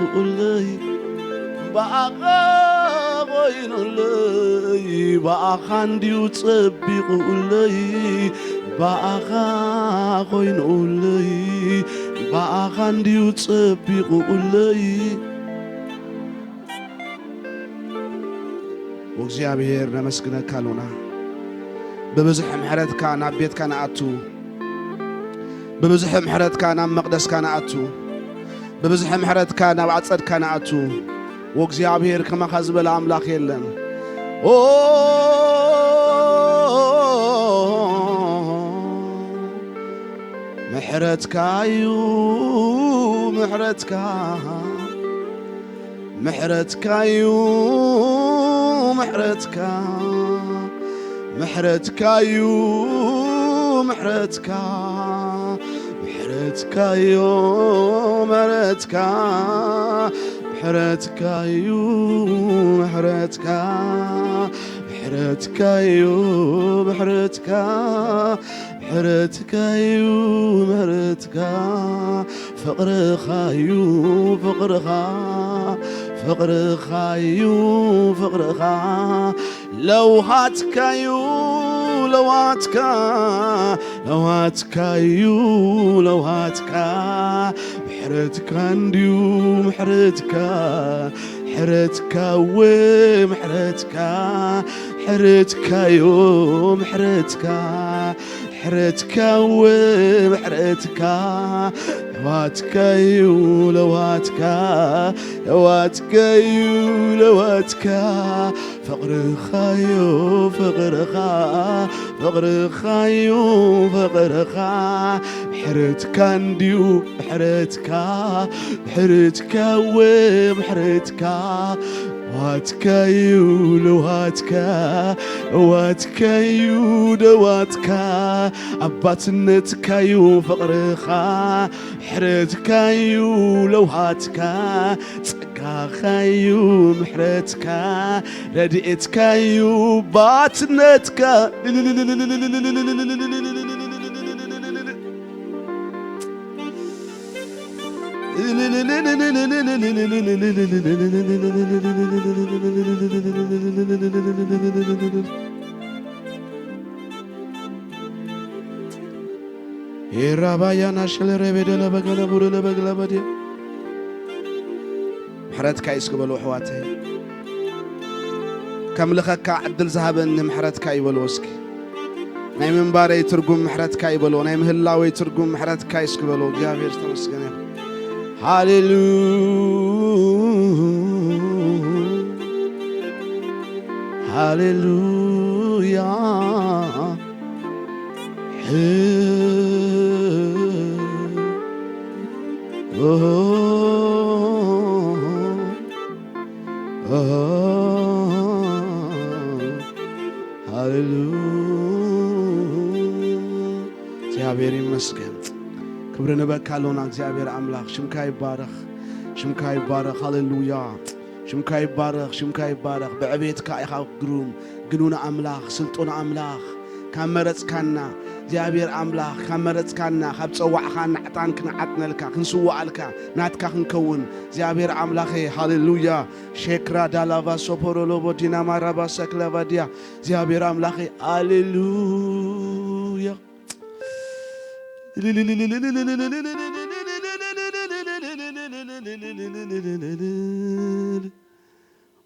ጸቢቑለይ ብኣኻ ኮይኑለይ፣ ብኣኻ እንድዩ ጸቢቑለይ፣ ብኣኻ ኮይኑለይ፣ ብኣኻ እንድዩ ጸቢቑለይ። ወእግዚኣብሔር ነመስግነካ ኣሎና። ብብዝሒ ምሕረትካ ናብ ቤትካ ንኣቱ፣ ብብዝሒ ምሕረትካ ናብ መቕደስካ ንኣቱ፣ ብብዝሒ ምሕረትካ ናብ ኣጸድካ ንኣቱ። ወእግዚኣብሔር ከማኻ ዝበለ ኣምላኽ የለን። ኦ ምሕረትካ እዩ፣ ምሕረትካ፣ ምሕረትካ እዩ፣ ምሕረትካ፣ ምሕረትካ እዩ፣ ምሕረትካ፣ ምሕረትካ እዩ፣ ምሕረትካ፣ ምሕረትካ እዩ፣ ምሕረትካ፣ ምሕረትካ እዩ፣ ምሕረትካ፣ ምሕረትካ እዩ፣ ምሕረትካ፣ ፍቕርኻ እዩ፣ ፍቕርኻ፣ ፍቕርኻ እዩ፣ ፍቕርኻ፣ ለውሃትካ እዩ፣ ለዋትካ፣ ለዋትካ እዩ፣ ለዋትካ፣ ምሕረትካ እንድዩ፣ ምሕረትካ፣ ምሕረትካ እወ፣ ምሕረትካ፣ ምሕረትካ እዩ፣ ምሕረትካ፣ ምሕረትካ እወ፣ ምሕረትካ፣ ለዋትካ እዩ፣ ለዋትካ፣ ለዋትካ እዩ፣ ለዋትካ፣ ፍቕርኻ እዩ፣ ፍቕርኻ፣ ፍቕርኻ እዩ፣ ፍቕርኻ፣ ምሕረትካ እንድዩ፣ ምሕረትካ፣ ምሕረትካ እወ፣ ምሕረትካ፣ ዋትካ እዩ፣ ለዋትካ፣ ዋትካ እዩ፣ ደዋትካ፣ ኣባትነትካ እዩ፣ ፍቕርኻ፣ ምሕረትካ እዩ፣ ለውሃትካ፣ ጸጋኻ እዩ፣ ምሕረትካ፣ ረድኤትካ እዩ፣ ባትነትካ። ኤራባያና ሽለ ረቤደ ለበገለ ቡሩ ለበግለ በድየ። ምሕረትካ እዩ እስኪ በሉ ኣሕዋተይ። ከምልኸካ ዕድል ዝሃበኒ ምሕረትካ እዩ በልዎ እስኪ። ናይ ምንባረይ ትርጉም ምሕረትካ እዩ በልዎ። ናይ ምህላወይ ትርጉም ምሕረትካ እዩ እስኪ በልዎ። እግዚኣብሔር ዝተመስገነ ይኹን። ሃሌሉ-፣ ሃሌሉያ። ሃሌሉ-፣ እግዚኣብሔር ይመስገን። ክብሪ ንበካ ኣሎና እግዚኣብሔር ኣምላኽ። ሽምካ ይባረኽ፣ ሽምካ ይባረኽ። ሃሌሉያ። ሽምካ ይባረኽ፣ ሽምካ ይባረኽ። ብዕቤትካ ኢኻ ግሩም፣ ግኑን ኣምላኽ፣ ስልጡን ኣምላኽ። ካብ መረጽካና እግዚኣብሔር ኣምላኽ፣ ካብ መረጽካና፣ ካብ ጸዋዕኻና ዕጣን ክንዓጥነልካ፣ ክንስዋኣልካ፣ ናትካ ክንከውን እግዚኣብሔር ኣምላኸ። ሃሌሉያ። ሼክራ ዳላቫ ሶፖሮሎቦ ዲናማራባ ሰክላቫዲያ እግዚኣብሔር ኣምላኸ። ሃሌሉያ።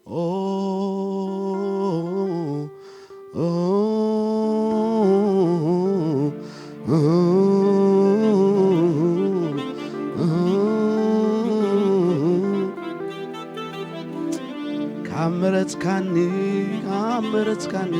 ኦ፣ ኦ፣ ኦ፣ ካብ መረጽካኒ፣ ካብ መረጽካኒ፣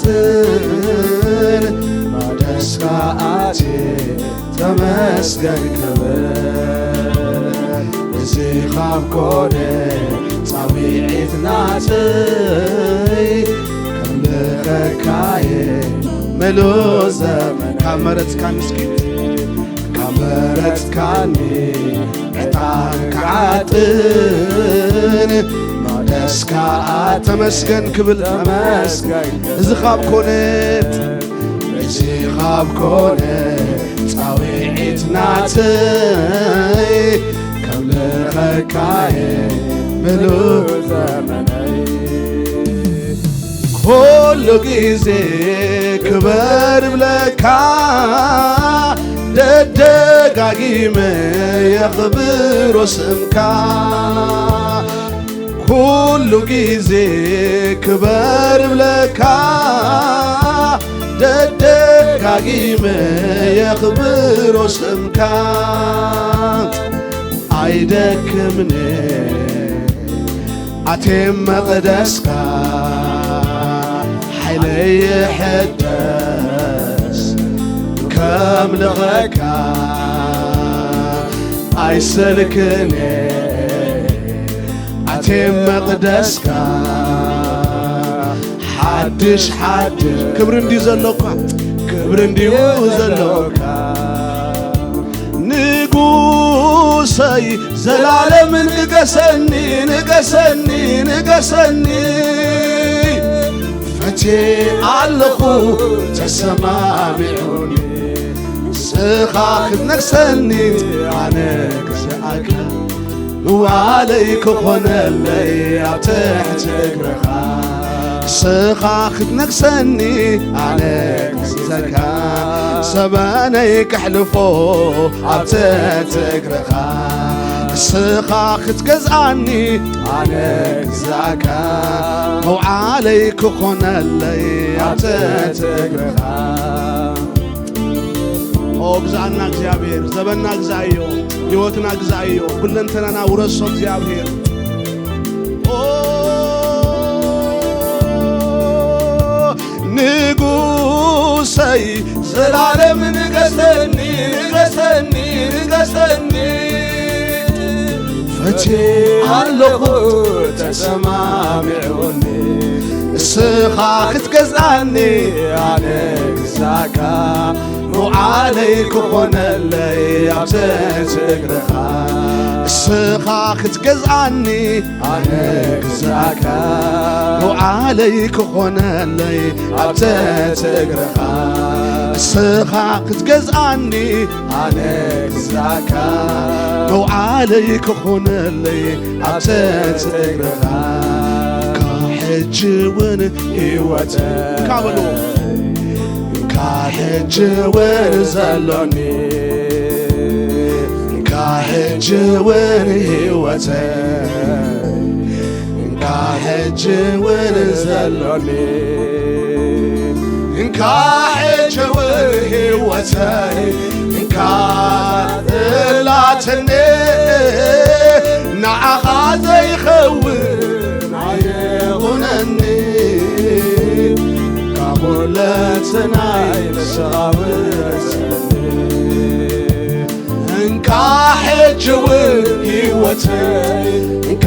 ትን ማደስካ ኣትየ ተመስገን ክብል፣ እዚ ካብ ኮነ ጻውዒት ናተይ ከምልኸካየ ምሉእ ዘመን ካብ መረጽካኒ እስኪ ካብ መረጽካኒ ዕጣን ክዓጥን ማደስካ ተመስገን ክብል ተመስገን እዚ ካብ ኮነ እዚ ካብ ኮነ ጻውዒት ናተይ ከምልኸካየ ምሉእ ዘመነይ ኩሉ ግዜ ክበር ብለካ ደደጋጊመ የኽብሮ ስምካ ኩሉ ግዜ ክበር ብለካ ደደጋጊመ የኽብሮ ስምካ ኣይደክምን ኣትየ መቕደስካ ሓይለይ ይሕደስ ከምልኸካ ኣይሰልክን ኣትየ መቕደስካ ሓድሽ ሓድሽ ክብሪ እንድዩ ዘሎካ ክብሪ እንድዩ ዘሎካ ንጉሰይ ዘላለም ንገሰኒ ንገሰኒ ንገሰኒ ፈትየ ኣለኹ ተሰማሚዑኒ ንስኻ ክትነግሰኒ ኣነ ክስኣልካ ምውዓለይ ክኾነለይ ኣብ ትሕቲ እግርኻ ንስኻ ክትነግሰኒ ኣነ ክስዘካ ዘበነይ ከሕልፎ ኣብ ትሕቲ እግርኻ ንስኻ ክትገዝኣኒ ኣነ ክዛካ መውዓለይ ክኾነለይ ኣብ ትሕቲ እግርኻ ኦ ግዛኣና እግዚኣብሔር ዘበና ግዛእዮ ህይወትና ግዛእዮ ኩለንተናና ውረሶ እግዚኣብሔር ኦ ንጉሰይ ዘላለም ንገሰኒ ንገሰኒ ንገሰኒ ፈትየ ኣለኹ ተሰማሚዑኒ ንስኻ ክትገዝኣኒ ኣነ ግዛእካ ምውዓለይ ክኾነለይ ኣብ ትሕቲ እግርኻ ንስኻ ክትገዝኣኒ ኣነ ግዛእካ መውዓለይ ክኾነለይ ኣብ ትሕቲ እግርኻ ንስኻ ክትገዝኣኒ ኣነ ግዛእካ መውዓለይ ክኾነለይ ኣብ ትሕቲ እግርኻ ካብ ሕጂ እውን ህይወት ካበሉ ካብ ሕጂ እውን ዘሎኒ ካብ ሕጂ እውን ህይወተይ ካብ ሕጂ እውን ዘሎኒ ካብ ሕጂ እውን ህይወተይ ካብ ዘላትኒ ንዓኻ ዘይኸውን ኣይኹነኒ ካብ ሁለንተናይ ንስኻ ውረሰኒ እንካ ሕጂ እውን ህይወተይ እንካ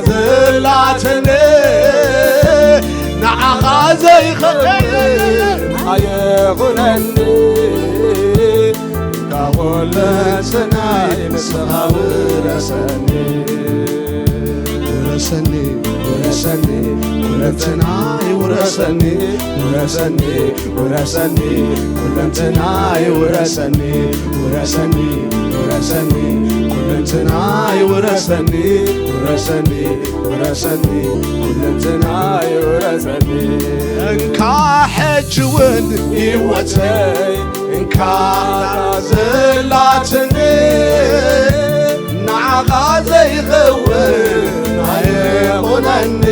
ዘላትኒ ንዓኻ ዘይኸውን ኣይኹነኒ እንካ ሁለንተናይ ንስኻ ውረሰኒ ውረሰኒ ውረሰኒ ኩለንተናይ ውረሰኒ ውረሰኒ ውረሰኒ ኩለንተናይ ውረሰኒ ውረሰኒ ውረሰኒ ኩለንተናይ ውረሰኒ ውረሰኒ ውረሰኒ ኩለንተናይ ውረሰኒ እንካ ሕጂ እውን ህይወተይ እንካ ዘላትኒ ንዓኻ ዘይኸውን ኣይኹነኒ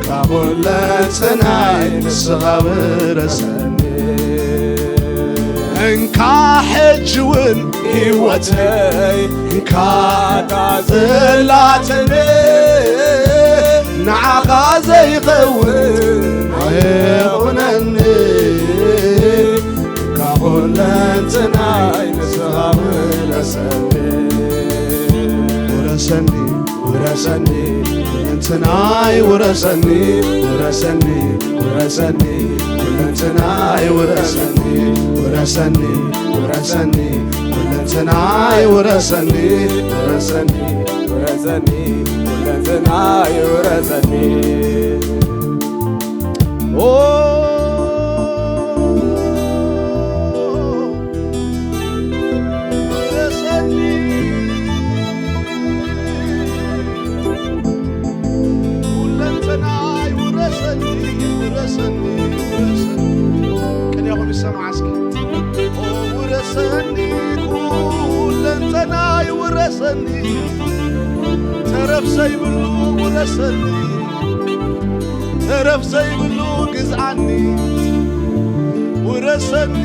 ካብ ሁለንተናይ ንስኻ ውረሰኒ እንካ ሕጂ እውን ህይወተይ እንካ ዘላትኒ ንዓኻ ዘይኸውን ኣይኹነኒ፣ ካብ ኩለንትናይ ንስኻ ውረሰኒ። ውረሰኒ፣ ውረሰኒ፣ ኩለንትናይ ውረሰኒ፣ ውረሰኒ፣ ውረሰኒ፣ ኩለንትናይ ውረሰኒ፣ ውረሰኒ፣ ውረሰኒ፣ ኩለንትናይ ውረሰኒ፣ ውረሰኒ፣ ውረሰኒ፣ ኩለንትናይ ውረሰኒ። ኦ፣ ውረሰኒ፣ ኩለንትናይ ውረሰኒ፣ ውረሰኒ፣ ውረሰኒ። ቅኔኹም ይሰማዕ እስኪ። ኦ፣ ውረሰኒ፣ ኩለንትናይ ውረሰኒ፣ ተረፍ ዘይብሉ ውረሰኒ፣ ተረፍ ዘይብሉ ግዝኣኒ፣ ውረሰኒ፣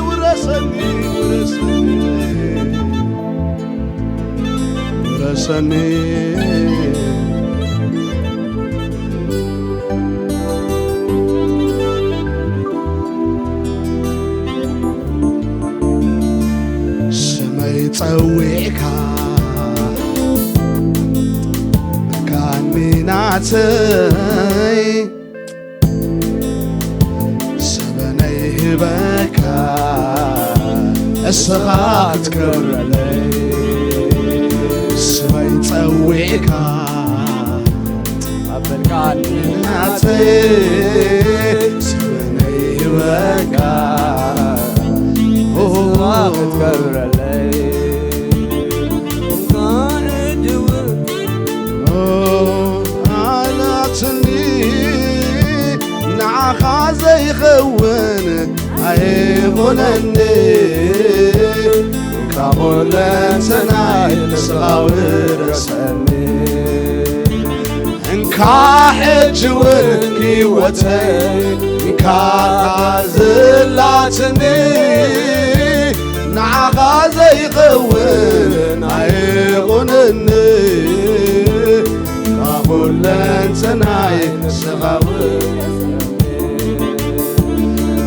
ውረሰኒ፣ ውረሰኒ፣ ውረሰኒ። ስመይ ጸዊዕካ፣ መካኒ ናተይ፣ ሰበነይ ሂበካ፣ እስኻ ክትከብረለይ። ስመይ ጸዊዕካ፣ ኣበልካኒ ናተይ፣ ሰበነይ ሂበካ፣ እስኻ ክትከብረለይ። ኣላትኒ፣ ንዓኻ ዘይኸውን ኣይኹነኒ፣ ካብ ኩለንትናይ ንስኻ ውረሰኒ። እንካ ሕጂ እውን ህይወተይ፣ እንካ ዝላትኒ፣ ንዓኻ ዘይኸውን ኣይኹነኒ፣ ካብ ኩለንትናይ ንስኻ ውረሰኒ።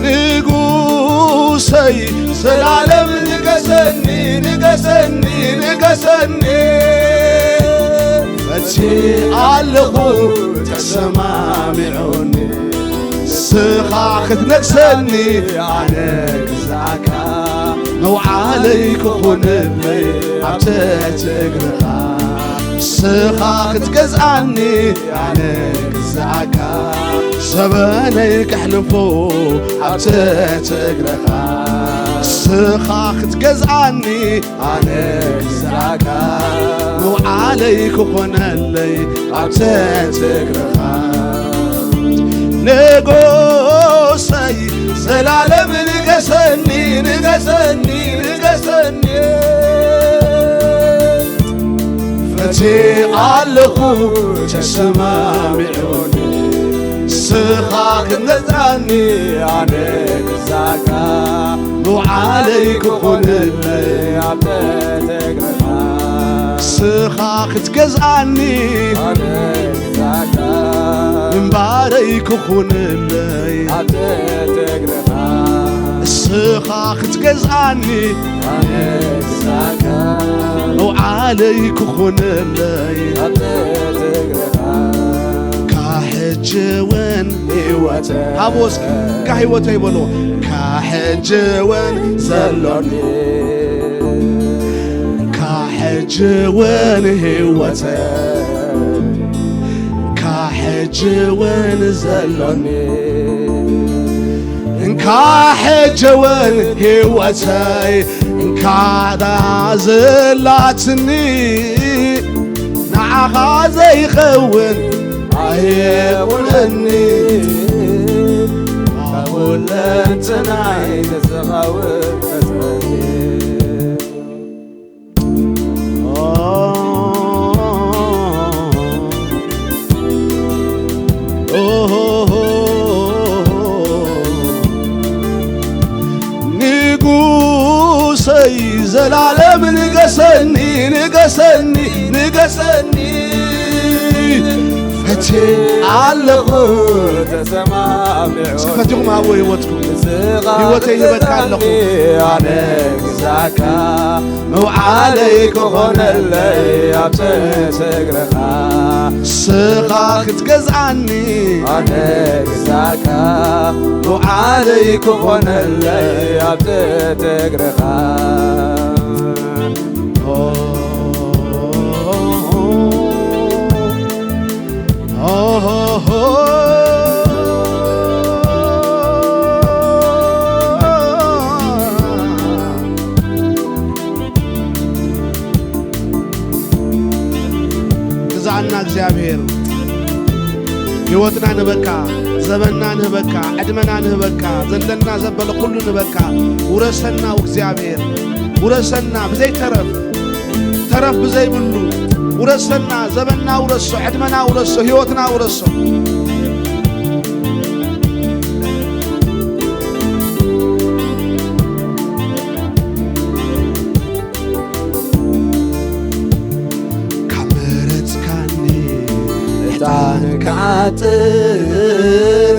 ንጉሰይ ዘላለም ንገሰኒ፣ ንገሰኒ፣ ንገሰኒ። ፈቲ ኣለኹ ተሰማሚዑኒ፣ ንስኻ ክትነግሰኒ ኣነ ግዛእካ፣ መውዓለይ ክኹነለይ ኣብ ትሕቲ እግርኻ። ንስኻ ክትገዝኣኒ ኣነ ግዛእካ፣ ዘበነይ ከሕልፎ ኣብ ትሕቲ እግርኻ። ንስኻ ክትገዝኣኒ ኣነ ግዛእካ፣ መውዓለይ ክኾነለይ ኣብ ትሕቲ እግርኻ። ንጉሰይ ዘላለም ንገሰኒ፣ ንገሰኒ፣ ንገሰኒ። ፈቲ ኣለኹ ተሰማሚዑኒ፣ ንስኻ ክትገዝኣኒ ኣነ ግዛእካ፣ መውዓለይ ክኾነለይ ኣብ ትሕቲ እግርኻ። ንስኻ ክትገዝኣኒ ኣነ ግዛእካ፣ ምንባረይ ክኾነለይ ኣብ ትሕቲ እግርኻ። ንስኻ ክትገዝኣኒ ኣነ ግዛእካ፣ መውዓለይ ክኾነለይ ኣብ ትሕቲ እግርኻ። ካብ ሕጂ እውን ህይወተይ፣ ሃብዎ እስኪ፣ ካብ ህይወተይ በልዎ። ካብ ሕጂ እውን ዘሎኒ፣ ካብ ሕጂ እውን ህይወተይ፣ ካብ ሕጂ እውን ዘሎኒ፣ እንካ ሕጂ እውን ህይወተይ፣ እንካ እታ ዘላትኒ፣ ንዓኻ ዘይኸውን ኣይኹነኒ፣ ካብ ኩለንትናይ ንስኻ ውረሰኒ። ንጉሰይ ዘላለም ንገሰኒ፣ ንገሰኒ፣ ንገሰኒ። እቲ ኣለኹ ተሰማሚዑ። እስኪ ፈቲኹም ሃብዎ ህይወትኩም። ንስኻ ህይወተይ ሂበካ ኣለኹ። ክትገዝኣኒ ኣነ ግዛእካ፣ መውዓለይ ክኾነለይ ኣብ ትሕቲ እግርኻ። ንስኻ ክትገዝኣኒ ኣነ ግዛእካ፣ መውዓለይ ክኾነለይ ኣብ ትሕቲ እግርኻ። ግዛእና እግዚኣብሔር፣ ህይወትና ንህበካ፣ ዘበንና ንህበካ፣ ዕድመና ንህበካ፣ ዘለና ዘበለ ኩሉ ንህበካ። ውረሰና እግዚኣብሔር፣ ውረሰና ብዘይተረፍ፣ ተረፍ ብዘይብሉ ውረሰና። ዘበንና ውረሶ፣ ዕድመና ውረሶ፣ ህይወትና ውረሶ። ካብ ምሕረትካኒ ዕጣን ክዓጥር፣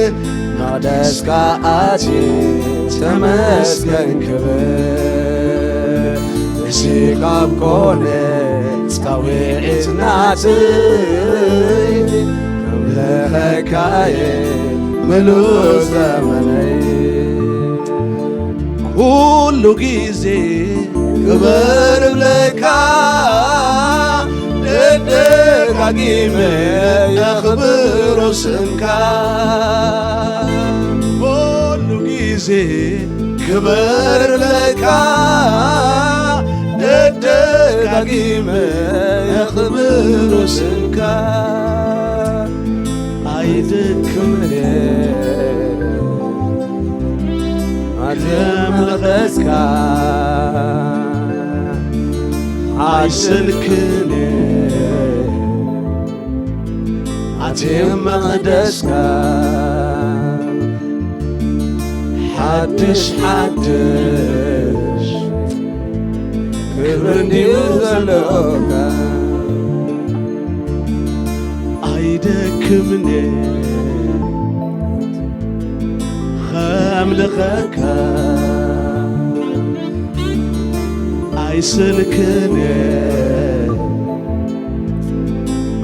መቕደስካ ኣትየ ተመስገን ክብል። እዚ ካብ ኮነ ጻውዒት ናተይ፣ ከምልኸካየ ምሉእ ዘመነይ። ኩሉ ግዜ ክብር እብለካ፣ ደጋጊመ የኽብሮ ስምካ። ኩሉ ግዜ ክብር እብለካ፣ ደጋጊመ የኽብሮ ስምካ። ኣይደክምን ኣትየ መቕደስካ፣ ኣይሰልክን ኣትየ መቕደስካ። ሓድሽ ሓድሽ ክብሪ እንድዩ ዘለካ። ኣይደክምን ከምልኸካ፣ ኣይስልክን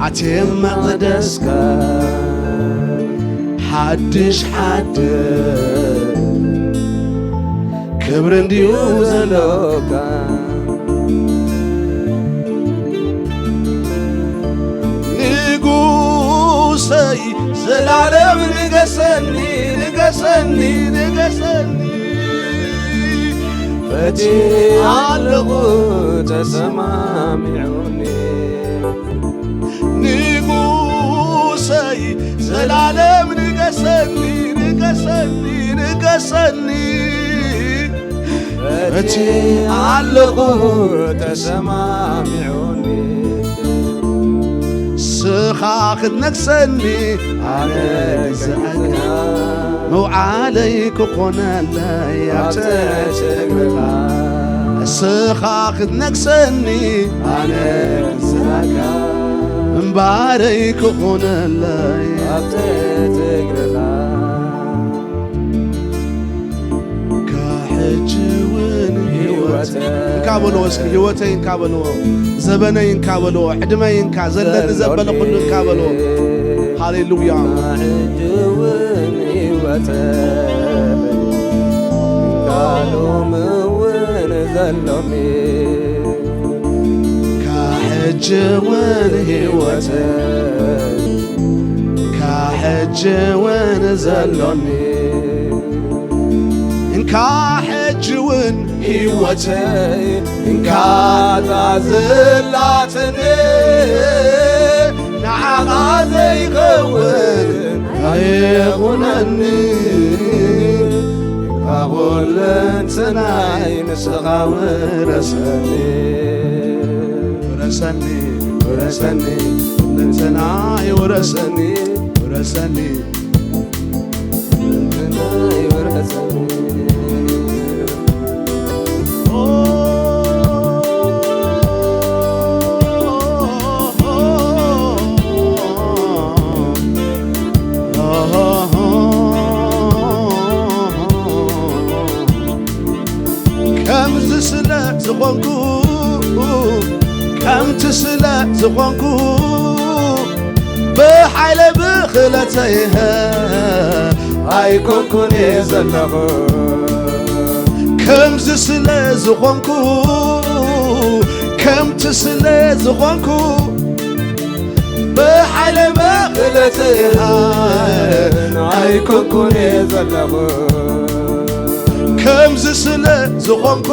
ኣትየ መቕደስካ። ሓድሽ ሓድሽ ክብሪ እንድዩ ዘሎካ። ንጉሰይ ዘላለም ንገሰኒ፣ ንገሰኒ፣ ንገሰኒ። ፈትየ ኣለኹ ተሰማሚዑኒ። ንጉሰይ ዘላለም ንገሰኒ፣ ንገሰኒ፣ ንገሰኒ። ፈትየ ኣለኹ ተሰማሚዑኒ። ስኻ ክትነግሰኒ ኣነ ግዛእካ፣ መውዓለይ ክኾነለይ ኣብ ትሕቲ እግርኻ። ስኻ ክትነግሰኒ ኣነ ግዛእካ፣ እምባረይ ክኾነለይ ኣብ ትሕቲ እግርኻ። ካብ ሕጂ እውን ህይወት እንካ በልዎ፣ እስኪ ህይወተይ እንካ በልዎ፣ ዘበነይ እንካ በልዎ፣ ዕድመይ እንካ፣ ዘለኒ ዘበለ ኩሉ እንካ በልዎ። ሃሌሉያ። ካብ ሕጂ እውን ህይወተይ እንካ ሎሚ እውን ዘሎኒ። ካብ ሕጂ እውን ህይወተይ፣ ካብ ሕጂ እውን ዘሎኒ። እንካ ሕጂ እውን ህይወተይ፣ እንካ እታ ዘላትኒ፣ ንዓኻ ዘይኸውን ኣይኹነኒ። እንካ ኩለንትናይ ንስኻ ውረሰኒ። ውረሰኒ፣ ውረሰኒ፣ ኩለንትናይ ውረሰኒ፣ ውረሰኒ። ከምዚ ስለ ዝኾንኩ፣ ከምቲ ስለ ዝኾንኩ፣ ብሓይለ ብኽለተይ ኣይኮንኩን እየ ዘለኹ። ከምዚ ስለ ዝኾንኩ፣ ከምቲ ስለ ዝኾንኩ፣ ብሓይለ ብኽለተይ ኣይኮንኩን እየ ዘለኹ። ከምዚ ስለ ዝኾንኩ፣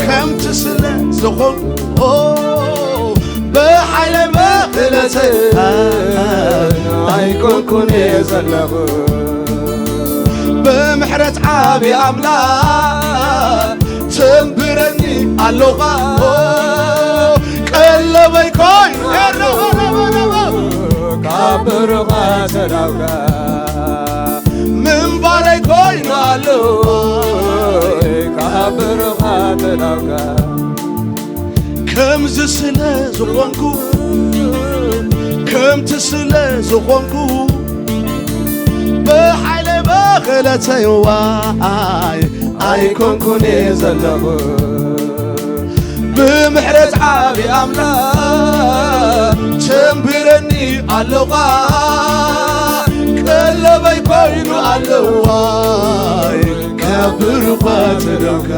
ከምቲ ስለ ዝኾንኩ፣ ብሓይለ ብኽለተይ ኣይኮንኩን እየ ዘለኹ። ብምሕረት ዓቢ ኣምላኽ ትንብረኒ ኣለኻ። ቀለበይ ኮይኑ ካብ ብሩኻ ተዳውካ፣ ምንባረይ ኮይኑ ኣሎ ካብ ብሩኻ ተዳውካ። ከምዚ ስለ ዝኾንኩ፣ ከምቲ ስለ ዝኾንኩ፣ ብሓይለ ብኽለተይ ዋይ ኣይኮንኩን እየ ዘለኹ። ብምሕረት ዓቢ ኣምላኽ ተንብረኒ ኣለኻ። ቀለበይ ኮይኑ ኣለዋይ ካብ ብሩኻ ተዳውካ፣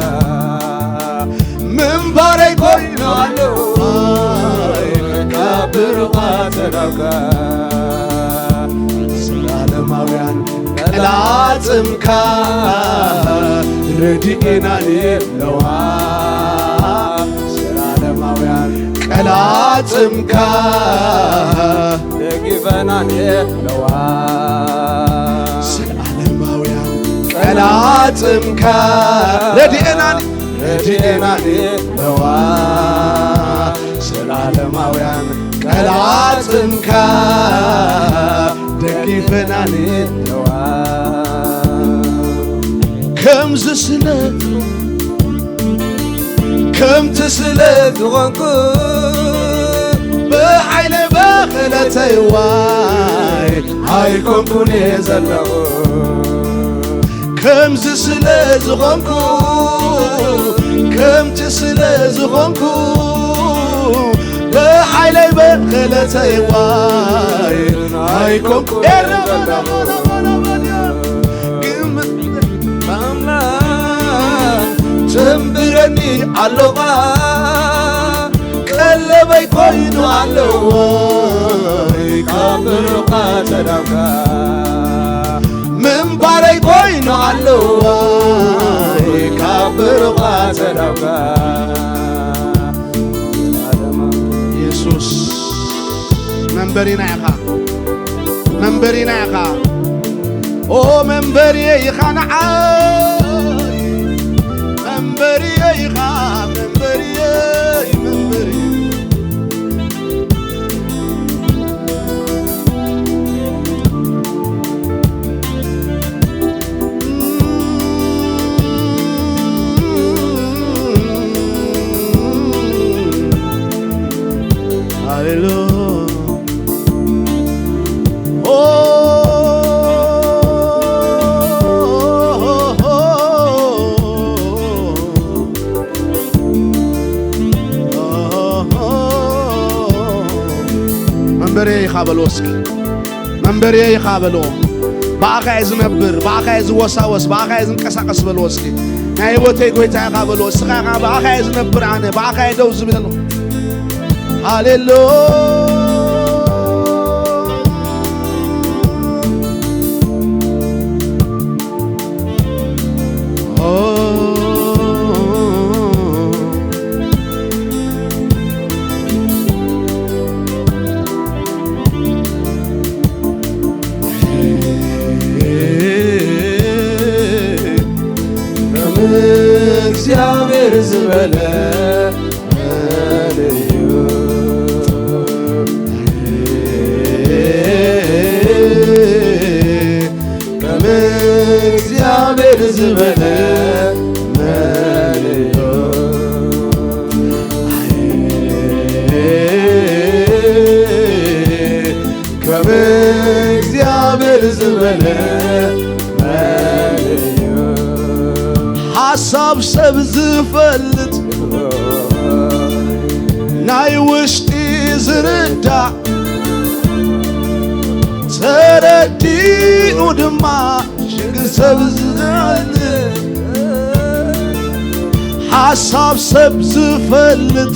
ምንባረይ ኮይኑ ኣለዋይ ካብ ብሩኻ ተዳውካ። ዘላለማውያን ቀላጽምካ ረድኤናን ኣለዋ። ዘላለማውያን ቀላጽምካ ደጊፈናን ኣለዋ። ዘላለማውያን ቀላጽምካ ረድኤናን ረድኤናን ኣለዋ። ዘላለማውያን ቀላጽምካ ደጊፈናን ኣለዋ። ከምዚ ስለ ከምቲ ስለ ዝኾንኩ፣ ብሓይለ ብኽለተይ ዋይ ኣይኮንኩን እየ ዘለኹ። ከምዚ ስለ ዝኾንኩ፣ ከምቲ ስለ ዝኾንኩ፣ ብሓይለይ ብኽለተይ ዋይ ኣይኮንኩ። ኤረ ግምት ኣምላኽ ትንብረኒ ኣለኻ። ቀለበይ ኮይኑ ኣለዋ ካብ ብሩኻ ተዳውካ፣ ምንባረይ ኮይኑ ኣለዋ ካብ ብሩኻ ተዳውካ። የሱስ መንበሪና ኢኻ፣ መንበሪና ኢኻ። ኦ መንበሪየ ኢኻ ንዓይ፣ መንበሪየ ኢኻ፣ መንበሪየ፣ መንበሪየ። ሃሌሉያ። ኦ፣ መንበሬ ኢኻ በሎ እስኪ። መንበሬ ኢኻ በሎ። ብኣኻ እየ ዝነብር፣ ብኣኻ እየ ዝወሳወስ፣ ብኣኻ እየ ዝንቀሳቐስ በሎ እስኪ። ናይ ህይወተይ ጎይታ ኢኻ በሎ። እስኻ ኢኻ፣ ብኣኻ እየ ዝነብር ኣነ፣ ብኣኻ እየ ደው ዝብል ዘለኹ። ሃሌሉያ። ከም እግዚኣብሔር ዝበለ መን እዩ? ከም እግዚኣብሔር ዝበለ መን እዩ? ከም እግዚኣብሔር ዝበለ መን እዩ? ሓሳብ ሰብ ዝፈልጥ ናይ ውሽጢ ዝርዳእ ተረዲኡ ድማ ሽግር ሰብ ዝፈልጥ ሓሳብ ሰብ ዝፈልጥ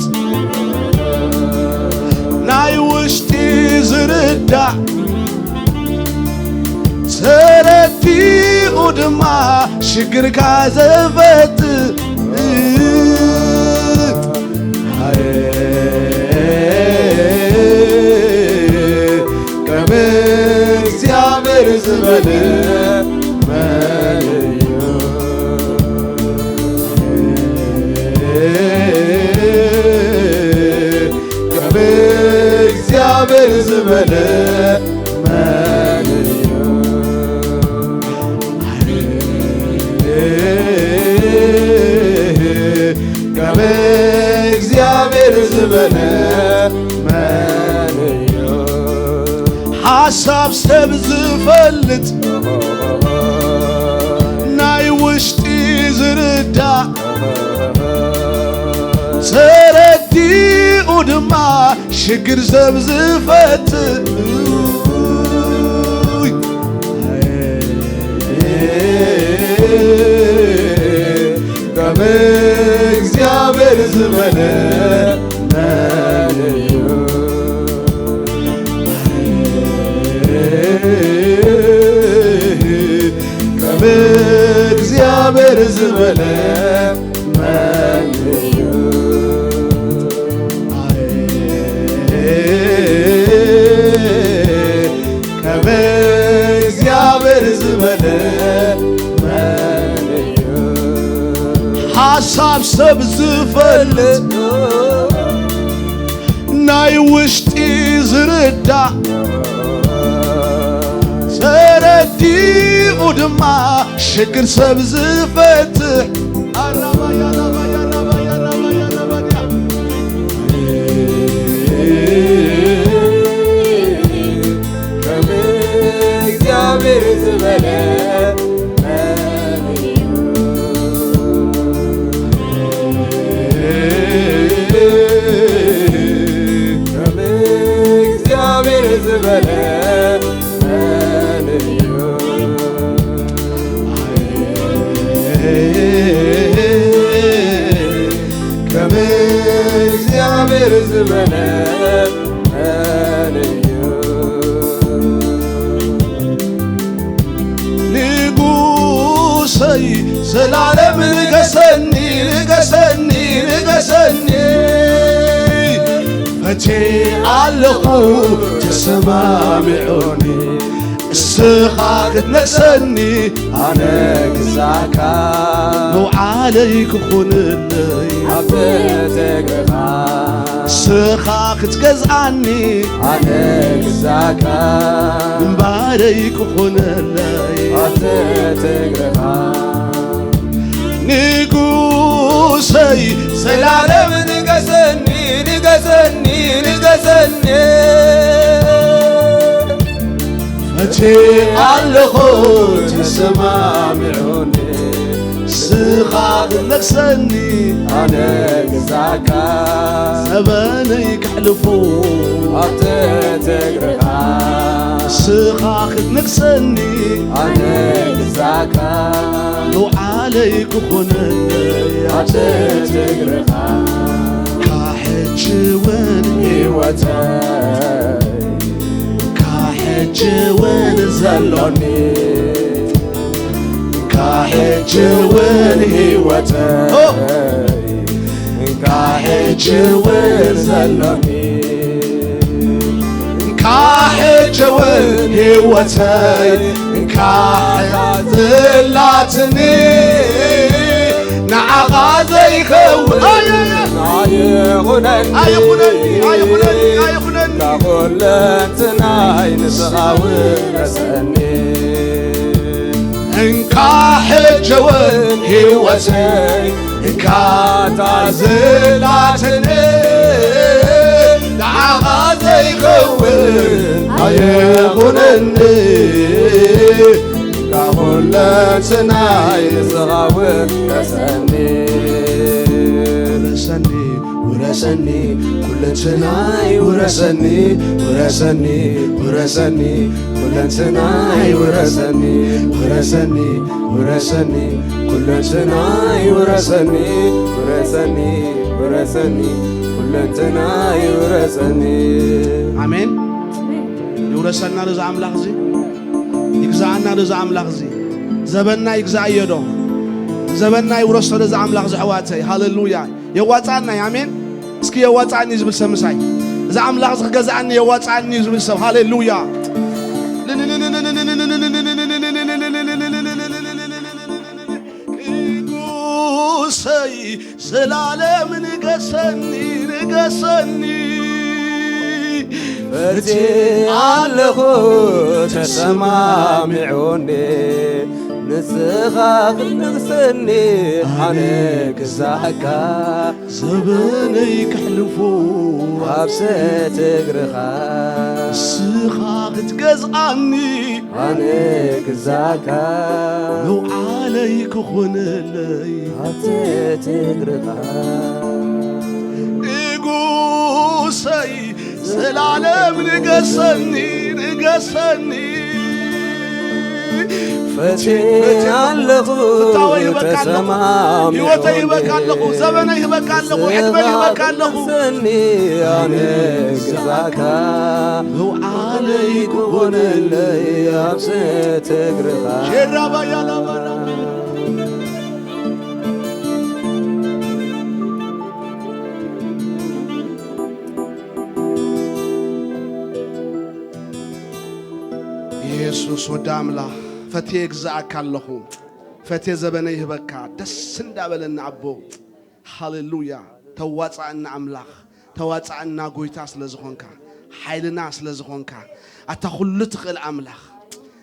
ናይ ውሽጢ ዝርዳእ ተረዲኡ ድማ ሽግርካ ዘፈት ከም እግዚኣብሔር ዝበለ መን እዩ? ከም እግዚኣብሔር ዝበለ መን እዩ? ከም እግዚኣብሔር ዝበለ መን እዩ? ሓሳብ ሰብ ዝፈልጥ ናይ ውሽጢ ዝርዳእ ተረዲኡ ድማ ሽግር ሰብ ዝፈትእ ከም እግዚኣብሔር ዝበለ መን እዩ? ከም እግዚኣብሔር ዝበለ መን እዩ? ከም እግዚኣብሔር ዝበለ መን እዩ? ሓሳብ ሰብ ዝፈልጥ ናይ ውሽጢ ዝርዳእ ተረዲኡ ድማ ሽግር ሰብ ዝፈትሕ ኣራባያ ራባያ ራባያ ራባያ ራባያ ከም እግዚኣብሔር ዝበለ መን እዩ? ከም እግዚኣብሔር ዝበለ መን እዩ? ከም እግዚኣብሔር ዝበለ መን እዩ? ንጉሰይ ዘላለም ንገሰኒ፣ ንገሰኒ፣ ንገሰኒ። ፈቴ ኣለኹ ተሰማሚዑኒ፣ እስኻ ክትነግሰኒ ኣነ ግዛካ። መውዓለይ ክኹንለይ ኣብ ትሕቲ እግርኻ። እስኻ ክትገዝኣኒ ኣነ ግዛካ። ግንባረይ ክኾነለይ ኣብ ትሕቲ እግርኻ። ንጉሰይ ዘላለም ንገሰኒ፣ ንገሰኒ፣ ንገሰኒ። ፈትየ ኣለኹ ተሰማሚዑኒ። ንስኻ ክትነግሰኒ ኣነ ግዛካ። ዘበነይ ከሕልፎ ኣብ ትሕቲ እግርኻ። ንስኻ ክትነግሰኒ ኣነ ግዛካ። መውዓለይ ክኾነለይ ኣብ ትሕቲ እግርኻ። ካብ ሕጂ እውን ህይወተይ ካብ ሕጂ እውን ዘሎኒ ካብ ሕጂ እውን ህይወተይ ካብ ሕጂ እውን ዘሎኒ ካብ ሕጂ እውን ህይወተይ ካብ ዘላትኒ ንዓኻ ዘይኸውን ኣይኹነኒ ኣይኹነኒ ኣይኹነኒ ካብ ኩለንትናይ ንስኻ ውረሰኒ። እንካ ሕጂ እውን ህይወተይ እንካ እታ ዘላትኒ ንዓኻ ዘይኸውን ኣይኹነኒ። ካብ ኩለንትናይ ንስኻ ውረሰኒ። ውረሰኒ፣ ውረሰኒ፣ ኩለንትናይ ውረሰኒ። ውረሰኒ፣ ውረሰኒ፣ ኩለንትናይ ውረሰኒ። ውረሰኒ፣ ውረሰኒ፣ ኩለንትናይ ውረሰኒ። ውረሰኒ፣ ውረሰኒ፣ ኩለንትናይ ውረሰኒ። ኣሜን። ይውረሰና ዶ እዚ ኣምላኽ እዚ? ይግዛኣና ዶ እዚ ኣምላኽ እዚ? ዘበንና ይግዛኣዮ ዶ? ዘበንና ይውረሶ ዶ እዚ ኣምላኽ እዚ ኣሕዋተይ? ሃሌሉያ። የዋጻኣና እዩ። ኣሜን። እስኪ የዋጻኣኒ ዝብል ሰብ ምሳይ። እዚ ኣምላኽ እዚ ክገዛኣኒ የዋጻኣኒ እዩ ዝብል ሰብ። ሃሌሉያ። ንጉሰይ ዘላለም ንገሰኒ፣ ንገሰኒ። ፈትየ ኣለኹ ተሰማሚዑኒ፣ ንስኻ ክትንግሰኒ ኣነ ክዛካ። ዘበነይ ከሕልፎ ኣብ ሰት እግርኻ። ንስኻ ክትገዝኣኒ ኣነ ክዛካ። መውዓለይ ክኾነለይ ኣብ ሰት እግርኻ። ንጉሰይ ዘላለም ንገሰኒ፣ ንገሰኒ። ፈትየ ኣለኹ ፍታወይ ይህበካ ኣለኹ። ተሰማሚዑኒ። ህይወተይ ይህበካ ኣለኹ። ዘበነይ ይህበካ ኣለኹ። ዕድመይ ይህበካ ኣለኹ። ንስኻ ክትንግሰኒ ኣነ ክዛካ። መውዓለይ ክኾነለይ ኣብ ሰት እግርኻ። ሼራ ባያ ላባ ላባ። ኢየሱስ ወዲ ኣምላኽ፣ ፈትየ እግዝኣካ ኣለኹ። ፈትየ ዘበነ ይህበካ። ደስ እንዳበለና ኣቦ። ሃሌሉያ። ተዋጻኣና ኣምላኽ፣ ተዋጻኣና ጎይታ ስለ ዝኾንካ፣ ሓይልና ስለ ዝኾንካ፣ ኣታ ኩሉ ትኽእል ኣምላኽ፣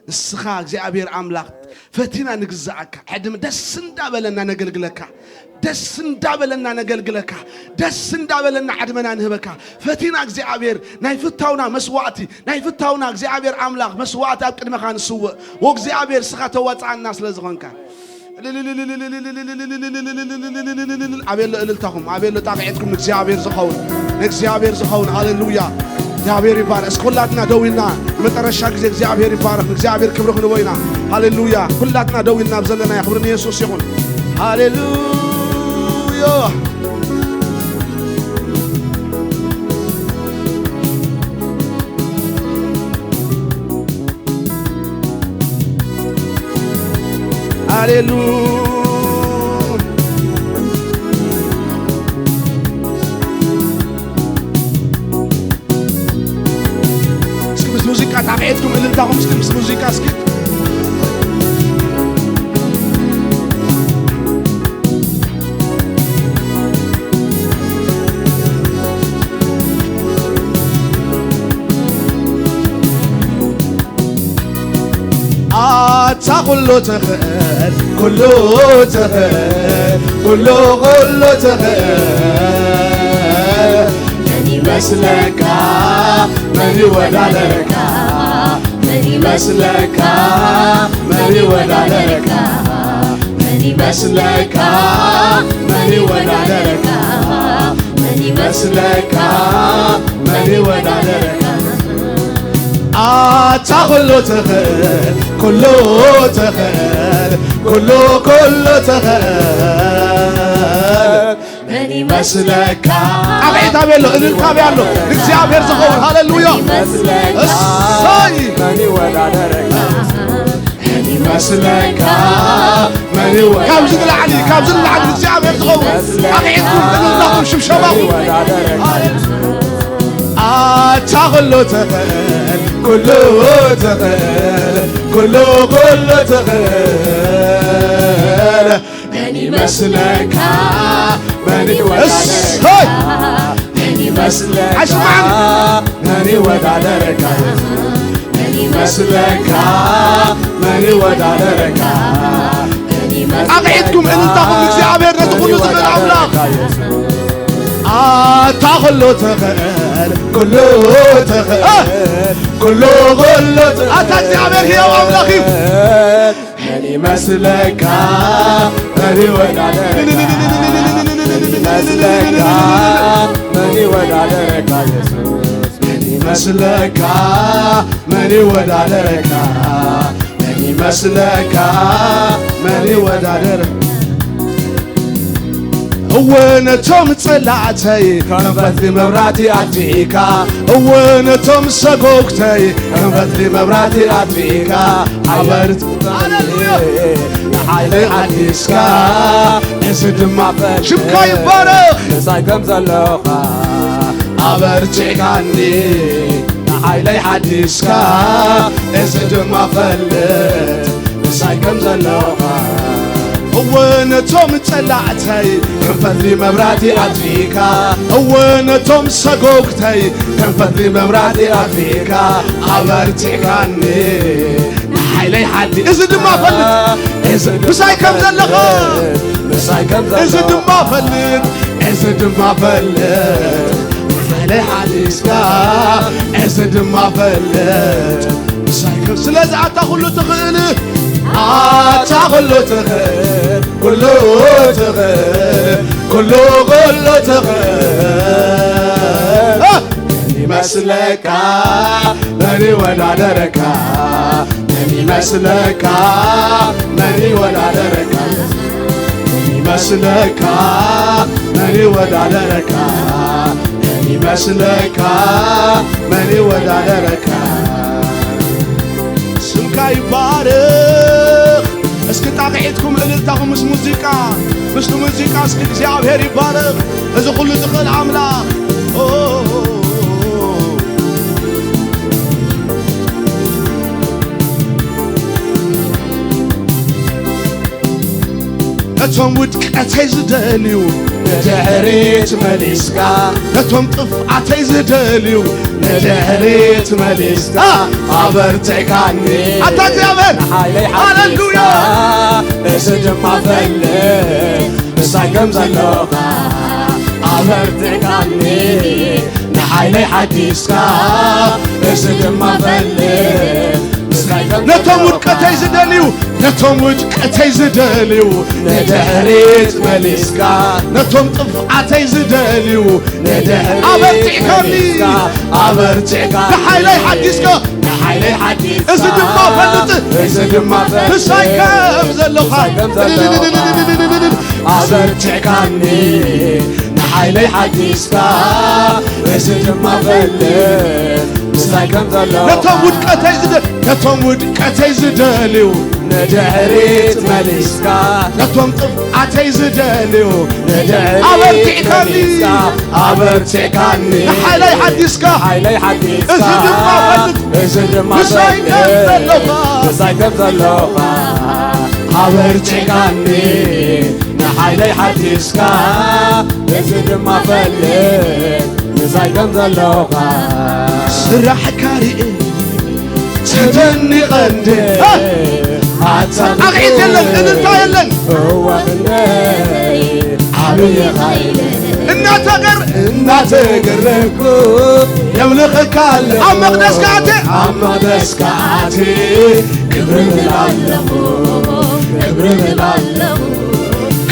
ንስኻ እግዚኣብሔር ኣምላኽ ፈቲና ንግዛኣካ። ዕድመ ደስ እንዳበለና ነገልግለካ፣ ደስ እንዳበለና ነገልግለካ፣ ደስ እንዳበለና ዕድመና ንህበካ። ፈቲና እግዚኣብሔር ናይ ፍታውና መስዋዕቲ፣ ናይ ፍታውና እግዚኣብሔር ኣምላኽ መስዋዕቲ ኣብ ቅድመኻ ንስውእ። ወእግዚኣብሔር ንስኻ ተዋጻኣና ስለ ዝኾንካ። ኣቤሎ እልልታኹም፣ ኣቤሎ ጣቕዒትኩም ንእግዚኣብሔር ዝኸውን፣ ንእግዚኣብሔር ዝኸውን። ሃሌሉያ። እግዚኣብሔር ይባረክ። እስኪ ኩላትና ደው ኢልና ንመጨረሻ ግዜ እግዚኣብሔር ይባረክ። ንእግዚኣብሔር ክብሪ ክንቦ ኢና። ሃሌሉያ። ኩላትና ደው ኢልና ኣብ ዘለና ክብሪ ንየሱስ ይኹን። ሃሌሉያ። ሃሌሉ። እስኪ ምስ ሙዚቃ ጣቕዒትኩም እልልታኹም እስኪ ምስ ሙዚቃ እስኪ። ኣታ ኩሉ ትኽእል፣ ኩሉ ትኽእል፣ ኩሉ፣ ኩሉ ትኽእል። መን ይመስለካ? መን ይወዳደረካ? መን ይመስለካ? መን ይወዳደረካ? መን ይመስለካ? መን ይወዳደረካ? መን ይመስለካ? መን ይወዳደረካ? ኣታ ኩሉ ትኽእል፣ ኩሉ ትኽእል፣ ኩሉ፣ ኩሉ ትኽእል። መን ይመስለካ? ጣቕዒት ኣበይ ኣሎ? እልልታ ኣበይ ኣሎ? ንእግዚኣብሔር ዝኸውን። ሃሌሉያ። መን ይመስለካ? እሰይ! መን ይወዳደረካ? መን ይመስለካ? መን ይወዳደረካ? ካብዚ ንላዕሊ፣ ካብዚ ንላዕሊ ንእግዚኣብሔር ዝኸውን። ጣቕዒትኩም፣ እልልታኹም፣ ሽብሸባኹም። መን ይወዳደረካ? ኣታ ኩሉ ትኽእል፣ ኩሉ ትኽእል፣ ኩሉ፣ ኩሉ ትኽእል። መን ይመስለካ? መን ይወዳደረካ? እሰይ! መን ይመስለካ? ኣይስማዕን። መን ይወዳደረካ? መን ይመስለካ? መን ይወዳደረካ? መን ይመስለካ? ኣቕዒትኩም እልልታኹም ንእግዚኣብሔር ነቲ ኩሉ ዝኽእል ኣምላኽ። ኣታ ኩሉ ትኽእል፣ ኩሉ ትኽእል፣ ኩሉ፣ ኩሉ ትኽእል። ኣታ እግዚኣብሔር ህያው ኣምላኽ እዩ። ይመስለካ መን ይወዳደረካ? ይመስለካ መን ይወዳደረካ? ኢየሱስ መን ይመስለካ? መን ይወዳደረካ? መን ይመስለካ? መን ይወዳደር? እወ ነቶም ጸላእተይ ከም ፈትሊ መብራህቲ ኣጥፊእካ፣ እወ ነቶም ሰጎግተይ ከም ፈትሊ መብራህቲ ኣጥፊእካ፣ ኣበርት ንሓይለይ ሓዲስካ፣ እዚ ድማ ፈል ሽምካ ይባረኽ። ምሳይ ከም ዘለኻ ኣበርቲዕካኒ፣ ንሓይለይ ሓዲስካ፣ እዚ ድማ ፈልጥ ምሳይ ከም ዘለኻ። እወ ነቶም ጸላእተይ ከም ፈትሊ መብራህቲ ኣጥፊእካ፣ እወ ነቶም ሰጎግተይ ከም ፈትሊ መብራህቲ ኣጥፊእካ፣ ኣበርቲዕካኒ፣ ንሓይለይ ሓዲ፣ እዚ ድማ ፈልጥ፣ እዚ ምሳይ ከም ዘለኻ፣ ምሳይ ከም ዘለኻ፣ እዚ ድማ ፈልጥ፣ እዚ ድማ ፈልጥ፣ ንሓይለይ ሓዲስካ፣ እዚ ድማ ፈልጥ፣ ምሳይ ከም፣ ስለዚ ኣታ ኩሉ ትኽእል፣ ኣታ ኩሉ ትኽእል፣ ኩሉ ትኽእል፣ ኩሉ፣ ኩሉ ትኽእል። ይመስለካ መን ይወዳደረካ? መን ይመስለካ? መን ይወዳደረካ? መን ይመስለካ? መን ይወዳደረካ? መን ይመስለካ? መን ይወዳደረካ? ስምካ ይባረኽ። እስኪ ጣቕዒትኩም እልልታኹም ምስ ሙዚቃ፣ ምስቲ ሙዚቃ እስኪ እግዚኣብሔር ይባረኽ። እዚ ኩሉ ዝኽእል ኣምላኽ። ኦ፣ ነቶም ውድቀተይ ዝደልዩ ንድሕሪት መሊስካ፣ ነቶም ጥፍኣተይ ዝደልዩ ንድሕሪት መሊስካ፣ ኣበርቲዕካኒ ኣታ እግዚኣብሔር። ንሓይለይ ሓይልካ፣ ሃሌሉያ። እዚ ድማ ፈልጥ ምሳይ ከም ዘለኻ፣ ኣበርቲዕካኒ፣ ንሓይለይ ሓዲስካ፣ እዚ ድማ ፈልጥ ምሳይ ከም ነቶም ዘለኻ። ውድቀተይ ዝደልዩ፣ ነቶም ውድቀተይ ዝደልዩ፣ ንድሕሪት መሊስካ፣ ነቶም ጥፍኣተይ ዝደልዩ፣ ንድሕሪት ኣበርቲዕካኒ፣ መሊስካ፣ ኣበርቲዕካ፣ ንሓይለይ ሓዲስካ፣ ንሓይለይ ሓዲስካ፣ እዚ ድማ ፈልጥ፣ እዚ ድማ ፈልጥ፣ ምሳይ ከም ዘለኻ፣ ምሳይ ከም ዘለኻ፣ ኣበርቲዕካኒ፣ ንሓይለይ ሓዲስካ፣ እዚ ድማ ፈልጥ፣ ምሳይ ከም ዘለኻ። ነቶም ውድቀተይ ዝደ-፣ ነቶም ውድቀተይ ዝደልዩ፣ ንድሕሪት መሊስካ፣ ነቶም ጥፍኣተይ ዝደልዩ፣ ንድሕሪት ኣበርቲዕካኒ፣ መሊስካ፣ ኣበርቲዕካኒ፣ ንሓይለይ ሓዲስካ፣ ሓይለይ ሓዲስካ፣ እዚ ድማ ፈልጥ፣ እዚ ድማ ምሳይ ፈልጥ፣ ከም ዘለኻ፣ ምሳይ ከም ዘለኻ፣ ኣበርቲዕካኒ፣ ንሓይለይ ሓዲስካ፣ እዚ ድማ ፈልጥ፣ ምሳይ ከም ዘለኻ። ስራሕካ ርኤ ተደኒቐ እንደ፣ እ! ኣታ ጣቕዒት የለን፣ እልልታ የለን። እዋ ክንደይ ዓብዪ ኃይል እናተገር-፣ እናተገረምኩ የምልኸካ ኣለኹ። ኣብ መቕደስካ ኣትየ፣ ኣብ መቕደስካ ኣትየ ክብሪ እብል ኣለኹ፣ ክብሪ እብል ኣለኹ፣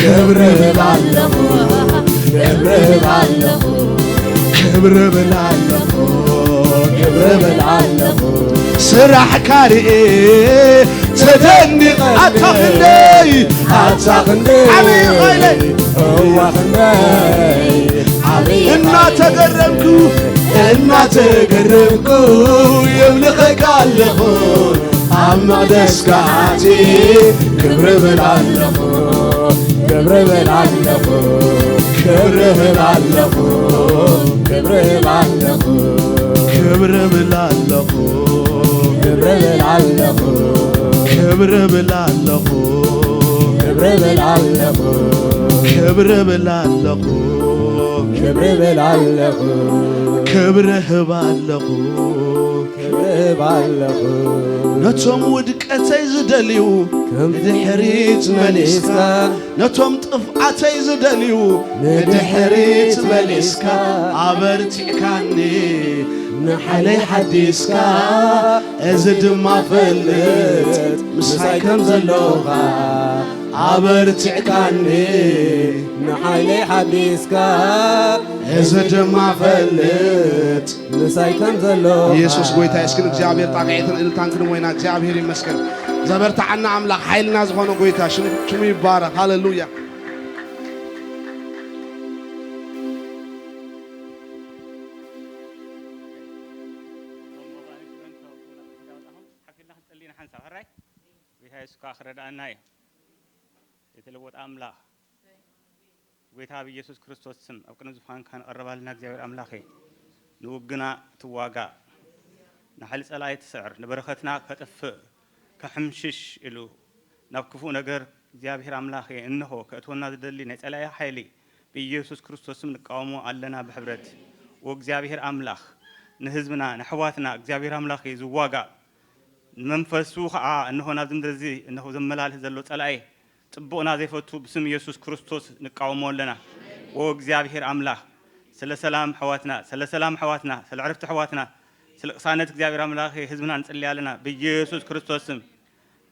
ክብሪ እብል ኣለኹ፣ ክብሪ እብል ኣለኹ፣ ክብሪ እብል ኣለኹ፣ ክብሪ እብል ኣለኹ። ስራሕካ ርኤ ተደኒቐ ኣታ ክንደይ፣ ኣታ ክንደይ ዓብዪ ኃይለይ። እዋ ክንደይ ዓብዪ እናተገረምኩ፣ እናተገረምኩ የምልኸካ ኣለኹ። ኣብ መቕደስካ ኣትየ ክብሪ እብል ኣለኹ፣ ክብሪ እብል ኣለኹ፣ ክብሪ እብል ኣለኹ፣ ክብሪ እብል ኣለኹ፣ ክብሪ እብል ኣለኹ፣ ክብሪ እብል ኣለኹ፣ ክብሪ እብል ኣለኹ፣ ክብሪ እብል ኣለኹ፣ ክብሪ እብል ኣለኹ፣ ክብሪ እብል ኣለኹ፣ ክብሪ እህብ ኣለኹ። ክብሪ እህብ ኣለኹ። ነቶም ውድቀተይ ዝደልዩ ከም ንድሕሪት መሊስካ፣ ነቶም ጥፍኣተይ ዝደልዩ ንድሕሪት መሊስካ፣ ኣበርቲዕካኒ፣ ንሓይለይ ሓዲስካ፣ እዚ ድማ ፈልጥ፣ ምሳይ ከም ዘለኻ ኣበርቲዕካኒ። ንሓይለይ ሓዲስካ፣ እዚ ድማ ፈልጥ፣ ምሳይ ከም ዘለኻ። ኢየሱስ ጎይታ እዩ። እስኪ ንእግዚኣብሔር ጣቕዒትን እልልታን ክንቦ ኢና። እግዚኣብሔር ይመስገን። ዘበርትዓና ኣምላኽ፣ ሓይልና ዝኾነ ጎይታ ሽም-፣ ሽሙ ይባረኽ። ሃሌሉያ። ሓፍ ኢልና ክንጸሊ ኢና ሓንሳብ፣ ሕራይ? ጎይታ የሱስ ከኣ ክረድኣና እዩ። ዘይተለወጠ ኣምላኽ፣ ጎይታ ብኢየሱስ ክርስቶስ ስም ኣብ ቅድሚ ዝፋንካ ንቐርብ ኣለና። እግዚኣብሔር ኣምላኸ፣ ንውግና ትዋጋእ፣ ንሓይሊ ጸላኢ ትስዕር፣ ንበረኸትና ከጥፍእ ክሕምሽሽ ኢሉ ናብ ክፉእ ነገር እግዚኣብሔር ኣምላኸ እንሆ ከእትወና ዝደሊ ናይ ጸላኢ ሓይሊ ብኢየሱስ ክርስቶስ ስም ንቃወሞ ኣለና ብሕብረት። ወእግዚኣብሔር ኣምላኽ፣ ንህዝብና ንኣሕዋትና እግዚኣብሔር ኣምላኸ ዝዋጋእ ንመንፈሱ ኸዓ እንሆ ናብዚ ምድሪ እዚ እንሆ ዘመላልስ ዘሎ ጸላኢ ጽቡቕና ዘይፈቱ ብስም ኢየሱስ ክርስቶስ ንቃወሞ ኣለና። ወእግዚኣብሔር ኣምላኽ፣ ስለ ሰላም ኣሕዋትና፣ ስለ ሰላም ኣሕዋትና፣ ስለ ዕረፍቲ ኣሕዋትና፣ ስለ ቅሳነት እግዚኣብሔር ኣምላኽ ህዝብና ንጽሊ ኣለና ብኢየሱስ ክርስቶስ ስም።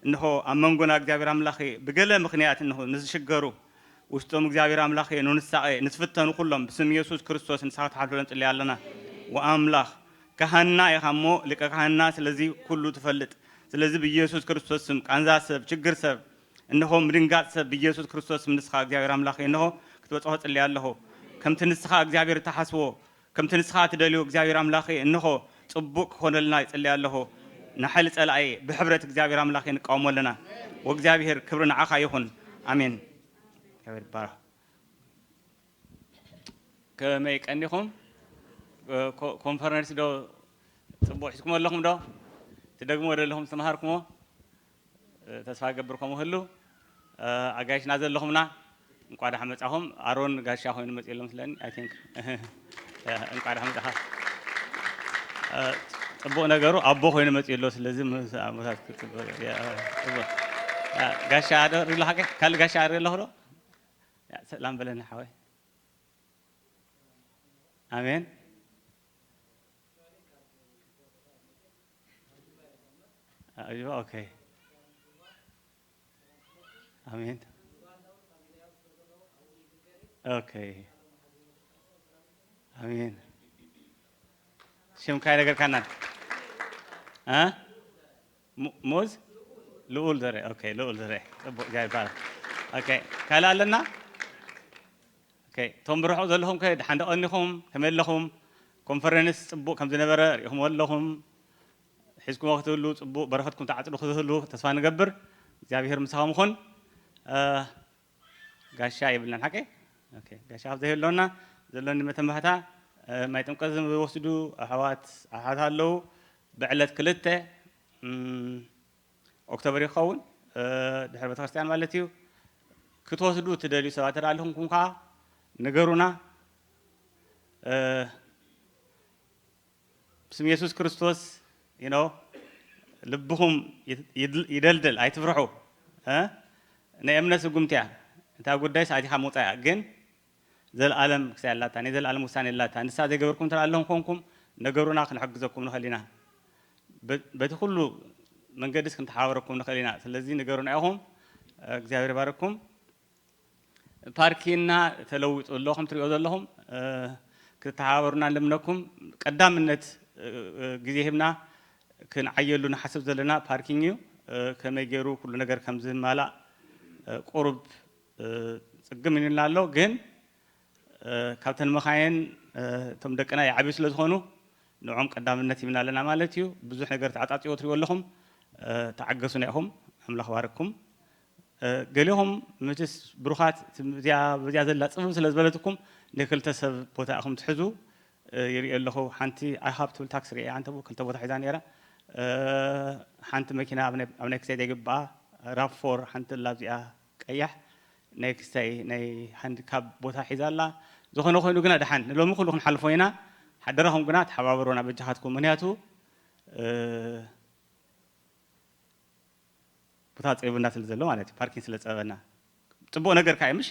እንሆ ኣብ መንጎና እግዚኣብሔር ኣምላኽ ብገለ ምኽንያት እንሆ ንዝሽገሩ ውስጦም እግዚኣብሔር ኣምላኽ ንንሳቐ ንዝፍተኑ ኩሎም ብስም ኢየሱስ ክርስቶስ ንስኻ ክትሓልፈሎም ንጽሊ ኣለና። ወኣምላኽ ካህንና ኢኻ እሞ ሊቀ ካህንና ስለዚ ኩሉ ትፈልጥ። ስለዚ ብኢየሱስ ክርስቶስ ስም ቃንዛ ሰብ፣ ችግር ሰብ፣ እንሆ ምድንጋጽ ሰብ ብኢየሱስ ክርስቶስ ስም ንስኻ እግዚኣብሔር ኣምላኽ እንሆ ክትበጽሖ ጽሊ ኣለኹ። ከምቲ ንስኻ እግዚኣብሔር እትሓስቦ፣ ከምቲ ንስኻ እትደልዮ እግዚኣብሔር ኣምላኽ እንሆ ጽቡቕ ክኾነልና ይጽሊ ኣለኹ። ንሓይሊ ጸላኢ ብሕብረት እግዚኣብሔር ኣምላኽ ንቃወሞ ኣለና። ወእግዚኣብሔር ክብሪ ንዓኻ ይኹን። ኣሜን። እግዚኣብሔር ይባረኽ። ከመይ ቀኒኹም? ኮ-፣ ኮንፈረንስ ዶ ጽቡቕ ሒዝኩም ኣለኹም ዶ? ትደግሞ ዘለኹም ዝተምሃርኩሞ? ተስፋ ገብር ከምኡ ህሉ። ኣጋይሽና ዘለኹምና እንቋ ደሓን መጻኹም። ኣሮን ጋሻ ኮይኑ መጺኡ ኣሎ መስለኒ፣ I think። እንቋ ደሓን መጻኻ። ጽቡቕ ነገሩ ኣቦ ኮይኑ መጺኡ ኣሎ። ስለዚ ምስ ኣቦታት ክጽቡቕ፣ ያ፣ ጽቡቕ። ያ፣ ጋሻ ዶ ሪሎ ሓቀ? ካልእ ጋሻ ሪሎ ዶ? ያ፣ ሰላም በለና ሓወይ። ኣሜን። ኣዩ፣ ኦኬ። ኣሜን። ኦኬ። ኣሜን። ሽምካ ይነገርካና። እ? ሙ-፣ ሙዝ? ልኡል ዘረ። ኦኬ፣ ልኡል ዘረ። ጽቡቕ፣ ጋይ ይባላል። ኦኬ፣ ካልእ ኣለና? ኦኬ፣ እቶም ብርሑቕ ዘለኹም ከ ደሓን ዶ ቀኒኹም? ከመይ ኣለኹም? ኮንፈረንስ ጽቡቕ ከም ዝነበረ ርኢኹምዎ ኣለኹም። ሒዝኩምዎ ክትህሉ፣ ጽቡቕ በረኸትኩም ትዓጽዱ ክትህሉ ተስፋ ንገብር። እግዚኣብሄር ምሳኹም ይኹን። እ፣ ጋሻ የብልናን ሓቀይ? ኦኬ፣ ጋሻ ካብ ዘየለውና ዘሎኒ መተንባህታ፣ እ፣ ማይ ጥምቀት ዝወስዱ ኣሕዋት፣ ኣሓት ኣለዉ። ብዕለት ክልተ፣ እም፣ ኦክቶበር ይኸውን፣ እ፣ ድሕሪ ቤተክርስትያን ማለት እዩ። ክትወስዱ ትደልዩ ሰባት እንተ ኣለኹም ከኣ ንገሩና። እ፣ ብስም የሱስ ክርስቶስ፣ you know፣ ልብኹም ይድ-፣ ይድል-፣ ይደልድል፣ ኣይትፍርሑ። እ፣ ናይ እምነት ስጉምቲ እያ። እታ ጉዳይስ ኣቲኻ ምውጻእ እያ፣ ግን ዘለኣለም ክሳይ ኣላታ፣ ናይ ዘለኣለም ውሳኔ ኣላታ። ንሳ ዘይገበርኩም እንተ ኣለኹም ኮንኩም፣ ነገሩና፣ ክንሕግዘኩም ንኽእል ኢና። በ-፣ በቲ ኩሉ መንገድስ ክንተሓባበረኩም ንኽእል ኢና። ስለዚ ንገሩና ኢኹም። እግዚኣብሔር ይባርኩም። ፓርኪንና ተለዊጡ ኣሎ፣ ከም ትሪኦ ዘለኹም፣ እ፣ ክትተሓባበሩና ንልምነኩም። ቀዳምነት፣ እ፣ እ፣ ግዜ ሂብና ክንዓየሉ ንሓስብ ዘለና ፓርኪንግ እዩ። እ፣ ከመይ ገይሩ ኩሉ ነገር ከም ዝማላእ፣ እ፣ ቁሩብ፣ እ፣ ጽግም ኢሉና ኣሎ። ግን፣ እ፣ ካብተን መኻይን፣ እ፣ እቶም ደቅና ይዓብዩ ስለ ዝኾኑ ንዕኦም ቀዳምነት ሂብና ኣለና ማለት እዩ። ብዙሕ ነገር ተዓጻጺዎ ትሪእዎ ኣለኹም። እ፣ ተዓገሱና ኢኹም። ኣምላኽ ባርኩም። እ፣ ገሊኹም መቸስ ብሩኻት፣ እቲ እዚኣ፣ በዚኣ ዘላ ጽብብ ስለ ዝበለትኩም፣ ንክልተ ሰብ ቦታ ኢኹም ትሕዙ። እ፣ ይርኢ ኣለኹ። ሓንቲ ኣይሃብ ትብል ታክሲ ሪኤ፣ ኣንተ ክልተ ቦታ ሒዛ ነይራ። እ፣ ሓንቲ መኪና ኣብ ናይ፣ ኣብ ናይ ክሳይ ዘይግብኣ፣ ራብ ፎር ሓንቲ ኣላ፣ ኣብዚኣ ቀያሕ ናይ ክሳይ ናይ ሃንዲካፕ ቦታ ሒዛ ኣላ። ዝኾነ ኮይኑ ግና ደሓን፣ ንሎሚ ኩሉ ክንሓልፎ ኢና። ሓደራኹም ግና ተሓባበሩና በጃኻትኩም። ምኽንያቱ፣ እ፣ ቦታ ጸቢቡና ስለ ዘሎ ማለት እዩ፣ ፓርኪንግ ስለ ጸበበና። ጽቡቕ ነገር ከኣ እዩ፣ ምሽ?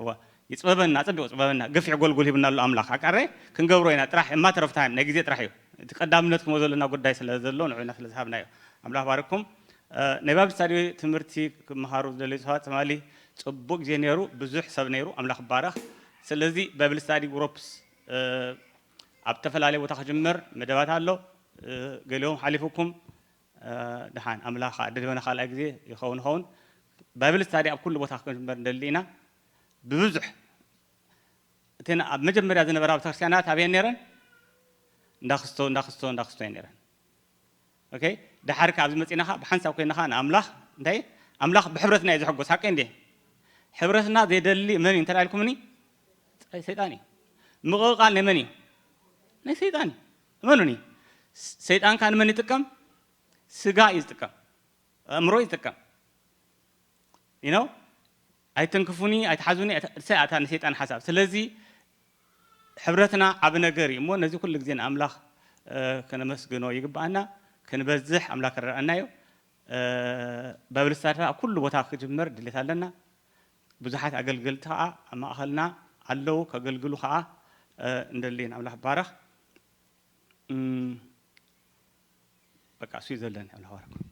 እዋ፣ ይጽበበና፣ ጽቡቕ ጽበበና። ገፊሕ ጎልጎል ሂብና ኣሎ ኣምላኽ። ኣቃረ ክንገብሮ ኢና ጥራሕ፣ እማ ተረፍ ታይም፣ ናይ ግዜ ጥራሕ እዩ። እቲ ቀዳምነት ክሞ ዘለና ጉዳይ ስለ ዘሎ ንዑና ስለ ዝሃብናዮ ኣምላኽ ባርኩም። ናይ ባብል ስታዲ ትምህርቲ ክመሃሩ ዝደለዩ ሰባት ትማሊ ጽቡቅ ግዜ ነይሩ፣ ብዙሕ ሰብ ነይሩ፣ ኣምላኽ ባረኽ። ስለዚ ባብል ስታዲ ግሩፕስ ኣብ ዝተፈላለየ ቦታ ክጅመር መደባት ኣሎ። ገሊኦም ሓሊፉኩም፣ ደሓን ኣምላኽ ደድበና ካልኣይ ግዜ ይኸውን ይኸውን። ባብል ስታዲ ኣብ ኩሉ ቦታ ክጅመር ንደሊ ኢና። ብብዙሕ እተን ኣብ መጀመርያ ዝነበራ ቤተክርስትያናት ኣበየን ነይረን? እንዳክስቶ እንዳክስቶ እንዳክስቶ እየን ነይረን። ኦኬ፣ ደሓር ከ ኣብዚ መጺና ከ ብሓንሳብ ኮይና ከ ንኣምላኽ እንታይ ኣምላኽ ብሕብረትና እዩ ዝሕጎስ፣ ሓቀይ እንዴ? ሕብረትና ዘይደሊ መን እዩ እንተ ኢልኩምኒ? ሰይጣን እዩ። ምቕቓል ናይ መን እዩ? ናይ ሰይጣን እዩ። እመኑኒ። ሰይጣን ከ ንመን ይጥቀም? ስጋ እዩ ዝጥቀም፣ ኣእምሮ እዩ ዝጥቀም። You know? ኣይተንክፉኒ፣ ኣይትሓዙኒ፣ ኣይተ- እሰይ ኣታ ንሰይጣን ሓሳብ። ስለዚ ሕብረትና ዓቢ ነገር እዩ እሞ ነዚ ኩሉ ግዜ ንኣምላኽ ከነመስግኖ ይግብኣና። ክንበዝሕ ኣምላኽ ክረዳእና እዩ። ባይብል ስታዲ ኣብ ኩሉ ቦታ ክጅመር ድሌት ኣለና። ብዙሓት ኣገልገልቲ ከዓ ኣብ ማእኸልና ኣለዉ፣ ከገልግሉ ከዓ እንደሊ። ንኣምላኽ ባረኽ። በቃ እሱ እዩ ዘለኒ። ኣምላኽ ባረኩም።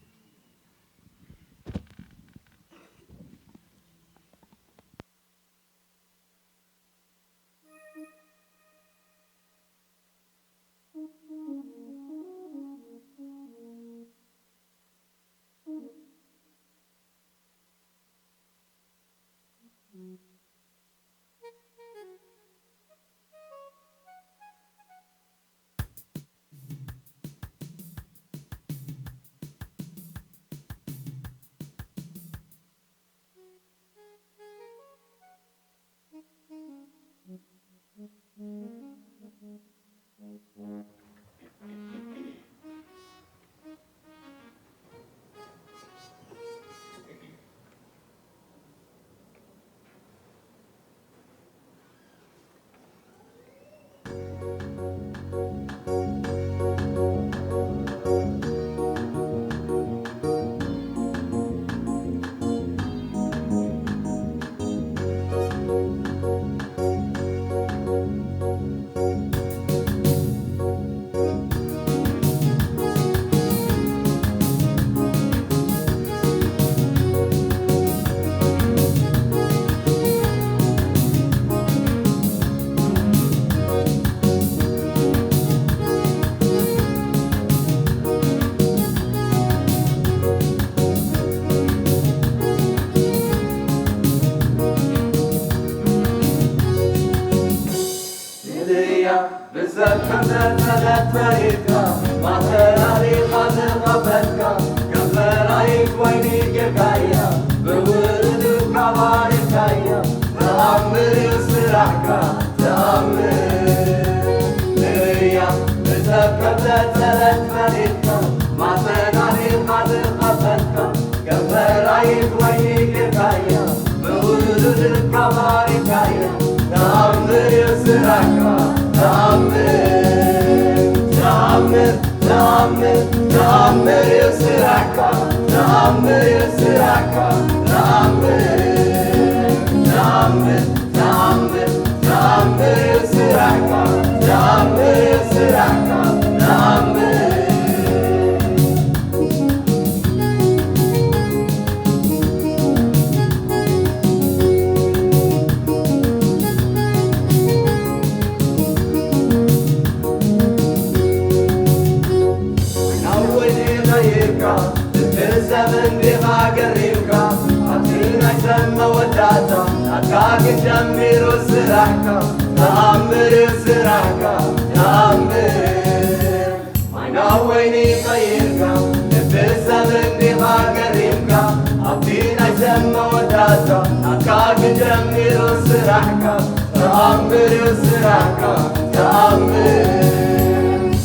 ንልያ ብሰብ ከም ዘጸለት ፈሪድካ፣ ማተራሪኻ ዝኸፈትካ፣ ከም ዘራይት ወይኒ ጌርካያ፣ ብውርድካ ባሪኻያ፣ ተኣምር እዩ ስራሕካ፣ ተኣምር። ንልያ ብሰብ ከም ዘጸለት ፈሪድካ፣ ማተራሪኻ ዝኸፈትካ፣ ከም ዘራይት ወይኒ ጌርካያ፣ ብውሉድካ ባሪካያ። ተኣምር እዩ ስራሕካ፣ ተኣምር፣ ተኣምር፣ ተኣምር፣ ተኣምር እዩ ስራሕካ፣ ተኣምር እዩ ስራሕካ፣ ተኣምር፣ ተኣምር፣ ተኣምር፣ ተኣምር እዩ ስራሕካ፣ ተኣምር እዩ ስራሕካ፣ ተኣምር። ናብ ወይኒ ቀይርካ፣ ልቢ ሰብ እንዲኻ ገሪምካ፣ ኣብቲ ናይ ሰብ መወዳእታ፣ ናትካ ግን ጀሚሩ ስራሕካ፣ ተኣምር እዩ ስራሕካ፣ ተኣምር። ማይ ናብ ወይኒ ቀይርካ፣ ልቢ ሰብ እንዲኻ ገሪምካ፣ ኣብቲ ናይ ሰብ መወዳእታ፣ ናትካ ግን ጀሚሩ ስራሕካ፣ ተኣምር እዩ ስራሕካ፣ ተኣምር፣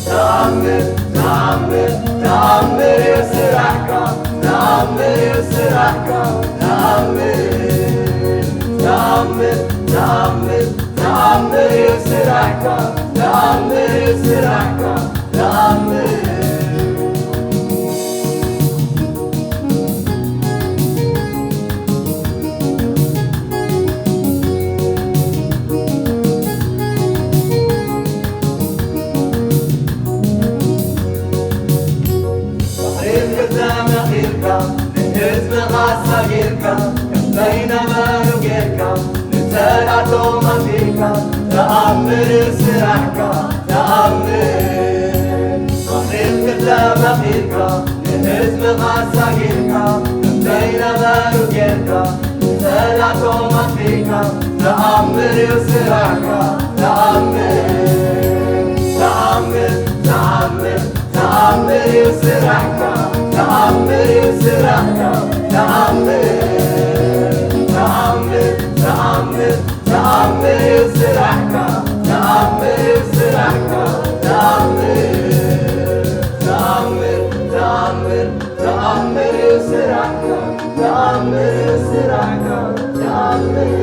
ተኣምር፣ ተኣምር፣ ተኣምር እዩ ስራሕካ፣ ተኣምር እዩ ስራሕካ፣ ተኣምር፣ ተኣምር፣ ተኣምር፣ ተኣምር እዩ ስራሕካ፣ ተኣምር እዩ ስራሕካ፣ ተኣምር። ተኣምር ስራሕካ ተኣምር። ባሕሪ ክልተ መኺልካ ንህዝብኻ ኣሳጊርካ ከምዘይነበሩ ጌርካ ንጸላቶም ኣጥፊእካ። ተኣምር እዩ ስራሕካ ተኣምር። ተኣምር ተኣምር ተኣምር እዩ ስራሕካ። ተኣምር እዩ ስራሕካ። ተኣምር ተኣምር ተኣምር ተኣምር እዩ ስራሕካ። ተኣምር እዩ ስራሕካ። ተኣምር ተኣምር ተኣምር ተኣምር እዩ ስራሕካ። ተኣምር እዩ ስራሕካ። ተኣምር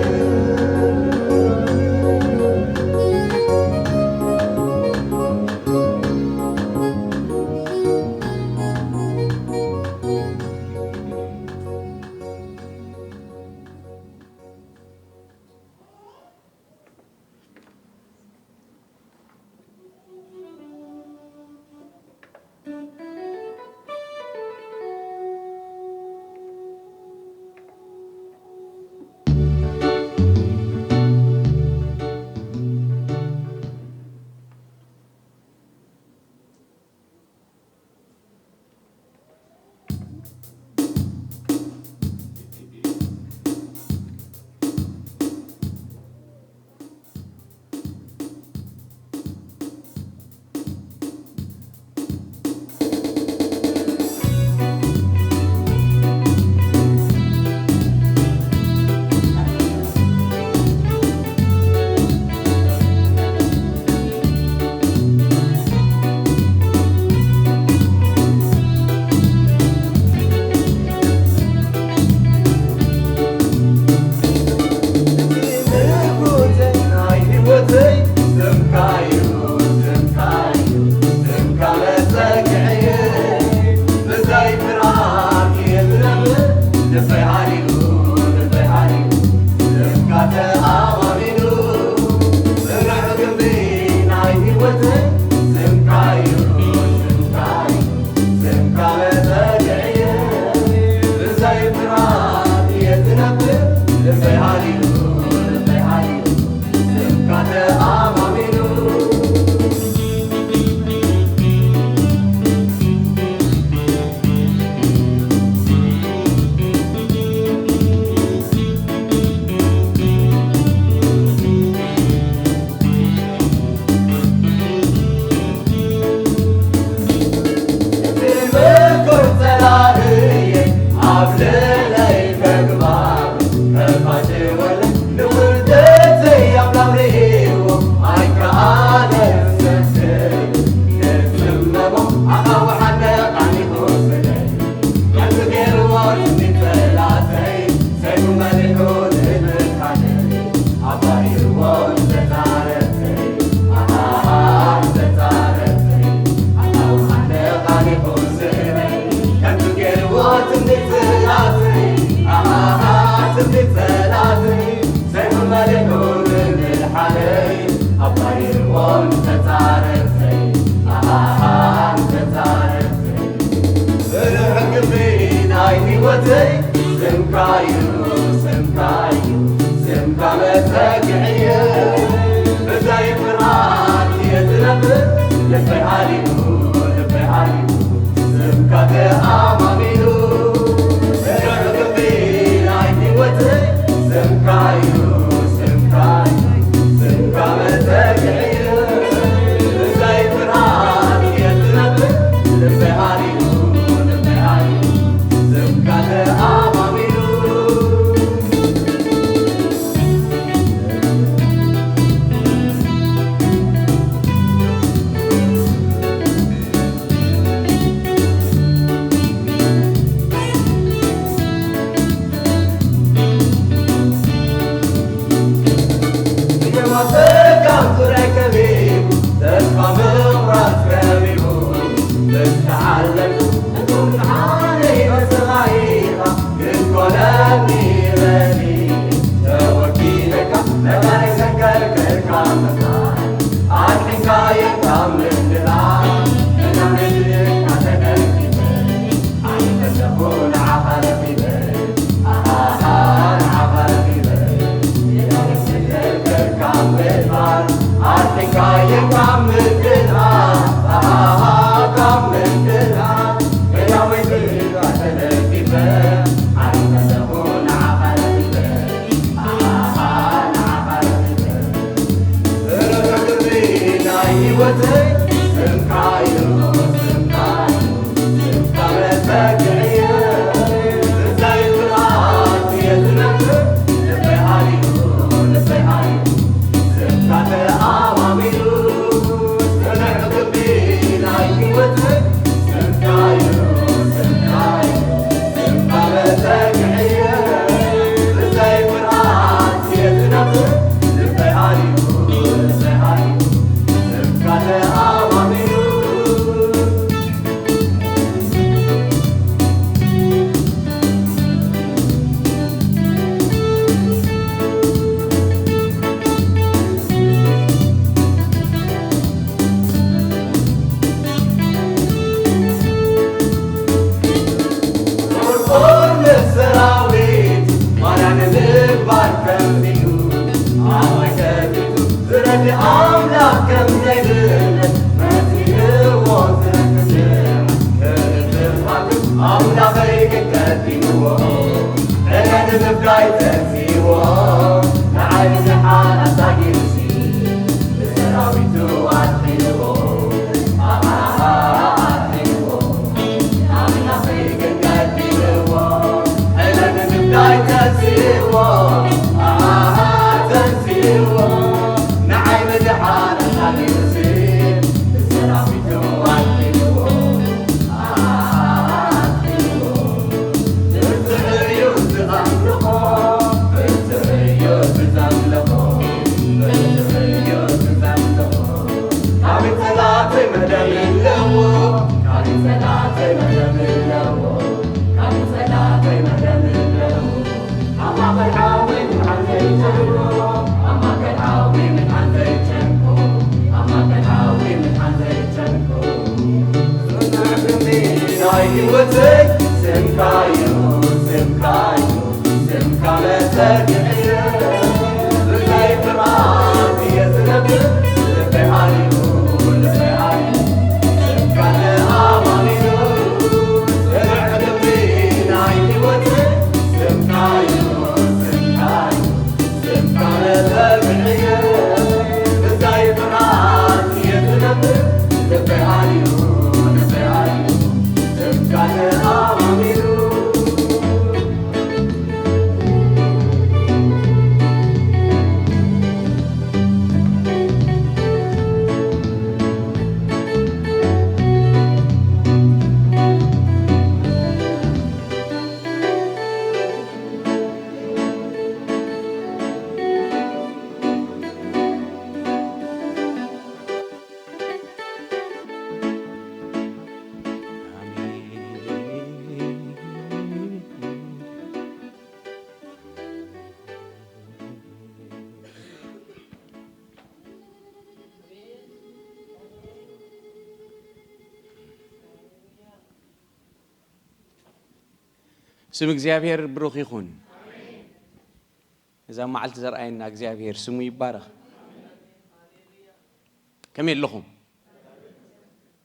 ቁርቁር ምስ ሰራዊት ማርያ ንምግባር ከምዚኡ ኣባይ ከፊቱ ዝረዲ ኣምላኽ ከም ዘይብለት መሲልዎ ዝርክስዕ ክልትፋቱ ኣምላኸይ ግን ቀዲምዎ ዕረ ንምፍዳይ ተንሲዎ ንዓይ ዝሓራ ሳጊሩሲ ብሰራዊቱ ኣድሒንዎ ኣድሒንዎ ስም እግዚኣብሔር ብሩኽ ይኹን። እዛ መዓልቲ ዘርኣየና እግዚኣብሔር ስሙ ይባረኽ። ከመይ ኣለኹም?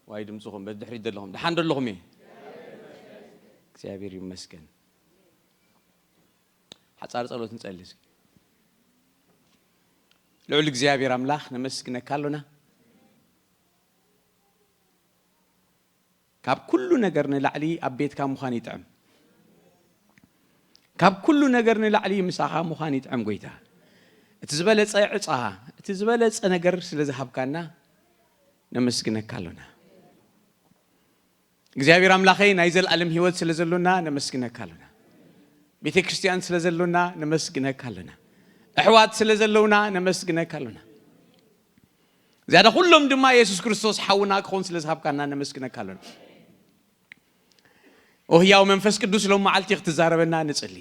ዋይ ድምፅኹም በድሕሪት ዘለኹም ደሓን ዶ ኣለኹም? እየ እግዚኣብሔር ይመስገን። ሓፃር ጸሎት ንጸሊ እስኪ። ልዑል እግዚኣብሔር ኣምላኽ ነመስግነካ ኣሎና። ካብ ኩሉ ነገር ንላዕሊ ኣብ ቤትካ ምዃን ይጥዕም። ካብ ኩሉ ነገር ንላዕሊ ምሳኻ ምዃን ይጥዕም ጎይታ። እቲ ዝበለጸ ዕጻ፣ እቲ ዝበለጸ ነገር ስለ ዝሃብካና ነመስግነካ ኣሎና። እግዚኣብሔር ኣምላኸይ ናይ ዘለኣለም ህይወት ስለ ዘሎና ነመስግነካ ኣሎና። ቤተ ክርስቲያን ስለ ዘሎና ነመስግነካ ኣሎና። ኣሕዋት ስለ ዘለውና ነመስግነካ ኣሎና። ዝያዳ ኩሎም ድማ የሱስ ክርስቶስ ሓውና ክኾን ስለ ዝሃብካና ነመስግነካ ኣሎና። ኦ ህያው መንፈስ ቅዱስ ሎም መዓልቲ ክትዛረበና ንጽሊ።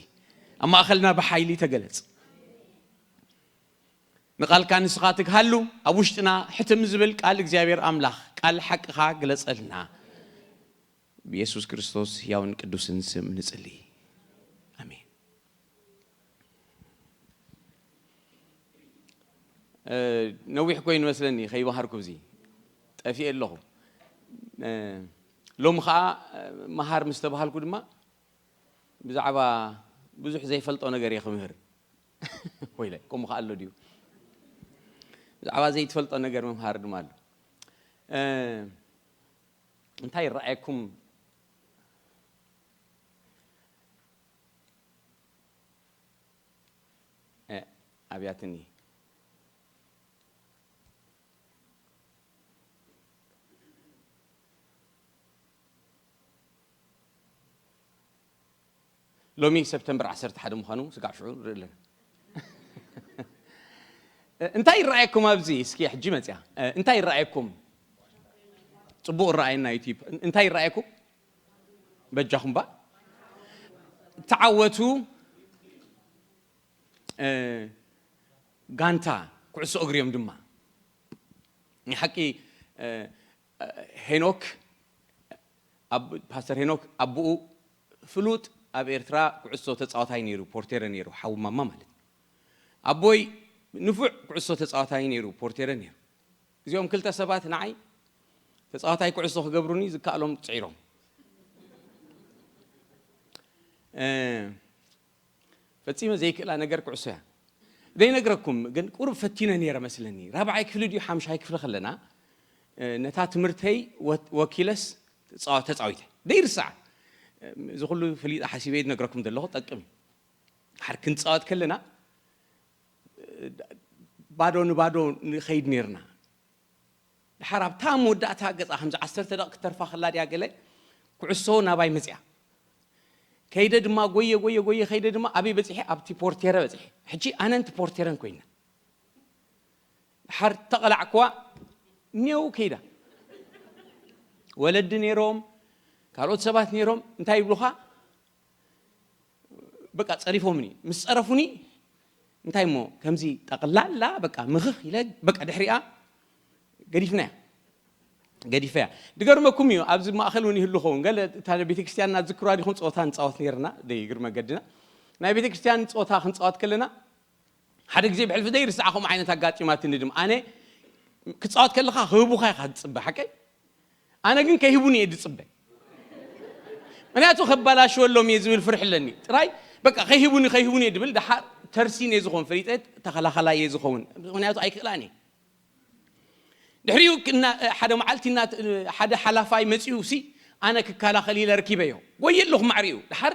ኣብ ማእኸልና ብሓይሊ ተገለጽ። ንቓልካ ንስኻ ትግሃሉ ኣብ ውሽጥና ሕትም ዝብል ቃል እግዚኣብሔር ኣምላኽ ቃል ሓቅኻ ግለጸልና። ብየሱስ ክርስቶስ ህያውን ቅዱስን ስም ንጽሊ። ኣሜን። እ፣ ነዊሕ ኮይኑ መስለኒ ከይመሃርኩ እዚ ጠፊኤ ኣለኹ። እ፣ ሎም ኸዓ፣ እ፣ መሃር ምስ ተባሃልኩ ድማ ብዛዕባ ብዙሕ ዘይፈልጦ ነገር እየ ክምህር። ወይለ፣ ከምኡ ኸዓ ኣሎ ድዩ? ብዛዕባ ዘይትፈልጦ ነገር ምምሃር ድማ ኣሎ። እ፣ እንታይ ይረኣየኩም? እ፣ ኣብያትኒ። ሎሚ ሰፕተምበር ዓሰርተ ሓደ ምዃኑ ስጋዕ ሽዑ ንርኢ ኣለና። እንታይ ይረኣየኩም ኣብዚ? እስኪ ሕጂ መጽያ። እንታይ ይረኣየኩም? ጽቡቕ ይረኣየና ዩቲዩብ። እንታይ ይረኣየኩም? በጃኹም ባ። ተዓወቱ። እ፣ ጋንታ ኩዕሶ እግሪ እዮም ድማ። ናይ ሓቂ፣ እ፣ ሄኖክ፣ ኣብ-፣ ፓስተር ሄኖክ ኣቦኡ ፍሉጥ ኣብ ኤርትራ ኩዕሶ ተጻዋታይ ነይሩ፣ ፖርቴረ ነይሩ፣ ሓው ማማ ማለት እዩ። ኣቦይ ንፉዕ ኩዕሶ ተጻዋታይ ነይሩ፣ ፖርቴረ ነይሩ። እዚኦም ክልተ ሰባት ንዓይ ተጻዋታይ ኩዕሶ ክገብሩኒ ዝከኣሎም ጽዒሮም። እ፣ ፈጺመ ዘይክእላ ነገር ኩዕሶ እያ። ዘይነግረኩም ግን ቁሩብ ፈቲነ ነይረ መስለኒ። ራብዓይ ክፍሊ ድዩ ሓምሻይ ክፍሊ ከለና፣ እ፣ ነታ ትምህርተይ ወ-፣ ወኪለስ ተጻዋ-፣ ተጻዊተ። ዘይርሳዕ። እ፣ እዚ ኩሉ ፈሊጠ ሓሲበ ዝነግረኩም ዘለኹ ጠቅም እዩ። ድሓር ክንጻወት ከለና፣ እ፣ ባዶ ንባዶ ንኸይድ ነይርና። ድሓር ኣብታ መወዳእታ ገጻ ከምዚ ዓሰርተ ደቂቕ ክተርፋ ከላ ድያ ገለ ኩዕሶ ናባይ መጽያ። ከይደ ድማ ጎየ፣ ጎየ፣ ጎየ፣ ከይደ ድማ ኣበይ በጺሐ? ኣብቲ ፖርቴረ በጺሐ። ሕጂ ኣነ ንቲ ፖርቴረን ኮይነ። ድሓር ተቐላዕክዋ፣ ኔው ከይዳ። ወለዲ ነይሮም፣ ካልኦት ሰባት ነይሮም፣ እንታይ ይብሉኻ? በቃ ጸሪፎምኒ። ምስ ጸረፉኒ፣ እንታይ እሞ፣ ከምዚ ጠቕላላ፣ በቃ ምኽኽ ኢለ፣ በቃ ድሕሪኣ ገዲፍናያ። ገዲፈያ። ድገርመኩም እዩ፣ ኣብዚ ማእከል እውን ይህሉ ኸውን። ገለ እታ ቤተክርስትያንና ትዝክሩዋ ዲኹም? ጸወታ ንጻወት ነይርና፣ ደይ እግሪ መገድና። ናይ ቤተክርስትያን ጸወታ ክንጻወት ከለና፣ ሓደ ግዜ ብሕልፊ ዘይርስዓ ከምኡ ዓይነት ኣጋጢማትኒ ድማ። ኣነ ክጻወት ከለኻ ክህቡኻ ኢኻ ትጽበ፣ ሓቀይ? ኣነ ግን ከይህቡኒ እየ ዝጽበ። ምክንያቱ ከባላሽወሎም እየ ዝብል ፍርሒ ኣለኒ። ጥራይ በቃ ከይህቡኒ፣ ከይህቡኒ እየ ዝብል፣ ደሓር ተርሲን እየ ዝኸውን፣ ፈሊጠ ተኸላኸላይ እየ ዝኸውን። ምክንያቱ ኣይክእላን እየ። ድሕሪኡ ክና-፣ ሓደ መዓልቲ እና-፣ ሓደ ሓላፋይ መጺኡ ሲ ኣነ ክከላኸል ኢለ ረኪበዮ። ጎየ ኣለኹ ማዕሪኡ። ደሓር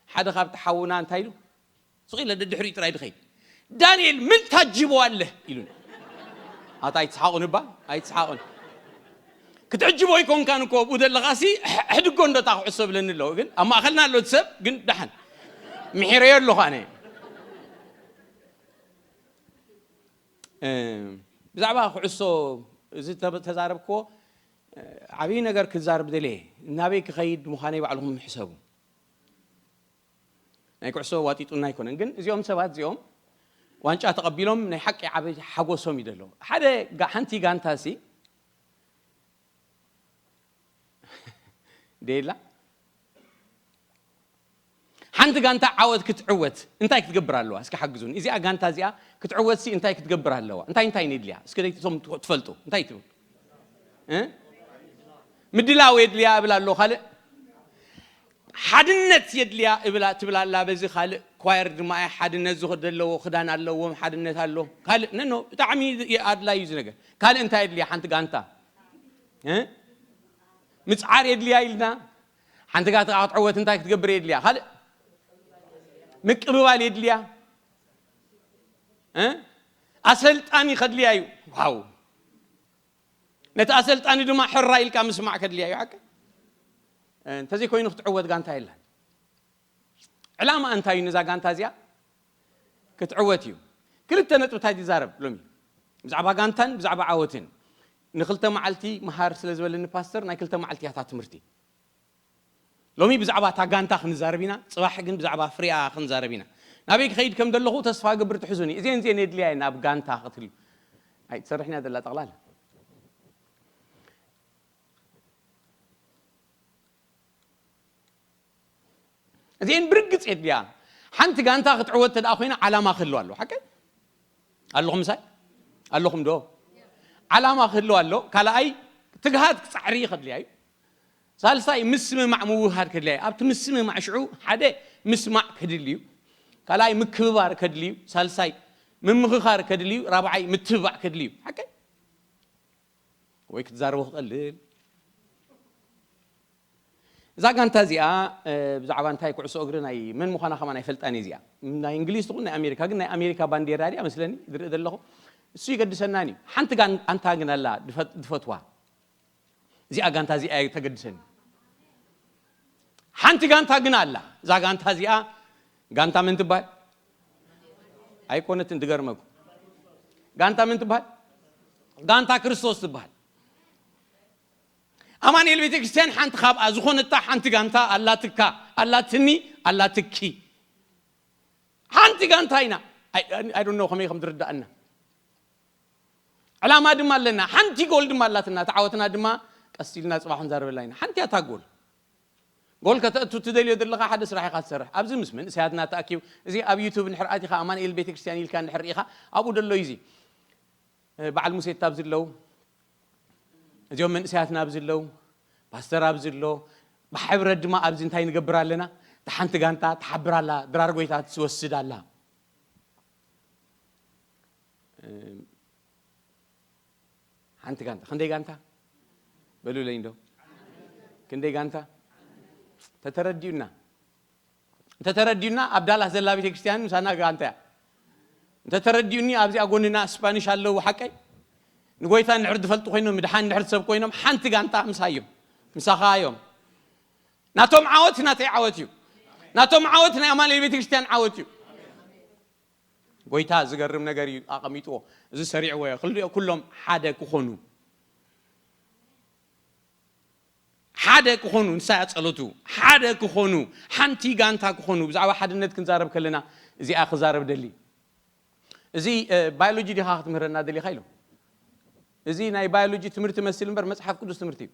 ሓደ ካብቲ ሓውና እንታይ ኢሉ? ስቕ ኢለ ደድሕሪኡ ጥራይ ድኸይድ። "ዳንኤል፣ ምን ታጅቦ ኣለህ?" ኢሉኒ። ኣታ ኣይትስሓቑን እባ፣ ኣይትስሓቑን። ክትዕጅቦ ኣይኮንካን እኮ፣ ኣብኡ ዘለኻሲ፣ ኣሕ-፣ ኣሕድጎ እንዶ እታ ኩዕሶ ብለኒ ኣለዎ። ግን ኣብ ማእከልና ኣሎ እቲ ሰብ፣ ግን ደሓን። ምሒረዮ ኣለኹ ኣነ። እ፣ ብዛዕባ ኩዕሶ እዚ ተበ-፣ ተዛረብክዎ፣ እ፣ ዓብዪ ነገር ክዛረብ ደልየ። ናበይ ክኸይድ ምዃነይ ባዕልኹም ሕሰቡ። ናይ ኩዕሶ ዋጢጡና ኣይኮነን፣ ግን እዚኦም ሰባት እዚኦም ዋንጫ ተቐቢሎም ናይ ሓቂ ዓቢ ሓጎሶም እዩ ዘሎ። ሓደ ጋ-፣ ሓንቲ ጋንታ ሲ ደላ ሓንቲ ጋንታ ዓወት ክትዕወት እንታይ ክትገብር ኣለዋ? እስኪ ሓግዙን። እዚኣ ጋንታ እዚኣ ክትዕወት ሲ እንታይ ክትገብር ኣለዋ? እንታይ እንታይ ነድልያ? እስኪ እቶም ትፈልጡ እንታይ ትብሉ? እ? ምድላው የድልያ እብል ኣሎ። ካልእ ሓድነት የድልያ እብላ፣ ትብል ኣላ። በዚ ካልእ ኳየር ድማ እያ ሓድነት ዝኸ-፣ ዘለዎ ክዳን ኣለዎም፣ ሓድነት ኣሎ። ካልእ ነኖ ብጣዕሚ የ-፣ ኣድላይ እዩ እዚ ነገር። ካልእ እንታይ የድልያ ሓንቲ ጋንታ? እ? ምጽዓር የድልያ ኢልና። ሓንቲ ጋንታ ክትዕወት እንታይ ክትገብር የድልያ? ካልእ ምቅብባል የድልያ። እ? ኣሰልጣኒ ከድልያ እዩ። ዋው። ነቲ ኣሰልጣኒ ድማ ሕራ ኢልካ ምስማዕ ከድልያ እዩ። ሓቂ እንተዘይኮይኑ ክትዕወት ጋንታ የላን። ዕላማ እንታይ እዩ ነዛ ጋንታ እዚኣ? ክትዕወት እዩ። ክልተ ነጥብታት ይዛረብ ሎሚ። ብዛዕባ ጋንታን ብዛዕባ ዓወትን። ንክልተ መዓልቲ መሃር ስለ ዝበለኒ ፓስተር፣ ናይ ክልተ መዓልቲ እያ እታ ትምህርቲ። ሎሚ ብዛዕባ እታ ጋንታ ክንዛረብ ኢና፣ ጽባሕ ግን ብዛዕባ ፍሪኣ ክንዛረብ ኢና። ናበይ ክኸይድ ከም ዘለኹ ተስፋ እገብር ትሕዙኒ። እዚአን እዚአን የድልያ እየን ኣብ ጋንታ ክትህሉ። ኣይ፣ ትሰርሕን እያ ዘላ ጠቕላላ። እዚአን ብርግጽ የድልያ። ሓንቲ ጋንታ ክትዕወት እንተ ደኣ ኮይና ዓላማ ክህልዋ ኣለዎ። ሓቀይ? ኣለኹም ምሳይ? ኣለኹም ዶ? ዓላማ ክህልዋ ኣሎ። ካልኣይ ትግሃት ጻዕሪ ከድልያ እዩ። ሳልሳይ ምስምማዕ ምውህሃድ ከድልያ እዩ። ኣብቲ ምስምማዕ ሽዑ ሓደ ምስማዕ ከድሊ እዩ። ካልኣይ ምክብባር ከድሊ እዩ። ሳልሳይ ምምኽኻር ከድሊ እዩ። ራብዓይ ምትብባዕ ከድሊ እዩ። ሓቀይ? ወይ ክትዛረቦ ክቐልል። እዛ ጋንታ እዚኣ ብዛዕባ እንታይ ኩዕሶ እግሪ ናይ መን ምዃና ከማን ኣይፈልጣን እየ። እዚኣ ናይ እንግሊዝ ትኹን ናይ ኣሜሪካ፣ ግን ናይ ኣሜሪካ ባንዴራ ድያ መስለኒ ዝርኢ ዘለኹ። እሱ ይገድሰናን እዩ። ሓንቲ ጋንታ ግን ኣላ ድፈትዋ። እዚኣ ጋንታ እዚኣ ተገድሰኒ። ሓንቲ ጋንታ ግን ኣላ። እዛ ጋንታ እዚኣ ጋንታ መን ትበሃል? ኣይኮነትን፣ ድገርመኩም። ጋንታ መን ትበሃል? ጋንታ ክርስቶስ ትበሃል። ኣማኑኤል ቤተክርስትያን ሓንቲ ካብኣ ዝኾነታ ሓንቲ ጋንታ ኣላትካ፣ ኣላትኒ፣ ኣላትኪ። ሓንቲ ጋንታ ኢና። ኣይ ዶንት ኖ ከመይ ከም ዝርዳእና። ዕላማ ድማ ኣለና። ሓንቲ ጎል ድማ ኣላትና። ተዓወትና ድማ ቀስ ኢልና ጽባሕ ንዛረበላ ኢና። ሓንቲ እያ እታ ጎል። ጎል ከተእቱ ትደልዮ ዘለኻ ሓደ ስራሕ ኢኻ ትሰርሕ። ኣብዚ ምስ መንእሰያትና ተኣኪቡ፣ እዚ ኣብ ዩቱብ እንድሕር ኣቲኻ ኣማኑኤል ቤተክርስትያን ኢልካ እንድሕር ርኢኻ፣ ኣብኡ ደሎ እዩ እዚ። በዓል ሙሴት ኣብዚ ኣለዉ፣ እዚኦም መንእሰያትና ኣብዚ ኣለዉ፣ ፓስተር ኣብዚ ኣሎ። ብሕብረት ድማ ኣብዚ እንታይ ንገብር ኣለና? እታ ሓንቲ ጋንታ ትሓብር ኣላ፣ ድራር ጎይታ ትወስድ ኣላ። ሓንቲ ጋንታ፣ ክንደይ ጋንታ በሉለይ እንዶ? ክንደይ ጋንታ? ተተረዲኡና። እንተተረዲኡና ኣብ ዳላስ ዘላ ቤተክርስትያን ምሳና ጋንታ እያ። እንተተረዲኡኒ ኣብዚኣ ጎንና ስፓኒሽ ኣለዉ፣ ሓቀይ? ንጎይታ እንድሕር ዝፈልጡ ኮይኖም፣ ምድሓን እንድሕር ዝሰብ ኮይኖም፣ ሓንቲ ጋንታ ምሳዮም፣ ምሳኻ እዮም። ናቶም ዓወት ናተይ ዓወት እዩ። ናቶም ዓወት ናይ ኣማኑኤል ቤተክርስትያን ዓወት እዩ። ጎይታ ዝገርም ነገር እዩ ኣቐሚጥዎ። እዚ ሰሪዕዎ እየ። ክልቲኦ ኩሎም ሓደ ክኾኑ፣ ሓደ ክኾኑ፣ ንሳ እያ ጸሎቱ። ሓደ ክኾኑ፣ ሓንቲ ጋንታ ክኾኑ። ብዛዕባ ሓድነት ክንዛረብ ከለና እዚኣ ክዛረብ ደሊ። እዚ ባዮሎጂ ዲኻ ክትምህረና ደሊኻ ኢሎም። እዚ ናይ ባዮሎጂ ትምህርቲ መስል እምበር መጽሓፍ ቅዱስ ትምህርቲ እዩ።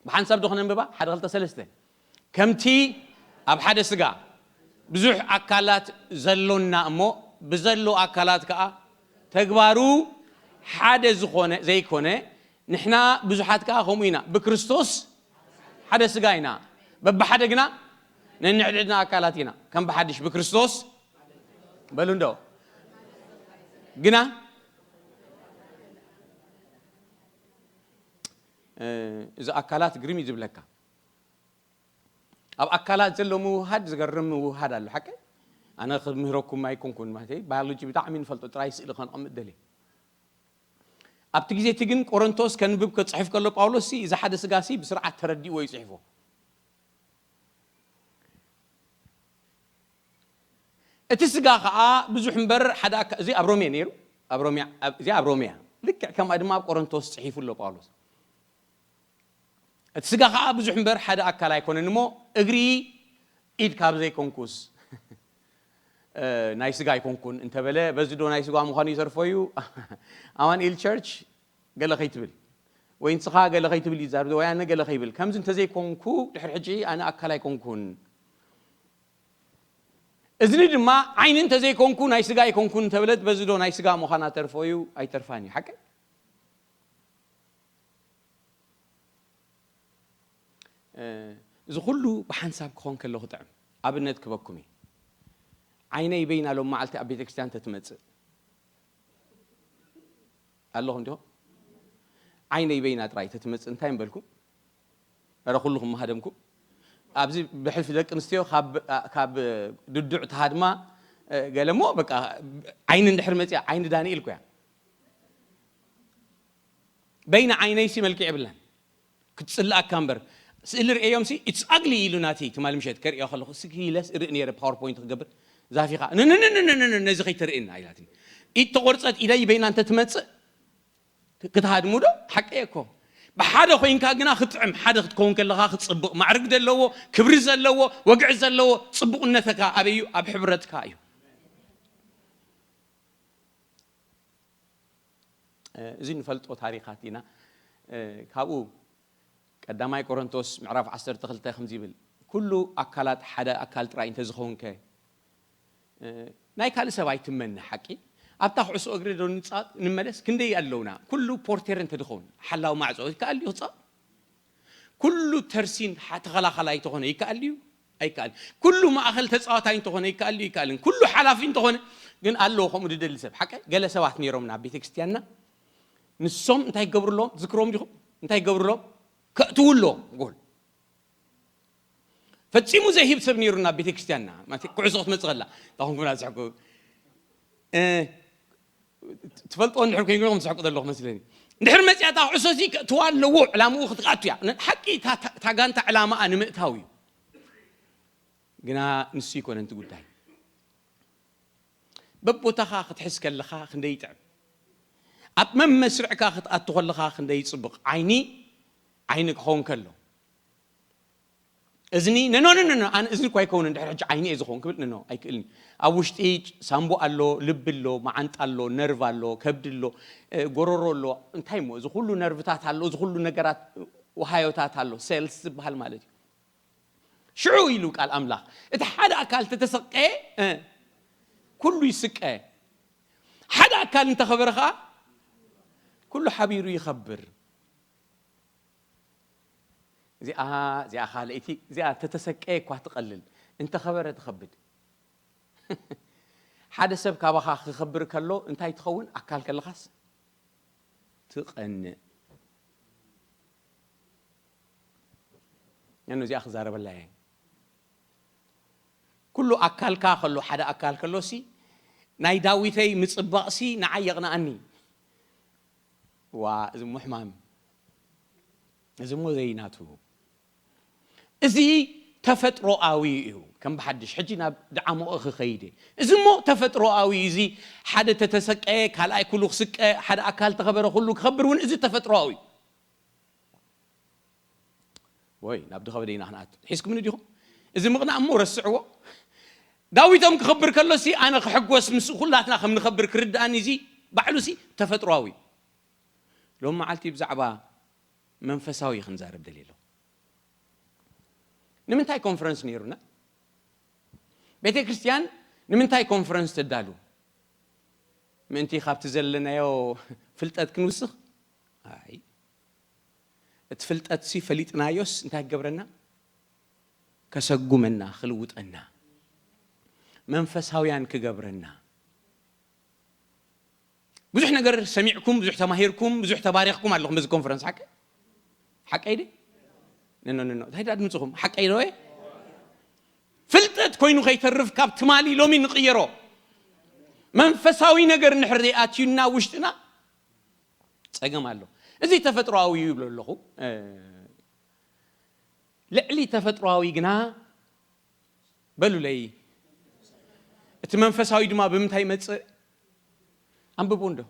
ብሓንሳብ ዶ ክነንብባ? ሓደ ክልተ ሰለስተ። ከምቲ ኣብ ሓደ ስጋ ብዙሕ ኣካላት ዘሎና እሞ ብዘሎ ኣካላት ከኣ ተግባሩ ሓደ ዝኾነ ዘይኮነ፣ ንሕና ብዙሓት ከኣ ከምኡ ኢና። ብክርስቶስ ሓደ ስጋ ኢና፣ በብሓደ ግና ነንሕድሕድና ኣካላት ኢና። ከም ብሓድሽ ብክርስቶስ በሉ እንዶ ግና እዚ ኣካላት ግርም እዩ ዝብለካ። ኣብ ኣካላት ዘሎ ምውሃድ ዝገርም ምውሃድ ኣሎ። ሓቀይ? ኣነ ክምህረኩም ኣይኮንኩን፣ ማለት ባዮሎጂ ብጣዕሚ ንፈልጦ ጥራይ ስእሊ ከንቐምጥ ደልየ። ኣብቲ ግዜ እቲ ግን ቆሮንቶስ ከንብብ ክጽሕፍ ከሎ ጳውሎስ ሲ እዚ ሓደ ስጋ ሲ ብስርዓት ተረዲእዎ እዩ ጽሒፎ። እቲ ስጋ ኸዓ ብዙሕ እምበር ሓደ ኣካ-፣ እዚ ኣብ ሮሜ ነይሩ። ኣብ ሮሜ፣ ኣብ፣ እዚ ኣብ ሮሜ እያ። ልክዕ ከምኣ ድማ ኣብ ቆሮንቶስ ጽሒፉ ኣሎ ጳውሎስ። እቲ ስጋ ኸዓ ብዙሕ እምበር ሓደ ኣካል ኣይኮነን እሞ፣ እግሪ ኢድ ካብ ዘይኮንኩስ፣ እ፣ ናይ ስጋ ኣይኮንኩን እንተበለ፣ በዚ ዶ ናይ ስጋ ምዃኑ ይተርፎ እዩ? ኣማኑኤል ቸርች ገለ ከይትብል፣ ወይ ንስኻ ገለ ከይትብል እዩ ዛርብ፣ ወይ ኣነ ገለ ከይብል። ከምዚ እንተዘይኮንኩ፣ ድሕሪ ሕጂ ኣነ ኣካል ኣይኮንኩን። እዝኒ ድማ ዓይኒ እንተዘይኮንኩ፣ ናይ ስጋ ኣይኮንኩን እንተበለት፣ በዚ ዶ ናይ ስጋ ምዃና ተርፎ እዩ? ኣይተርፋን እዩ። ሓቀይ? እ፣ እዚ ኩሉ ብሓንሳብ ክኾን ከሎ ክጥዕም። ኣብነት ክበኩም እየ። ዓይነይ በይና ሎም መዓልቲ ኣብ ቤተ ክርስቲያን ተትመጽእ ኣለኹም ዲኹም? ዓይነይ በይና ጥራይ ተትመጽእ እንታይ ምበልኩም? ኧረ ኩልኹም ምሃደምኩም። ኣብዚ ብሕልፊ ደቂ ኣንስትዮ ካብ፣ ካብ ድዱዕ ተሃድማ፣ እ፣ ገለ እሞ በቃ ዓይኒ እንድሕር መጽያ ዓይኒ ዳንኤል እኮ እያ። በይና ዓይነይሲ መልክዕ የብላን። ክትጽልኣካ እምበር። ስእሊ ርእዮም ሲ፣ it's ugly ኢሉ ናቲ ትማል ምሸት ከርእዮ ከለኹ፣ እስኪ ኢለስ ርኢ ነይረ ፓወርፖይንት ክገብር። ዛፊኻ፣ "ንንንንንንን ነዚ ከይተርእየና" ኢላትኒ። ኢድ ተቖርጸት ኢደይ በይና እንተ ትመጽእ፣ ክ-፣ ክትሃድሙ ዶ? ሓቀይ እኮ። ብሓደ ኮይንካ ግና ክጥዕም፣ ሓደ ክትከውን ከለኻ ክጽብቕ፣ ማዕርግ ዘለዎ፣ ክብሪ ዘለዎ፣ ወግዒ ዘለዎ፣ ጽቡቕነተካ ኣበይ እዩ? ኣብ ሕብረትካ እዩ። እ፣ እዚ ንፈልጦ ታሪኻት ኢና። እ፣ ካብኡ ቀዳማይ ቆሮንቶስ ምዕራፍ ዓሰርተ ክልተ ከምዚ ይብል፣ "ኩሉ ኣካላት ሓደ ኣካል ጥራይ እንተዝኸውንከ?" እ፣ ናይ ካልእ ሰብ ኣይትመነ ሓቂ። ኣብታ ኩዕሶ እግሪ ዶ ንጻወት ንመለስ፣ ክንደይ ኣለውና? ኩሉ ፖርቴር እንተዝኸውን፣ ሓላው ማዕጾ ይከኣል ድዩ ክጻወት? ኩሉ ተርሲን ሓ-፣ ተኸላኻላይ እንተኾነ ይከኣል ድዩ? ኣይከኣልን። ኩሉ ማእኸል ተጻዋታይ እንተኾነ ይከኣል ድዩ? ኣይከኣልን። ኩሉ ሓላፊ እንተኾነ ግን ኣለዎ ከምኡ ዝደሊ ሰብ። ሓቀ ገለ ሰባት ነይሮምና ኣብ ቤተ ክርስቲያንና፣ ንሶም እንታይ ይገብሩ ኣለዎም? ትዝክርዎም ዲኹም? እንታይ ይገብሩ ኣለዎም? ከእትዉ ኣለዎም ጎል። ፈጺሙ ዘይህብ ሰብ ነይሩ ናብ ቤተ ክርስቲያንና። ማለት ኩዕሶ ክትመጽእ ከላ፣ "እንታይ ኮንኩም ኣትስሕቁ?" እ፣ ትፈልጥዎ እንድሕር ኮይንኩም ትስሕቁ ዘለኹ መስለኒ። እንድሕር መጺኣ እታ ኩዕሶ እዚ ከእትዋ ኣለዎ፣ ዕላምኡ ክትኣቱ እያ። ን-፣ ሓቂ እታ፣ እታ፣ እታ ጋንታ ዕላማኣ ንምእታው እዩ። ግና ንሱ ኣይኮነን እቲ ጉዳይ። በቦታኻ ክትሕዝ ከለኻ ክንደይ ይጥዕም። ኣብ መመስርዕካ ክትኣቱ ከለኻ ክንደይ ይጽብቕ። ዓይኒ፣ ዓይኒ ክኸውን ከሎ። እዝኒ፣ "ነኖ፣ ነኖ፣ ነኖ፣ ኣነ እዝኒ እኳ ኣይከውንን፣ ድሕሪ ሕጂ ዓይኒ እየ ዝኸውን" ክብል፣ "ነኖ፣ ኣይክእልን። ኣብ ውሽጢ ሳምቡ ኣሎ፣ ልቢ ኣሎ፣ መዓንጣ ኣሎ፣ ነርቭ ኣሎ፣ ከብዲ ኣሎ፣ እ፣ ጎረሮ ኣሎ። እንታይ እሞ፣ እዚ ኩሉ ነርቭታት ኣሎ፣ እዚ ኩሉ ነገራት፣ ውሃዮታት ኣሎ፣ ሴልስ ዝበሃል ማለት እዩ። ሽዑ" ኢሉ ቃል ኣምላኽ፣ "እቲ ሓደ ኣካል ተተሰቀየ፣ እ፣ ኩሉ ይስቀ። ሓደ ኣካል እንተኸበረ ኸዓ፣ ኩሉ ሓቢሩ ይኸብር።" እዚኣ፣ እዚኣ ካልኣይቲ፣ እዚኣ ተተሰቀየ እኳ ትቐልል፣ እንተኸበረ ትኸብድ። ሓደ ሰብ ካባኻ ክኸብር ከሎ እንታይ ትኸውን? ኣካል ከለኻስ ትቐንእ። ነኑ እዚኣ ክዛረበላ እየ። ኩሉ ኣካልካ ከሎ፣ ሓደ ኣካል ከሎሲ፣ ናይ ዳዊተይ ምጽባቕሲ ንዓይ የቕንኣኒ። ዋ፣ እዚ እሞ ሕማም። እዚ እሞ ዘይናቱ። እዚ ተፈጥሮኣዊ እዩ። ከም ብሓድሽ ሕጂ ናብ ደዓሞቕ ክኸይድ እየ። እዚ እሞ ተፈጥሮኣዊ እዩ። እዚ ሓደ ተተሰቀየ፣ ካልኣይ ኩሉ ክስቀ፣ ሓደ ኣካል ተኸበረ፣ ኩሉ ክኸብር እውን እዚ ተፈጥሮኣዊ እዩ። ወይ፣ ናብ ድኸበደ ኢና ክንኣቱ። ሒዝኩምኒ ዲኹም? እዚ ምቕናእ እሞ ረስዕዎ። ዳዊቶም ክኸብር ከሎሲ ኣነ ክሕጎስ፣ ምስ ኩላትና ከም ንኸብር ክርድኣኒ፣ እዚ ባዕሉሲ ተፈጥሮኣዊ እዩ። ሎም መዓልቲ ብዛዕባ መንፈሳዊ ክንዛረብ ደልየ ኣለኹ። ንምንታይ ኮንፈረንስ ነይሩና? ቤተ ክርስቲያን ንምንታይ ኮንፈረንስ ተዳሉ? ምእንቲ ካብቲ ዘለናዮ ፍልጠት ክንውስኽ? ኣይ። እቲ ፍልጠትሲ ፈሊጥናዮስ እንታይ ክገብረና? ከሰጉመና፣ ክልውጠና፣ መንፈሳውያን ክገብረና። ብዙሕ ነገር ሰሚዕኩም፣ ብዙሕ ተማሂርኩም፣ ብዙሕ ተባሪኽኩም ኣለኹም በዚ ኮንፈረንስ። ሓቀይ? ሓቀይ ድዩ? ነኖ፣ ነኖ። እንታይ ደኣ ድምፅኹም? ሓቀይ ዶ? ፍልጠት ኮይኑ ከይተርፍ ካብ ትማሊ ሎሚ ንቕየሮ። መንፈሳዊ ነገር እንድሕር ዘይኣትዩና ውሽጥና ጸገም ኣሎ። እዚ ተፈጥሮኣዊ እዩ ይብሎ ኣለኹ። እ፣ ልዕሊ ተፈጥሮኣዊ ግና በሉለይ። እቲ መንፈሳዊ ድማ ብምንታይ ይመጽእ? ኣንብቡ እንዶ።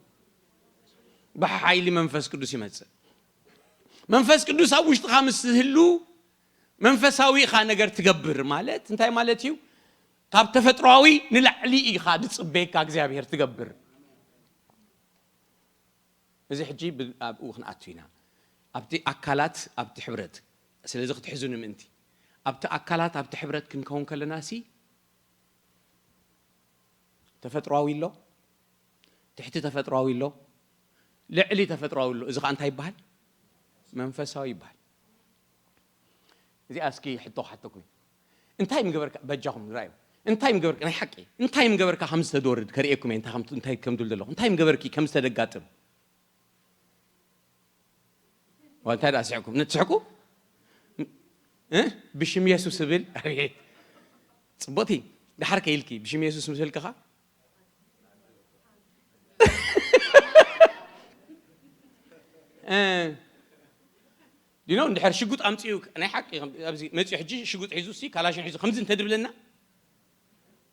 ብሓይሊ መንፈስ ቅዱስ ይመጽእ። መንፈስ ቅዱስ ኣብ ውሽጥኻ ምስ ዝህሉ መንፈሳዊ ኢኻ ነገር ትገብር ማለት እንታይ ማለት እዩ? ካብ ተፈጥሮኣዊ ንላዕሊ ኢኻ ዝጽበየካ እግዚኣብሔር ትገብር። እዚ ሕጂ ብ-፣ ኣብኡ ክንኣቱ ኢና። ኣብቲ ኣካላት፣ ኣብቲ ሕብረት። ስለዚ ክትሕዙኒ ምእንቲ። ኣብቲ ኣካላት፣ ኣብቲ ሕብረት ክንከውን ከለና ሲ፣ ተፈጥሮኣዊ ኣሎ፣ ትሕቲ ተፈጥሮኣዊ ኣሎ፣ ልዕሊ ተፈጥሮኣዊ ኣሎ። እዚ ኸኣ እንታይ ይበሃል? መንፈሳዊ ይበሃል። እዚኣ እስኪ ሕቶ ክሓተኩም። እንታይ ምገበርካ? በጃኹም ርኣዩ። እንታይ ምገበርካ? ናይ ሓቂ። እንታይ ምገበርካ ከም ዝተደወርድ ከርእየኩም እየ። እንታይ ከም፣ እንታይ ከም ድብል ዘለኹ። እንታይ ምገበርኪ ከም ዝተደጋጥም። ዋ፣ እንታይ ደኣ ስሕቁ? ንትስሕቁ? እ? ብሽም የሱስ እብል። ኣቤት። ጽቡቕቲ። ደሓር ከይልኪ፣ ብሽም የሱስ ምስ በልክኻ? እ፣ ዲኖ እንድሕር ሽጉጥ ኣምጺኡ፣ ናይ ሓቂ፣ ኣብዚ መጺኡ ሕጂ ሽጉጥ ሒዙ ሲ፣ ካላሽን ሒዙ ከምዚ እንተድብለና፣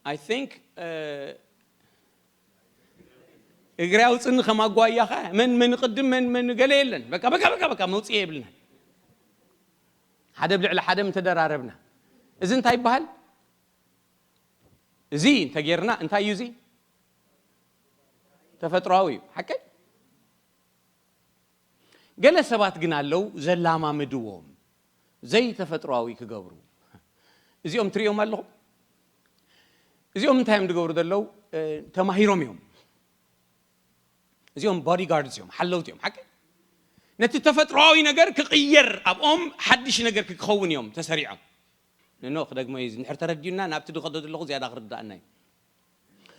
I think፣ እ፣ እግሪ ኣውጽኒ ከም ኣጓያኻ፣ መን መን ቅድም፣ መን መን ገለ የለን። በቃ፣ በቃ፣ በቃ፣ በቃ፣ መውጽኢ የብልና። ሓደ ብልዕሊ ሓደ ምተደራረብና። እዚ እንታይ ይበሃል? እዚ እንተጌርና፣ እንታይ እዩ እዚ? ተፈጥሮኣዊ እዩ። ሓቀይ? ገለ ሰባት ግን ኣለዉ፣ ዘላማምድዎም፣ ዘይተፈጥሮኣዊ ክገብሩ። እዚኦም ትርእዮም ኣለኹም? እዚኦም እንታይ እዮም ዝገብሩ ዘለዉ? እ፣ ተማሂሮም እዮም። እዚኦም ቦዲጋርድስ እዮም፣ ሓለውቲ እዮም። ሓቂ? ነቲ ተፈጥሮኣዊ ነገር ክቕየር፣ ኣብኦም ሓድሽ ነገር ክኸውን እዮም ተሰሪዖም። ንኖ ክደግሞ እዩ፣ እንድሕር ተረዲኡና፣ ናብቲ ዝኸዶ ዘለኹ ዝያዳ ክርድኣና እዩ።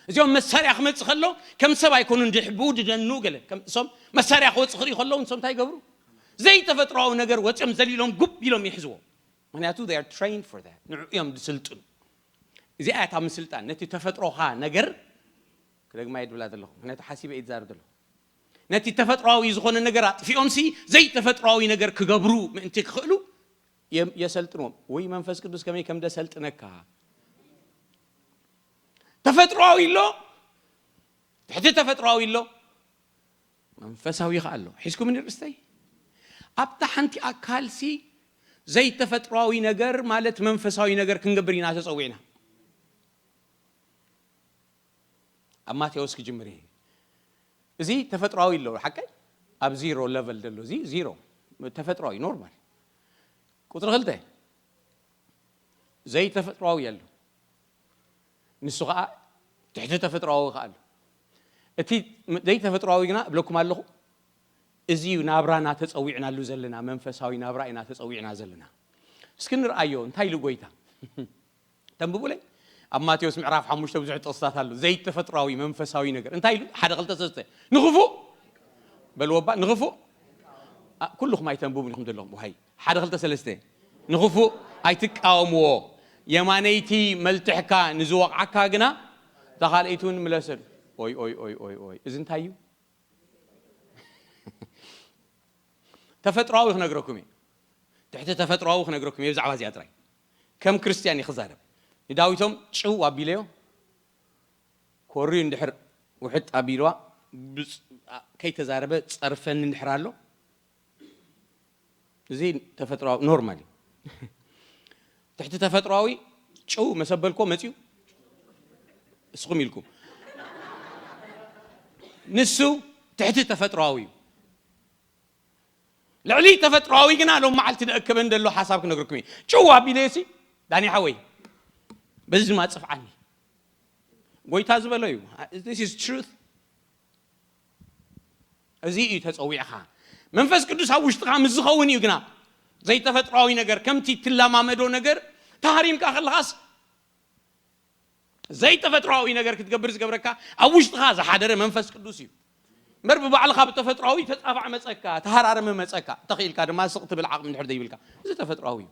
እዚኦም መሳርያ ክመፅእ ከሎ ከም ሰብ ኣይኮኑን ድሕቡ ድደኑ ገለ። ከም እሶም መሳርያ ክወፅእ ክርኢ ከለዉ ንሶም እንታይ ይገብሩ? ዘይተፈጥሮዊ ነገር ወፂኦም ዘሊሎም ጉብ ኢሎም ይሕዝዎ። ምክንያቱ they are trained for that። ንዑ እዮም ዝስልጥኑ። እዚኣ እያ እታ ምስልጣን። ነቲ ተፈጥሮኻ ነገር ክደግማ እየ ድብላ ዘለኹ። ምክንያቱ ሓሲበ እየ ዝዛረብ ዘለኹ። ነቲ ተፈጥሮዊ ዝኾነ ነገር ኣጥፊኦምሲ ዘይተፈጥሮዊ ነገር ክገብሩ ምእንቲ ክኽእሉ የም- የሰልጥንዎም። ወይ መንፈስ ቅዱስ ከመይ ከም ደሰልጥነካ። ተፈጥሮዊ ኣሎ፣ ትሕቲ ተፈጥሮዊ ኣሎ፣ መንፈሳዊ ከ ኣሎ። ሒዝኩምኒ ርእስተይ? ኣብታ ሓንቲ ኣካልሲ ዘይተፈጥሮዊ ነገር ማለት መንፈሳዊ ነገር ክንገብር ኢና ተጸዊዕና። ኣብ ማቴዎስ ክጅምር እየ። እዚ ተፈጥሮዊ ኣሎ፣ ሓቀይ? ኣብ ዚሮ ለቨል ዘሎ፣ እዚ ዚሮ፣ ተፈጥሮዊ፣ ኖርማል። ቁጽሪ ክልተ፣ ዘይተፈጥሮዊ ኣሎ። ንሱ ኸዓ ትሕቲ ተፈጥሮዊ ኸዓ ኣሎ። እቲ ዘይተፈጥሮዊ ግና እብለኩም ኣለኹ፣ እዚ እዩ ናብራና ተጸዊዕናሉ ዘለና፣ መንፈሳዊ ናብራ ኢና ተጸዊዕና ዘለና። እስኪ ንርኣዮ፣ እንታይ ኢሉ ጎይታ? ተንብቡለይ። ኣብ ማቴዎስ ምዕራፍ ሓሙሽተ ብዙሕ ጥቕስታት ኣሎ። ዘይተፈጥሮዊ መንፈሳዊ ነገር። እንታይ ኢሉ? ሓደ፣ ክልተ፣ ሰለስተ። ንኽፉእ በልዎ እባ፣ ንኽፉእ። ኣ፣ ኩልኹም ኣይተንብቡን ኢኹም ዘለኹም። ውሃይ። ሓደ፣ ክልተ፣ ሰለስተ። ንኽፉእ ኣይትቃወምዎ። የማነይቲ መልትሕካ ንዝወቕዓካ ግና እታ ካልኣይቲ እውን ምለሰሉ። ኦይ፣ ኦይ፣ ኦይ፣ ኦይ፣ ኦይ። እዚ እንታይ እዩ? ተፈጥሮኣዊ ክነግረኩም እየ። ትሕቲ ተፈጥሮኣዊ ክነግረኩም እየ ብዛዕባ እዚኣ ጥራይ። ከም ክርስትያን እየ ክዛረብ። ንዳዊቶም ጭው ኣቢለዮ፣ ኮርዩ እንድሕር ውሕጥ ኣቢልዋ፣ ብፅ-፣ ከይተዛረበ ጸርፈኒ እንድሕር ኣሎ፣ እዚ ተፈጥሮኣዊ ኖርማል እዩ። ትሕቲ ተፈጥሮኣዊ ጭው መሰበልኮ መፅዩ እስኹም ኢልኩም። ንሱ ትሕቲ ተፈጥሮኣዊ እዩ። ልዕሊ ተፈጥሮኣዊ ግና ሎም መዓልቲ ደእከበን ደሎ ሓሳብ ክነግርኩም እዩ። ጭው ኣቢለሲ ዳኒ ሓወይ፣ በዚ ድማ ጽፍዓኒ። ጎይታ ዝበሎ እዩ። This is truth። እዚ እዩ ተጸዊዕኻ። መንፈስ ቅዱስ ኣብ ውሽጥኻ ምስ ዝኸውን እዩ ግና ዘይተፈጥሮኣዊ ነገር፣ ከምቲ ትለማመዶ ነገር፣ ተሃሪምካ ከለኻስ ዘይተፈጥሮኣዊ ነገር ክትገብር ዝገብረካ ኣብ ውሽጥኻ ዝሓደረ መንፈስ ቅዱስ እዩ። እምበር ብባዕልኻ ብተፈጥሮኣዊ ተጻፋዕ መጸካ፣ ተሃራርመ መጸካ፣ ተኽኢልካ ድማ ስቕ ትብል ዓቕሚ እንድሕር ዘይብልካ፣ እዚ ተፈጥሮኣዊ እዩ።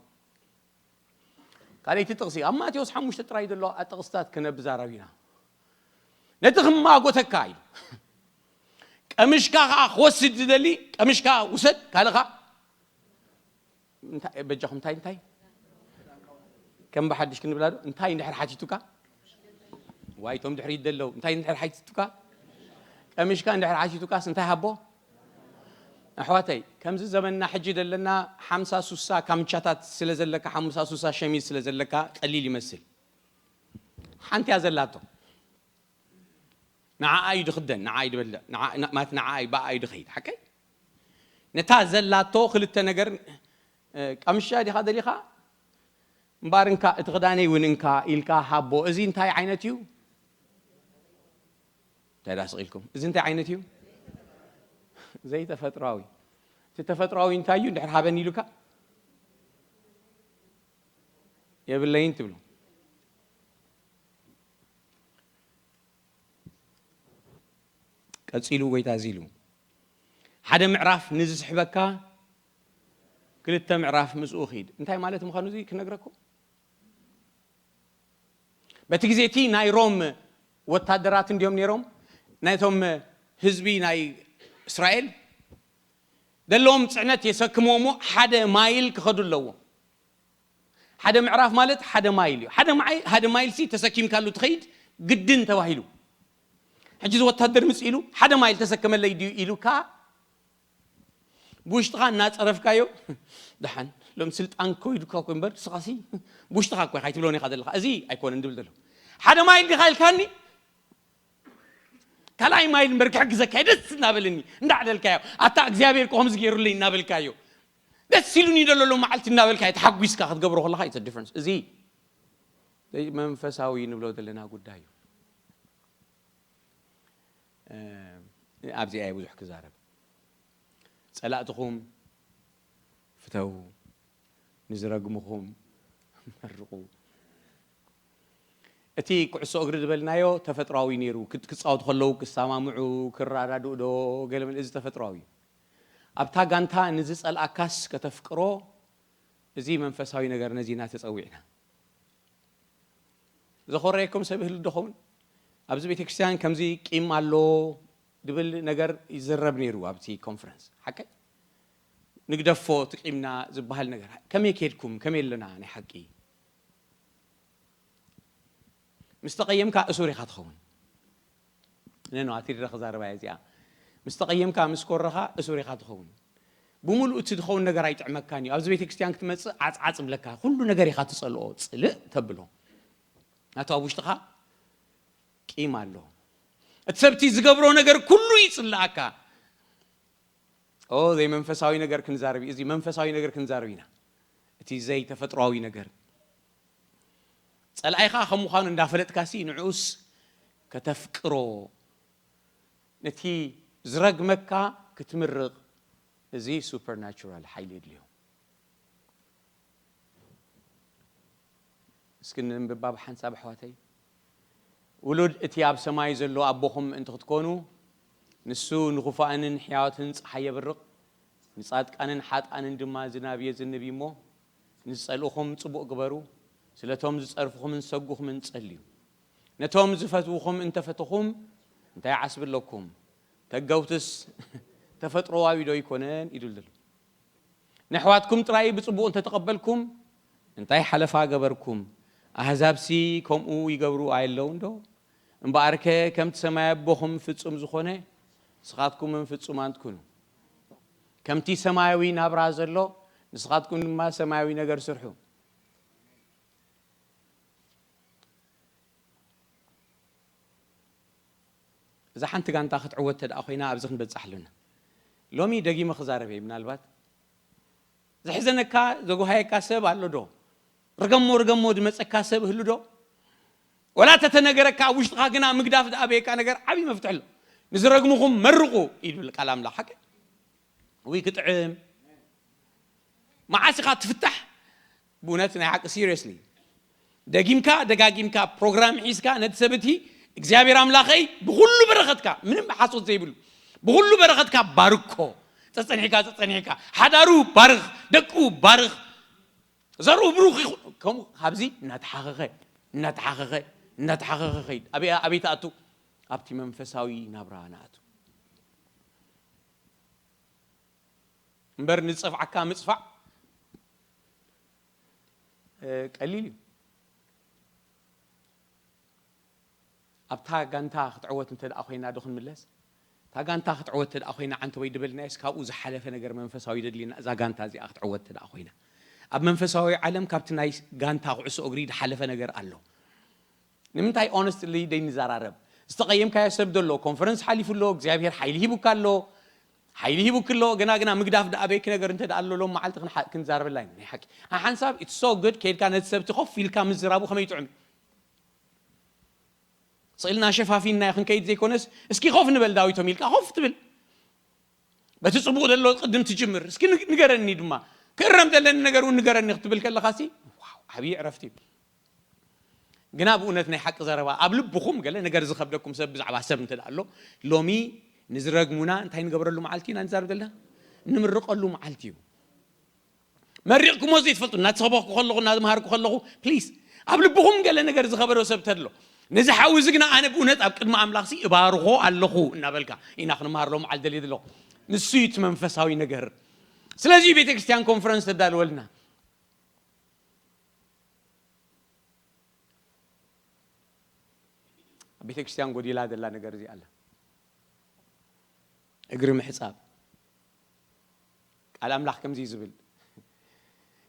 ካልኣይቲ ጥቕሲ ኣብ ማቴዎስ ሓሙሽተ ጥራይ ዘሎ ጥቕስታት ክነብዛረብ ኢና። ነቲ ክማጎተካ እዩ። ቀምሽካ ኸዓ ክወስድ ዝደሊ፣ ቀምሽካ ውሰድ፣ ካልእኻ እንታይ፣ በጃኹም እንታይ፣ እንታይ? ከም ብሓድሽ ክንብላ ዶ? እንታይ እንድሕር ሓቲቱካ? ዋይ፣ እቶም ድሕሪት ደለዉ፣ እንታይ እንድሕር ሓቲቱካ? ቀምሽካ እንድሕር ሓቲቱካስ እንታይ ሃቦ? ኣሕዋተይ፣ ከምዚ ዘመንና ሕጂ ደለና ሓምሳ ሱሳ ካምቻታት ስለ ዘለካ፣ ሓምሳ ሱሳ ሸሚዝ ስለ ዘለካ ቀሊል ይመስል። ሓንቲ እያ ዘላቶ። ንዓኣ እዩ ድኽደን፣ ንዓኣ እዩ ድበልዕ፣ ንዓ-፣ ና-፣ ማለት ንዓኣ እዩ፣ ብኣኣ እዩ ድኸይድ። ሓቀይ? ነታ ዘላቶ ክልተ ነገር፣ እ፣ ቀምሻ ዲኻ ደሊኻ? እምበኣር እንካ፣ እቲ ክዳነይ እውን እንካ ኢልካ ሃቦ። እዚ እንታይ ዓይነት እዩ? እንታይ ደኣ ስቕ ኢልኩም? እዚ እንታይ ዓይነት እዩ? ዘይተፈጥሮኣዊ። እቲ ተፈጥሮኣዊ እንታይ እዩ? እንድሕር ሃበኒ ኢሉካ? የብለይን ትብሎ። ቀጺሉ ጎይታ እዚ ኢሉ፣ ሓደ ምዕራፍ ንዝስሕበካ ክልተ ምዕራፍ ምስኡ ኺድ። እንታይ ማለት ምዃኑ እዚ ክነግረኩም። በቲ ግዜ እቲ ናይ ሮም ወታደራት እንዲዮም ነይሮም፣ ናይቶም ህዝቢ ናይ እስራኤል ደለዎም ጽዕነት የሰክምዎ እሞ ሓደ ማይል ክኸዱ ኣለዎም። ሓደ ምዕራፍ ማለት ሓደ ማይል እዩ። ሓደ ማይ-፣ ሓደ ማይል ሲ ተሰኪምካሉ ትኸይድ ግድን ተባሂሉ። ሕጂ እዚ ወታደር ምጽእ ኢሉ፣ "ሓደ ማይል ተሰከመለይ ድዩ?" ኢሉካ፣ ብውሽጥኻ እናጸረፍካዮ፣ "ደሓን፣ ሎም ስልጣን ከይዱካ እኮ እምበር፣ ንስኻሲ ብውሽጥኻ እኮ ኢኻ ኣይትብሎን ኢኻ ዘለኻ። እዚ ኣይኮነን ድብል ዘሎ። ሓደ ማይል ዲኻ ኢልካኒ?" ካልኣይ ማይል እምበር ክሕግዘካ እየ ደስ እናበለኒ፣ እንዳዕለልካዮ፣ "ኣታ እግዚኣብሔር እኮ ከምዚ ገይሩለይ" እናበልካዮ፣ "ደስ ኢሉኒ ደሎ ሎም መዓልቲ" እናበልካዮ፣ ተሓጒስካ ክትገብሮ ከለኻ፣ it's a difference። እዚ መንፈሳዊ ንብሎ ዘለና ጉዳይ እዩ። እ፣ ኣብዚኣ እየ ብዙሕ ክዛረብ። ጸላእትኹም ፍተዉ፣ ንዝረግምኹም መርቑ። እቲ ኩዕሶ እግሪ ዝበልናዮ ተፈጥሯዊ ነይሩ። ክጻወቱ ከለዉ ክሰማምዑ፣ ክረዳድኡ ዶ ገለ፣ እዚ ተፈጥሯዊ እዩ። ኣብታ ጋንታ ንዝጸልኣካስ ከተፍቅሮ፣ እዚ መንፈሳዊ ነገር ነዚና ተጸዊዕና። ዘኾረየኩም ሰብ ይህሉ ዶ ኸውን? ኣብዚ ቤተክርስትያን ከምዚ ቂም ኣሎ ድብል ነገር ይዝረብ ነይሩ ኣብቲ ኮንፈረንስ። ሓቀይ? ንግደፎ እቲ ቂምና ዝበሃል ነገር። ከመይ ከድኩም? ከመይ ኣለና ናይ ሓቂ? ምስ ተቐየምካ እሱር ኢኻ ትኸውን። ነኖ ኣቲድረ ክዛረባ እዚኣ። ምስ ተቐየምካ ምስ ኮረኻ እሱር ኢኻ ትኸውን። ብምሉእ እቲ ዝኸውን ነገር ኣይጥዕመካን እዩ። ኣብዚ ቤተክርስትያን ክትመጽእ ዓጽዓጽ ብለካ። ኩሉ ነገር ኢኻ ትጸልኦ፣ ጽልእ ተብሎ። ናቱ ኣብ ውሽጥኻ ቂም ኣሎ። እቲ ሰብቲ ዝገብሮ ነገር ኩሉ ይጽልኣካ። ኦ፣ ዘይመንፈሳዊ ነገር ክንዛረብ እዩ። እዚ መንፈሳዊ ነገር ክንዛረብ ኢና። እቲ ዘይተፈጥሯዊ ነገር። ጸላኢኻ ከም ምዃኑ እንዳፈለጥካሲ ንዕኡስ ከተፍቅሮ፣ ነቲ ዝረግመካ ክትምርቕ፣ እዚ ሱፐርናቹራል ሓይሊ የድልዮ። እስኪ ንምንባብ ሓንሳብ ኣሕዋተይ። ውሉድ እቲ ኣብ ሰማይ ዘሎ ኣቦኹም ምእንቲ ክትኮኑ፣ ንሱ ንኽፉኣንን ሕያዋትን ጸሓይ የብርቕ፣ ንጻድቃንን ሓጥኣንን ድማ ዝናብ የዝንብ እዩ እሞ፣ ንዝጸልእኹም ጽቡቕ ግበሩ፣ ስለቶም ዝጸርፍኹምን ዝሰጉኹምን ጸልዩ። ነቶም ዝፈትውኹም እንተፈተኹም እንታይ ዓስቢ ኣለኩም? ተገውትስ ተፈጥሮኣዊ ዶ ኣይኮነን? ኢሉ ዘሎ። ነሕዋትኩም ጥራይ ብጽቡቕ እንተተቐበልኩም እንታይ ሓለፋ ገበርኩም? ኣህዛብሲ ከምኡ ይገብሩ ኣየለውን ዶ? እምበኣርከ ከምቲ ሰማይ ኣቦኹም ፍጹም ዝኾነ ንስኻትኩምን ፍጹማት ኩኑ። ከምቲ ሰማያዊ ናብራ ዘሎ ንስኻትኩም ድማ ሰማያዊ ነገር ስርሑ። እዛ ሓንቲ ጋንታ ክትዕወት ተደኣ ኮይና ኣብዚ ክንበጽሕ ኣለና። ሎሚ ደጊመ ክዛረብ እየ። ምናልባት ዘሕዘነካ ዘጉሃየካ ሰብ ኣሎ ዶ? ርገሞ ርገሞ ዝመጸካ ሰብ ህሉ ዶ? ወላ ተተነገረካ ኣብ ውሽጥኻ ግና ምግዳፍ ዝኣበየካ ነገር ዓብዪ መፍትሒ ኣሎ። ንዝረግምኹም መርቑ እዩ ዝብል ቃል ኣምላኽ። ሓቂ ውይ ክጥዕም። መዓስ ኢኻ ትፍታሕ? ብእውነት ናይ ሓቂ ሲሪየስሊ ደጊምካ ደጋጊምካ ፕሮግራም ሒዝካ ነቲ ሰብ እቲ እግዚኣብሔር ኣምላኸይ ብኩሉ በረኸትካ ምንም ሓሶት ዘይብሉ ብኩሉ በረኸትካ ባርኮ። ጸጸኒሕካ ጸጸኒሕካ ሓዳሩ ባርኽ፣ ደቁ ባርኽ፣ ዘርኡ ብሩኽ ይኹን። ከምኡ ካብዚ እናተሓኸኸ እናተሓኸኸ እናተሓኸኸ ኸይድ ኣበይ ኣበይ ትኣቱ? ኣብቲ መንፈሳዊ ናብራ ንኣቱ። እምበር ንጸፍዓካ ምጽፋዕ ቀሊል እዩ። ኣብታ ጋንታ ክትዕወት እንተ ደኣ ኮይና ዶ ክንምለስ? እታ ጋንታ ክትዕወት እንተ ደኣ ኮይና ዓንተ ወይ ድበልናየስ ካብኡ ዝሓለፈ ነገር መንፈሳዊ ደድልየና እዛ ጋንታ እዚኣ ክትዕወት እንተ ደኣ ኮይና። ኣብ መንፈሳዊ ዓለም ካብቲ ናይ ጋንታ ኩዕሶ እግሪ ዝሓለፈ ነገር ኣሎ። ንምንታይ ኦነስትሊ ደይንዘራረብ? ዝተቐየምካዮ ሰብ ደሎ ኮንፈረንስ ሓሊፉ ኣሎ፣ እግዚኣብሔር ሓይሊ ሂቡካ ኣሎ፣ ሓይሊ ሂቡክ ኣሎ፣ ገና ግና ምግዳፍ ደኣ በይክ ነገር እንተ ደኣ ኣሎ ሎም መዓልቲ ክንሓ- ክንዛረበላ ኢና። ናይ ሓቂ ሓሓንሳብ it's so good ከይድካ ነቲ ሰብቲ ኮፍ ኢልካ ምዝራቡ ከመይ ጥዑም እዩ። ስእልና ሸፋፊንና ክንከይድ ዘይኮነስ እስኪ ኮፍ ንበል ዳዊቶም ኢልካ ኮፍ ትብል። በቲ ጽቡቕ ዘሎ ቅድም ትጅምር እስኪ ንግ- ንገረኒ ድማ ክእረም ዘለኒ ነገር እውን ንገረኒ ክትብል ከለኻሲ ዋው ዓብዪ ዕረፍቲ እዩ። ግና ብእውነት ናይ ሓቂ ዘረባ ኣብ ልብኹም ገለ ነገር ዝኸብደኩም ሰብ ብዛዕባ ሰብ እንተ ኣሎ ሎሚ ንዝረግሙና እንታይ ንገብረሉ መዓልቲ ኢና ንዛረብ ዘለና? ንምርቐሉ መዓልቲ እዩ። መሪቕኩሞ ዘይትፈልጡ እናተሰበኽኩ ከለኹ እናዝመሃርኩ ከለኹ ፕሊስ ኣብ ልብኹም ገለ ነገር ዝኸበዶ ሰብ ተሎ ነዚ ሓዊ እዚ ግና ኣነ ብእውነት ኣብ ቅድሚ ኣምላኽሲ እባርኾ ኣለኹ እናበልካ ኢና ክንመሃር ሎም ዓል ደልየ ዘለኹ። ንሱ እዩ እቲ መንፈሳዊ ነገር። ስለዚ ቤተ ክርስቲያን ኮንፈረንስ ተዳልወልና። ኣብ ቤተ ክርስቲያን ጎዲላ ዘላ ነገር እዚ ኣላ። እግሪ ምሕጻብ። ቃል ኣምላኽ ከምዚ እዩ ዝብል፣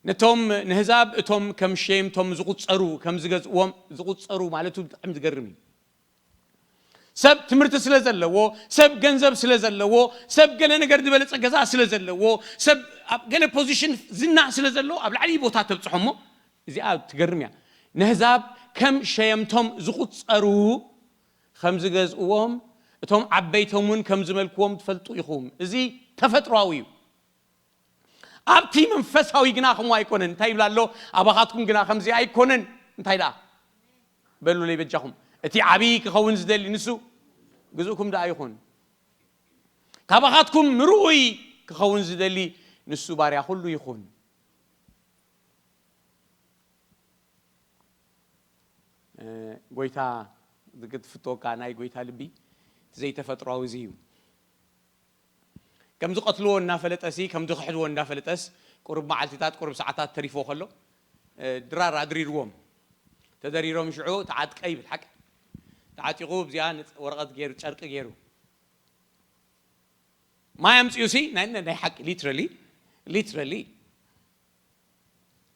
ነቶም ንህዛብ እቶም ከም ሸየምቶም ዝቑጸሩ ከም ዝገዝእዎም ዝቑጸሩ ማለቱ ብጣዕሚ ዝገርም እዩ። ሰብ ትምህርቲ ስለ ዘለዎ፣ ሰብ ገንዘብ ስለ ዘለዎ፣ ሰብ ገለ ነገር ዝበለጸ ገዛ ስለ ዘለዎ፣ ሰብ ኣብ ገለ ፖዚሽን ዝና ስለ ዘለዎ ኣብ ላዕሊ ቦታ ተብጽሖ እሞ እዚኣ ትገርም እያ። ንህዛብ ከም ሸየምቶም ዝቑጸሩ ከም ዝገዝእዎም እቶም ዓበይቶም እውን ከም ዝመልክዎም ትፈልጡ ኢኹም። እዚ ተፈጥሯዊ እዩ። ኣብቲ መንፈሳዊ ግና ከምኡ ኣይኮነን። እንታይ ይብል ኣሎ? ኣባኻትኩም ግና ከምዚ ኣይኮነን። እንታይ ደኣ? በሉለይ በጃኹም። እቲ ዓብዪ ክኸውን ዝደሊ ንሱ ግዝእኩም ደኣ ይኹን። ካባኻትኩም ምርኡይ ክኸውን ዝደሊ ንሱ ባርያ ኩሉ ይኹን። እ፣ ጎይታ ክትፍትወካ ናይ ጎይታ ልቢ እቲ ዘይተፈጥሯዊ እዚ እዩ። ከም ዝቐትልዎ እናፈለጠሲ ከም ዝኽሕድዎ እናፈለጠስ ቁሩብ መዓልትታት ቁሩብ ሰዓታት ተሪፎ ከሎ፣ እ፣ ድራር ኣድሪርዎም። ተደሪሮም ሽዑ ተዓጥቀ ይብል ሓቂ። ተዓጢቑ ኣብዚኣ ንጽ-፣ ወረቐት ገይሩ፣ ጨርቂ ገይሩ፣ ማይ ኣምጺኡ ሲ ናይ ናይ ሓቂ ሊትራሊ ሊትራሊ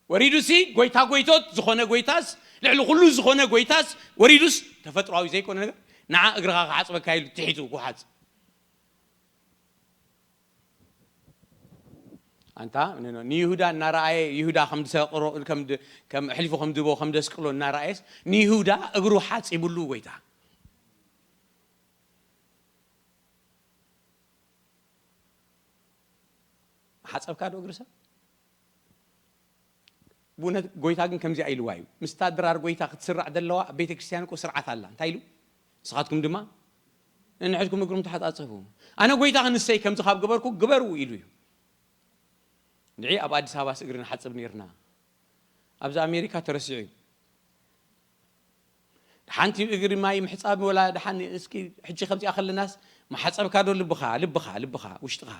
ወሪዱሲ ጎይታ ጎይቶት ዝኾነ ጎይታስ ልዕሊ ኩሉ ዝኾነ ጎይታስ ወሪዱስ ተፈጥሯዊ ዘይኮነ ነገር ንዓ እግርኻ ክሓጽበካ ኢሉ ትሒቱ ክሓጽ። ኣንታ ን-፣ ን-፣ ንይሁዳ እናረኣየ ይሁዳ ከም ዝሰቅሮ ከም ድ-፣ ከም ኣሕሊፉ ከም ዝቦ ከም ዘስቅሎ እናረኣየስ ንይሁዳ እግሩ ሓጺብሉ ጎይታ። ሓጸብካ ዶ እግሪ ሰብ? ብእውነት ጎይታ ግን ከምዚኣ ኢልዋ እዩ። ምስታ ድራር ጎይታ ክትስራዕ ዘለዋ ኣብ ቤተ ክርስቲያን እኮ ስርዓት ኣላ። እንታይ ኢሉ? ንስኻትኩም ድማ ነንሕድኩም እግሩም ተሓጻጸቡ። ኣነ ጎይታ ክንሰይ ከምዚ ካብ ገበርኩ ግበሩ ኢሉ እዩ። ንዒ ኣብ ኣዲስ ኣበባስ እግሪ ንሓጽብ ነይርና። ኣብዚ ኣሜሪካ ተረሲዑ እዩ። ሓንቲ እግሪ ማይ ምሕጻብ ወላ ደሓን እስኪ ሕጂ ከምዚኣ ከለናስ መሓጸብካ ዶ ልብኻ፣ ልብኻ፣ ልብኻ፣ ውሽጥኻ።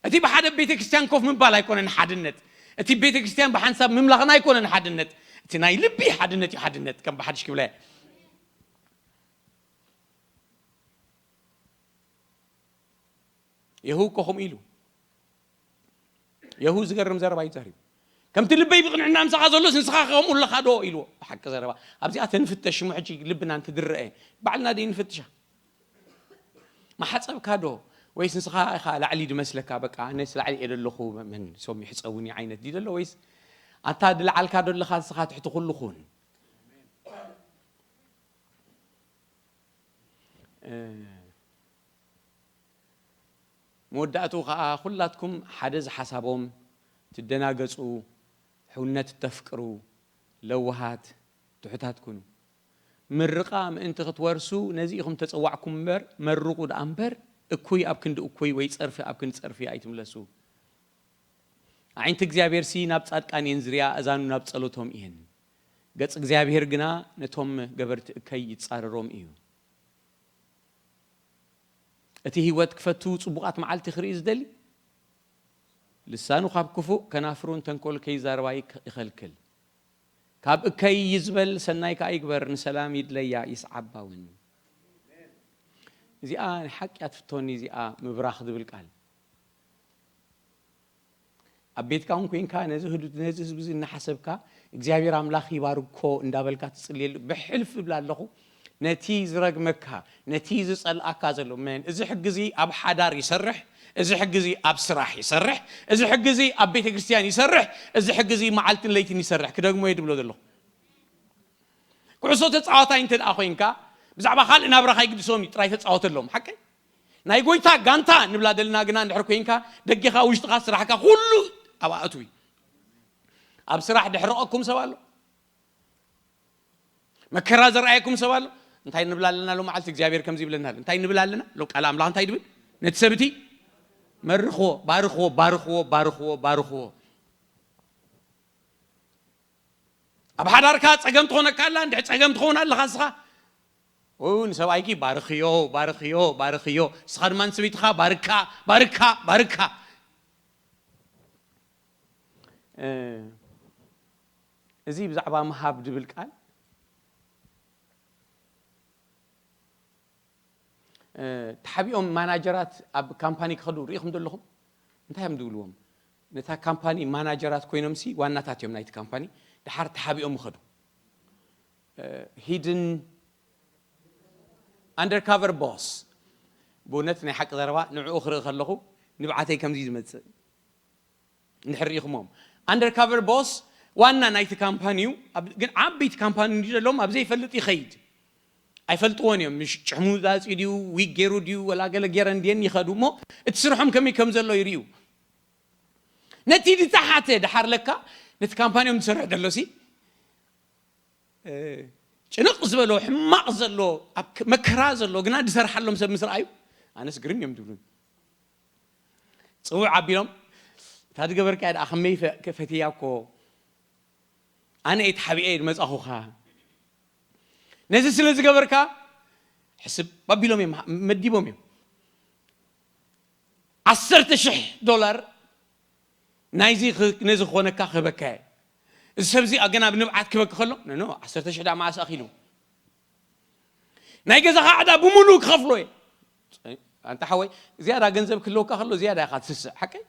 እቲ ብሓደ ቤተ ክርስቲያን ኮፍ ምባል ኣይኮነን ሓድነት። እቲ ቤተ ክርስቲያን ብሓንሳብ ምምላኽና ኣይኮነን ሓድነት። እቲ ናይ ልቢ ሓድነት እዩ ሓድነት። ከም ብሓድሽ ክብለ የሁ እኮ ከምኡ ኢሉ። የሁ ዝገርም ዘረባ እዩ ተሪቡ። ከምቲ ልበይ ብቕንዕና ምሳኻ ዘሎስ ንስኻ ከምኡ ኣለኻ ዶ ኢልዎ። ብሓቂ ዘረባ ኣብዚኣ ተንፍተሽ እሞ ሕጂ ልብና እንትድረአ ባዕልና ደይ ንፍትሻ። መሓጸብካ ዶ ወይስ ንስኻ ኢኻ ላዕሊ ድመስለካ? በቃ ኣነስ ላዕሊ እየ ደለኹ፣ መን ሰው ይሕጸውኒ ዓይነት ድዩ ደሎ? ወይስ ኣንታ ድለዓልካ ዶ ኣለኻ ንስኻ ትሕቲ ኩሉ ኩን? እ፣ መወዳእትኡ ኸኣ ኩላትኩም ሓደ ዝሓሳቦም ትደናገጹ፣ ሕውነት እተፍቅሩ፣ ለዋሃት፣ ትሑታት ኩኑ። ምርቓ ምእንቲ ክትወርሱ ነዚ ኢኹም ተጸዋዕኩም እምበር፣ መርቑ ደኣ እምበር፣ እኩይ ኣብ ክንዲ እኩይ ወይ ጸርፊ ኣብ ክንዲ ጸርፊ ኣይትምለሱ። ኣዒንቲ እግዚኣብሔርሲ ናብ ጻድቃን እየን ዝሪኣ፣ እዛኑ ናብ ጸሎቶም እየን። ገጽ እግዚኣብሔር ግና ነቶም ገበርቲ እከይ ይጻረሮም እዩ። እቲ ህይወት ክፈቱ ጽቡቓት መዓልቲ ክርኢ ዝደሊ፣ ልሳኑ ካብ ክፉእ ከናፍሩን ተንኮል ከይዛረባ ይክ-፣ ይኸልክል። ካብ እከይ ይዝበል፣ ሰናይ ከኣ ይግበር፣ ንሰላም ይድለያ ይስዓባ እውን። እዚኣ ንሓቂ እያ ትፍቶኒ፣ እዚኣ ምብራኽ ዝብል ቃል። ኣብ ቤትካ እውን ኮይንካ ነዚ ህዱ-፣ ነዚ ህዝቢ እዚ እናሓሰብካ እግዚኣብሔር ኣምላኽ ይባርኮ እንዳበልካ ትጽልየሉ። ብሕልፍ እብላ ኣለኹ፣ ነቲ ዝረግመካ፣ ነቲ ዝጸልኣካ ዘሎ መን? እዚ ሕጊ እዚ ኣብ ሓዳር ይሰርሕ፣ እዚ ሕጊ እዚ ኣብ ስራሕ ይሰርሕ፣ እዚ ሕጊ እዚ ኣብ ቤተ ክርስቲያን ይሰርሕ፣ እዚ ሕጊ እዚ መዓልትን ለይትን ይሰርሕ። ክደግሞ እየ ድብሎ ዘለኹ። ኩዕሶ ተጻዋታይ እንተ ደኣ ኮይንካ፣ ብዛዕባ ካልእ ናብራኻ ይግድሶም እዩ፣ ጥራይ ተጻወተሎም። ሓቀይ? ናይ ጎይታ ጋንታ ንብላ ዘለና ግና እንድሕር ኮይንካ፣ ደገኻ፣ ውሽጥኻ፣ ስራሕካ፣ ኩሉ ኣብኣ ኣትዊ። ኣብ ስራሕ ድሕረቐኩም ሰብ ኣሎ? መከራ ዘርኣየኩም ሰብ ኣሎ? እንታይ ንብላ ኣለና ሎም መዓልቲ? እግዚኣብሔር ከምዚ ይብለና ኣሎ። እንታይ ንብል ኣለና? ሎ ቃል ኣምላኽ እንታይ ድብል? ነቲ ሰብ እቲ መርኽዎ፣ ባርኽዎ፣ ባርኽዎ፣ ባርኽዎ፣ ባርኽዎ። ኣብ ሓዳርካ ጸገም ትኾነካ ኣላ፣ እንድሕር ጸገም ትኸውን ኣለኻ ንስኻ። ኡ፣ ንሰብኣይኪ ባርኽዮ፣ ባርኽዮ፣ ባርኽዮ። ንስኻ ድማ ንሰበይትኻ ባርካ፣ ባርካ፣ ባርካ። እ፣ እዚ ብዛዕባ ምሃብ ድብል ቃል፣ እ፣ ተሓቢኦም ማናጀራት ኣብ ካምፓኒ ክኸዱ ርኢኹም ዶ ኣለኹም? እንታይ እዮም ዝብልዎም? ነታ ካምፓኒ ማናጀራት ኮይኖምሲ ዋናታት እዮም ናይቲ ካምፓኒ። ደሓር ተሓቢኦም ይኸዱ። እ፣ ሂድን ኣንደርካቨር ቦስ። ብእውነት ናይ ሓቂ ዘረባ ንዕኡ ክርኢ ከለኹ ንብዓተይ ከምዚ እዩ ዝመጽእ። እንድሕር ርኢኹሞም። ኣንደርካቨር ቦስ ዋና ናይቲ ካምፓኒ እዩ። ኣብ-፣ ግን ዓበይቲ ካምፓኒ እንዲ ዘለዎም ኣብ ዘይፈልጥ ይኸይድ። ኣይፈልጥዎን እዮም። ምሽ ጭሕሙ ዛጺ ድዩ፣ ዊግ ገይሩ ድዩ፣ ወላ ገለ ገይረ እንድየን ይኸዱ እሞ እቲ ስርሖም ከመይ ከም ዘሎ ይርእዩ። ነቲ ዝተሓተ ደሓር ለካ ነቲ ካምፓኒ እዮም ዝሰርሕ ደሎሲ እ፣ ጭንቕ ዝበሎ፣ ሕማቕ ዘሎ፣ ኣብ ክ-፣ መከራ ዘሎ ግና ዝሰርሓሎም ሰብ ምስ ረኣዩ፣ ኣነስ ግርም እዮም ዝብሉን። ጽውዕ ኣቢሎም፣ "እታ ዝገበርካያ ደኣ ከመይ ፈ-፣ ፈትያ እኮ፣ ኣነ እየ ተሓቢኤ ዝመጻኹኻ፣ ነዚ ስለ ዝገበርካ ሕስብ" ኣቢሎም እዮም መዲቦም እዮም። "ዓሰርተ ሽሕ ዶላር ናይዚ ኽ-፣ ነዚ ክኾነካ ክህበካ እየ። እዚ ሰብዚ ገና ብንብዓት ክህበኪ ከሎ"፣ ኖ፣ ኖ፣ ዓሰርተ ሽሕ ደኣ መዓስ ኣኺሉ? "ናይ ገዛኻ ዕዳ ብምሉእ ክኸፍሎ እየ።" ኣንታ ሓወይ፣ ዝያዳ ገንዘብ ክህልወካ ከሎ ዝያዳ ኢኻ ትስስዕ፣ ሓቀይ?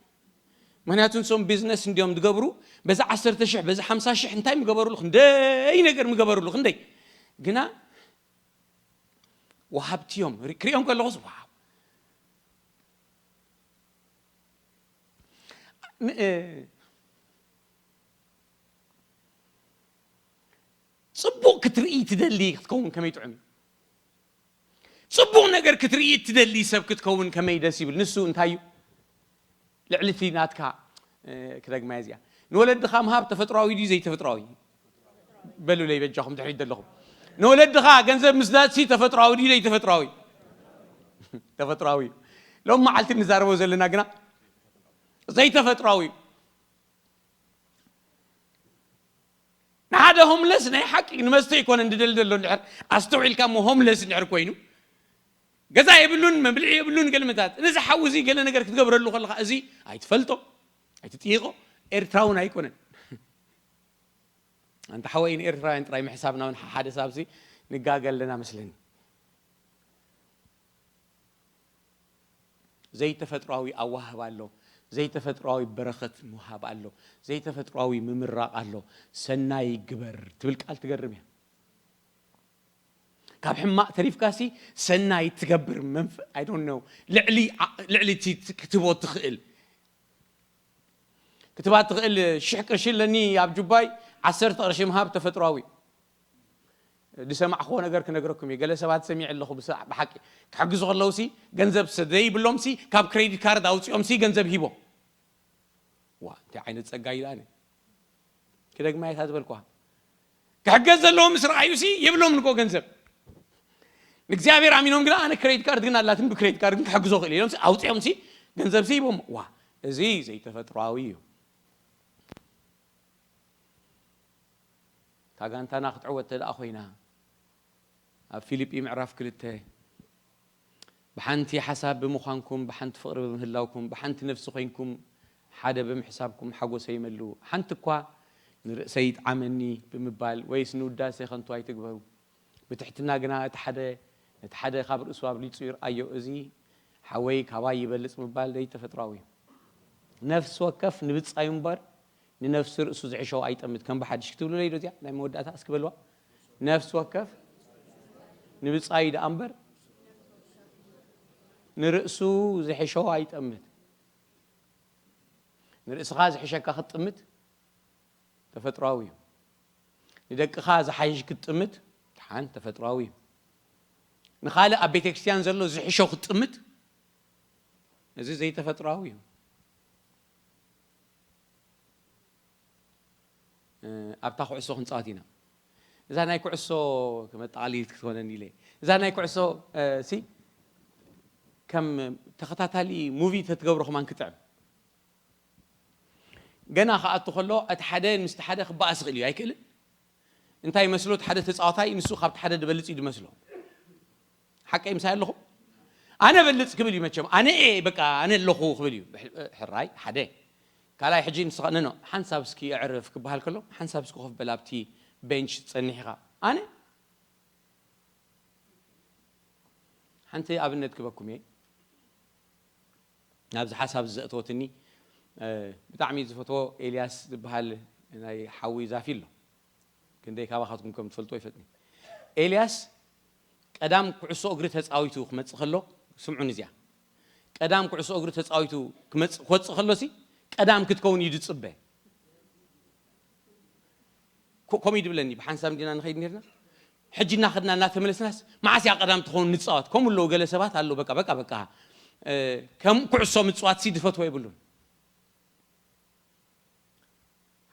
ምኽንያቱ ንሶም ቢዝነስ እንድዮም ዝገብሩ፣ በዚ ዓሰርተ ሽሕ፣ በዚ ሓምሳ ሽሕ እንታይ ምገበሩሉ፣ ክንደይ ነገር ምገበሩሉ፣ ክንደይ። ግና ወሃብቲ እዮም። ሪ-፣ ክሪኦም ከለኹስ፣ ዋው። ን-፣ እ፣ ጽቡቕ ክትርኢ ትደሊ ክትከውን ከመይ ጥዑም እዩ። ጽቡቕ ነገር ክትርኢ እትደሊ ሰብ ክትከውን ከመይ ደስ ይብል። ንሱ እንታይ እዩ? ልዕሊ እቲ ናትካ፣ እ፣ ክደግማ እዚኣ። ንወለድኻ ምሃብ ተፈጥሮኣዊ ድዩ ዘይተፈጥሮኣዊ? በሉለይ በጃኹም ድሕሪት ዘለኹም። ንወለድኻ ገንዘብ ምስዳድሲ ተፈጥሮኣዊ ድዩ ዘይተፈጥሮኣዊ? ተፈጥሮኣዊ እዩ። ሎም መዓልቲ ንዛረቦ ዘለና ግና ዘይተፈጥሮኣዊ እዩ። ንሓደ ሆምለስ ናይ ሓቂ ንመስተ ይኮነ እንድደል ዘሎ እንድሕር ኣስተውዒልካ እሞ ሆምለስ እንድሕር ኮይኑ ገዛ የብሉን፣ መብልዒ የብሉን፣ ገልመታት ነዚ ሓዊ እዚ ገለ ነገር ክትገብረሉ ከለኻ እዚ ኣይትፈልጦ፣ ኣይትጥይቆ፣ ኤርትራውን ኣይኮነን። ኣንታ ሓወይ ንኤርትራውያን ጥራይ ምሕሳብና እውን ሓደ ሳብሲ ንጋገ ኣለና መስለኒ። ዘይተፈጥሯዊ ኣዋህብ ኣሎ፣ ዘይተፈጥሯዊ በረኸት ምውሃብ ኣሎ፣ ዘይተፈጥሯዊ ምምራቕ ኣሎ። "ሰናይ ግበር" ትብል ቃል ትገርም እያ። ካብ ሕማቕ ተሪፍካሲ ሰናይ ትገብር መንፈ-፣ I don't know፣ ልዕሊ ዓ-፣ ልዕሊ እቲ ት-፣ ክትቦ ትኽእል፣ ክትባ ትኽእል። ሽሕ ቅርሺ ኣለኒ ኣብ ጁባይ፣ ዓሰርተ ቅርሺ ምሃብ ተፈጥሯዊ። ዝሰማዕኽዎ ነገር ክነግረኩም እየ። ገለ ሰባት ሰሚዐ ኣለኹ፣ ብስ-፣ ብሓቂ ክሕግዙ ከለውሲ፣ ገንዘብ ስ-፣ ዘይብሎምሲ፣ ካብ ክሬዲት ካርድ ኣውፂኦምሲ ገንዘብ ሂቦም። ዋ፣ እንታይ ዓይነት ጸጋ እዩ ደኣነ? ክደግማ እየ እታ ዝበልኩዋ። ክሕገዝ ዘለዎ ምስ ረኣዩሲ፣ የብሎምን እኮ ገንዘብ። ንእግዚኣብሔር ኣሚኖም ግና፣ "ኣነ ክሬዲት ካርድ ግን ኣላትን፣ ብክሬዲት ካርድ ግን ክሕግዞ ክእል" ኢሎምሲ፣ ኣውፂኦምሲ፣ ገንዘብሲ ሂቦም። ዋ፣ እዚ ዘይተፈጥሮኣዊ እዩ። እታ ጋንታና ክትዕወት እንተ ደኣ ኮይና፣ ኣብ ፊልጲ ምዕራፍ ክልተ፣ "ብሓንቲ ሓሳብ ብምዃንኩም፣ ብሓንቲ ፍቕሪ ብምህላውኩም፣ ብሓንቲ ነፍሲ ኮይንኩም፣ ሓደ ብምሕሳብኩም ሓጎሰይ መልኡ። ሓንቲ እኳ ንርእሰይ ይጥዓመኒ ብምባል፣ ወይስ ንውዳሴ ከንቱ ኣይትግበሩ። ብትሕትና ግና እቲ ሓደ ነቲ ሓደ ካብ ርእሱ ኣብሊጹ ይርኣዮ። እዚ ሓወይ ካባይ ይበልጽ" ምባል ዘይተፈጥሮኣዊ እዩ። ነፍሲ ወከፍ ንብጻዩ እምበር ንነፍሲ ርእሱ ዝሕሾ ኣይጠምት። ከም ብሓድሽ ክትብሉለይ ዶ እዚኣ ናይ መወዳእታ እስኪ በልዋ። ነፍሲ ወከፍ ንብጻዩ ደኣ እምበር ንርእሱ ዝሕሾ ኣይጠምት። ንርእስኻ ዝሕሸካ ክትጥምት ተፈጥሮኣዊ እዩ። ንደቅኻ ዝሓይሽ ክትጥምት ደሓን ተፈጥሮኣዊ እዩ። ንኻልእ ኣብ ቤተ ክርስቲያን ዘሎ ዝሕሾ ክትጥምት፣ እዚ ዘይተፈጥሮኣዊ እዩ። እ፣ ኣብታ ኩዕሶ ክንጻወት ኢና። እዛ ናይ ኩዕሶ መጠቓሊት ክትኮነኒ ኢለ። እዛ ናይ ኩዕሶ፣ እ፣ ሲ ከም ተኸታታሊ ሙቪ ተትገብሮ ከማን ክጥዕም። ገና ክኣቱ ከሎ እቲ ሓደ ምስቲ ሓደ ክበኣስ ይኽእል እዩ፣ ኣይክእልን? እንታይ ይመስሎ? እቲ ሓደ ተጻዋታይ ንሱ ካብቲ ሓደ ዝበልጽ እዩ ዝመስሎ። ሓቀይ ምሳይ ኣለኹም? ኣነ በልጽ ክብል እዩ መቸም። ኣነ እየ፣ በቃ፣ ኣነ ኣለኹ ክብል እዩ። ሕራይ፣ ሓደ። ካልኣይ፣ ሕጂ ንስኻ፣ ኖ፣ ኖ፣ ሓንሳብ እስኪ ኣዕርፍ ክበሃል ከሎ፣ ሓንሳብ እስኪ ኮፍ በል ኣብቲ ቤንች ጸኒሕኻ። ኣነ? ሓንቲ ኣብነት ክበኩም እየ። ናብዚ ሓሳብ እዚ ዘእተወትኒ፣ እ፣ ብጣዕሚ ዝፈትዎ ኤልያስ ዝበሃል ናይ ሓዊ ዛፊ ኣሎ። ክንደይ ካባኻትኩም ከም ትፈልጥዎ ይፈጥኒ። ኤልያስ ቀዳም ኩዕሶ እግሪ ተጻዊቱ ክመጽእ ከሎ፣ ስምዑን እዚኣ። ቀዳም ኩዕሶ እግሪ ተጻዊቱ ክመጽእ፣ ክወጽእ ከሎሲ፣ ቀዳም ክትከውን እዩ ዝጽበ። ኮ-፣ ከምኡ እዩ ዝብለኒ፣ ብሓንሳብ እንዲና ንኸይድ ነርና። ሕጂ እናኸድና እናተመለስናስ፣ መዓስ እያ ቀዳም ትኸውን ንጻወት? ከምኡ ኣለዉ ገለ ሰባት ኣለዉ፣ በቃ፣ በቃ፣ በቃ። እ፣ ከም ኩዕሶ ምጽዋትሲ ዝፈትዎ የብሉን።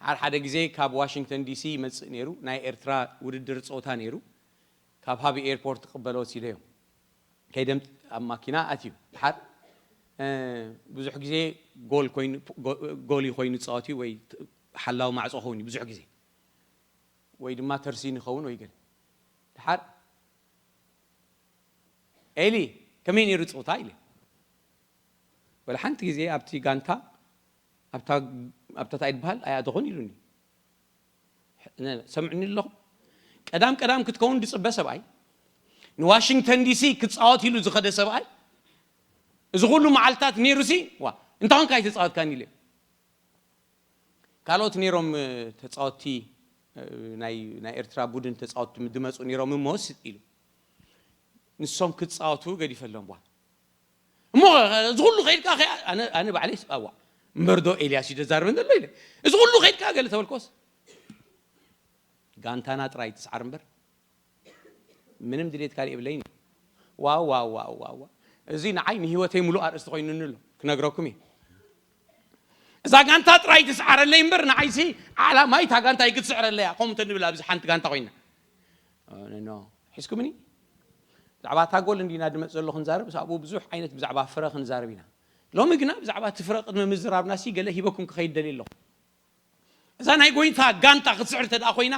ሓደ ሓደ ግዜ ካብ ዋሽንግተን ዲሲ ይመጽእ ነይሩ፣ ናይ ኤርትራ ውድድር ጸወታ ነይሩ። ካብ ሃቢ ኤርፖርት ክቕበሎ ወሲደዮ። ከይደም ኣብ ማኪና ኣትዩ። ድሓር ብዙሕ ግዜ ጎል ኮይኑ ጎሊ ኮይኑ ጻወት እዩ ወይ ሓላው ማዕጾ ኸውን እዩ ብዙሕ ግዜ፣ ወይ ድማ ተርሲን ይኸውን ወይ ገለ። ድሓር ኤሊ፣ ከመይ ነይሩ ጸወታ ኢለ። ወላ ሓንቲ ግዜ ኣብቲ ጋንታ ኣብታ ኣብታ ታይ ትበሃል ኣይኣተኹን ኢሉኒ። ሰምዕኒ ኣለኹም። ቀዳም ቀዳም ክትከውን ዝጽበ ሰብኣይ፣ ንዋሽንግተን ዲሲ ክጻወት ኢሉ ዝኸደ ሰብኣይ፣ እዚ ኩሉ መዓልታት ነይሩሲ፣ ዋ እንታይ ኮንካ ኣይተጻወትካን ኢለ። ካልኦት ነይሮም ተጻወትቲ፣ ናይ ኤርትራ ቡድን ተጻወትቲ ድመጹ ነይሮም እሞ ስጥ ኢሉ፣ ንሶም ክጻወቱ ገዲፈሎም ቧ። እሞ እዚ ኩሉ ከይድካ ኣነ ባዕለይ ስኣዋ እምበርዶ ኤልያስ እዩ ዘዛርበን ዘሎ ኢለ፣ እዚ ኩሉ ከይድካ ገለ ተበልኮስ፣ ጋንታና ጥራይ ትስዓር እምበር ምንም ድሌት ካልእ የብለይን። ዋው ዋው ዋው ዋው ዋው። እዚ ንዓይ ንህይወተይ ሙሉእ ኣርእስቲ ኮይኑኒ ኣሎ፣ ክነግረኩም እየ። እዛ ጋንታ ጥራይ ትስዓረለይ እምበር ንዓይሲ ዓላማይ እታ ጋንታ ኣይክትስዕረለያ። ከምኡ እንተንብል ኣብዚ ሓንቲ ጋንታ ኮይና ኖ ሒዝኩምኒ። ብዛዕባ እታ ጎል እንዲና ድመፅ ዘሎ ክንዛረብ ሳብኡ ብዙሕ ዓይነት ብዛዕባ ፍረ ክንዛረብ ኢና። ሎሚ ግና ብዛዕባ እቲ ፍረ ቅድሚ ምዝራብናሲ ገለ ሂበኩም ክኸይድ ደልየ ኣለኹ። እዛ ናይ ጎይታ ጋንታ ክትስዕር እንተ ደኣ ኮይና፣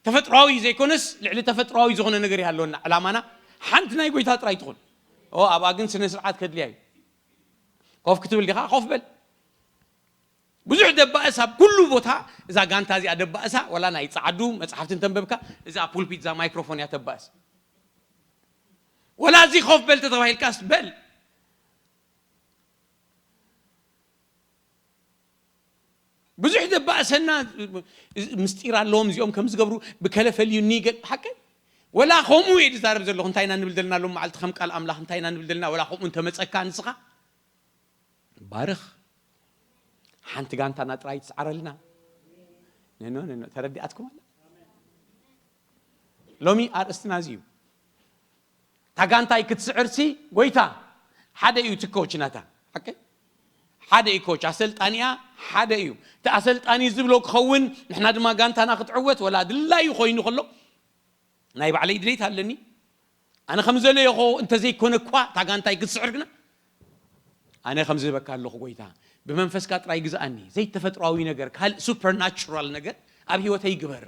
ተፈጥሮኣዊ ዘይኮነስ ልዕሊ ተፈጥሮኣዊ ዝኾነ ነገር ይሃለወና። ዕላማና ሓንቲ ናይ ጎይታ ጥራይ ትኹን። ኦ ኣብኣ ግን ስነ ስርዓት ከድልያ እዩ። ኮፍ ክትብል ዲኻ? ኮፍ በል። ብዙሕ ደባእስ ኣብ ኩሉ ቦታ እዛ ጋንታ እዚኣ ደባእሳ፣ ወላ ናይ ጸዓዱ መጽሓፍቲ እንተንበብካ እዛ ፑልፒት እዛ ማይክሮፎን እያ ተባእስ። ወላ እዚ ኮፍ በል ተተባሂልካስ በል። ብዙሕ ደባእሰና ምስጢር ኣለዎም እዚኦም ከም ዝገብሩ ብከለ ፈልዩኒ ገል ሓቀ ወላ ከምኡ እየ ዝዛረብ ዘለኹ። እንታይ ኢና ንብል ዘለና ሎም መዓልቲ ከም ቃል ኣምላኽ እንታይ ኢና ንብል ዘለና? ወላ ከምኡ እንተመጸካ ንስኻ ባርኽ። ሓንቲ ጋንታና ጥራይ ትስዓረልና። ነኖ ነኖ ተረዲኣትኩም ኣላ። ሎሚ ኣርእስትና እዚ እዩ። እታ ጋንታይ ክትስዕርሲ ጎይታ ሓደ እዩ። እቲ ኮች ናታ ሓቀ ሓደ እዩ። ኮች ኣሰልጣኒያ ሓደ እዩ። እቲ ኣሰልጣኒ ዝብሎ ክኸውን፣ ንሕና ድማ ጋንታና ክትዕወት ወላ ድላዩ ኮይኑ ከሎ ናይ ባዕለይ ድሌት ኣለኒ። ኣነ ከም ዘለየኹ እንተዘይኮነ እኳ እታ ጋንታይ ክትስዕር ግና ኣነ ከም ዝህበካ ኣለኹ ጎይታ፣ ብመንፈስካ ጥራይ ግዝኣኒ። ዘይተፈጥሮኣዊ ነገር፣ ካልእ ሱፐርናቹራል ነገር ኣብ ህይወተይ ግበር።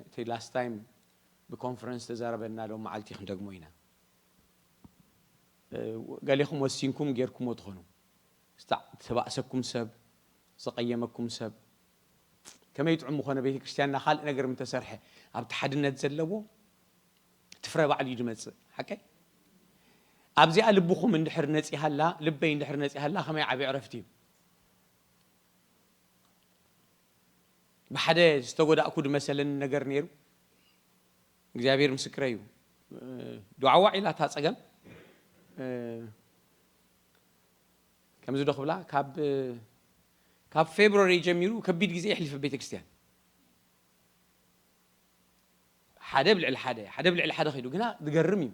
እቲ ላስት ታይም ብኮንፈረንስ ተዛረበና ሎም መዓልቲ ክንደግሞ ኢና። ገሌኹም ወሲንኩም ጌርኩሞ ትኾኑ። ዝተባእሰኩም ሰብ፣ ዝቐየመኩም ሰብ፣ ከመይ ጥዑም ምኾነ ቤተ ክርስቲያንና ካልእ ነገር ምተሰርሐ ኣብቲ ሓድነት ዘለዎ ትፍረ ባዕሉ እዩ ዝመጽእ። ሓቀይ ኣብዚኣ ልብኹም እንድሕር ነጺሃላ፣ ልበይ እንድሕር ነጺሃላ ከመይ ዓቢ ዕረፍቲ እዩ። ብሓደ ዝተጎዳእኩ ዝመሰለኒ ነገር ነይሩ። እግዚኣብሔር ምስክረ እዩ። ድዋዕዋዕ ኢላ እታ ጸገም ከምዚ ዶ ክብላ፣ ካብ ካብ ፌብሩዋሪ ጀሚሩ ከቢድ ግዜ የሕልፍ ቤተ ክርስቲያን። ሓደ ብልዕሊ ሓደ ሓደ ብልዕሊ ሓደ ከይዱ ግና ዝገርም እዩ።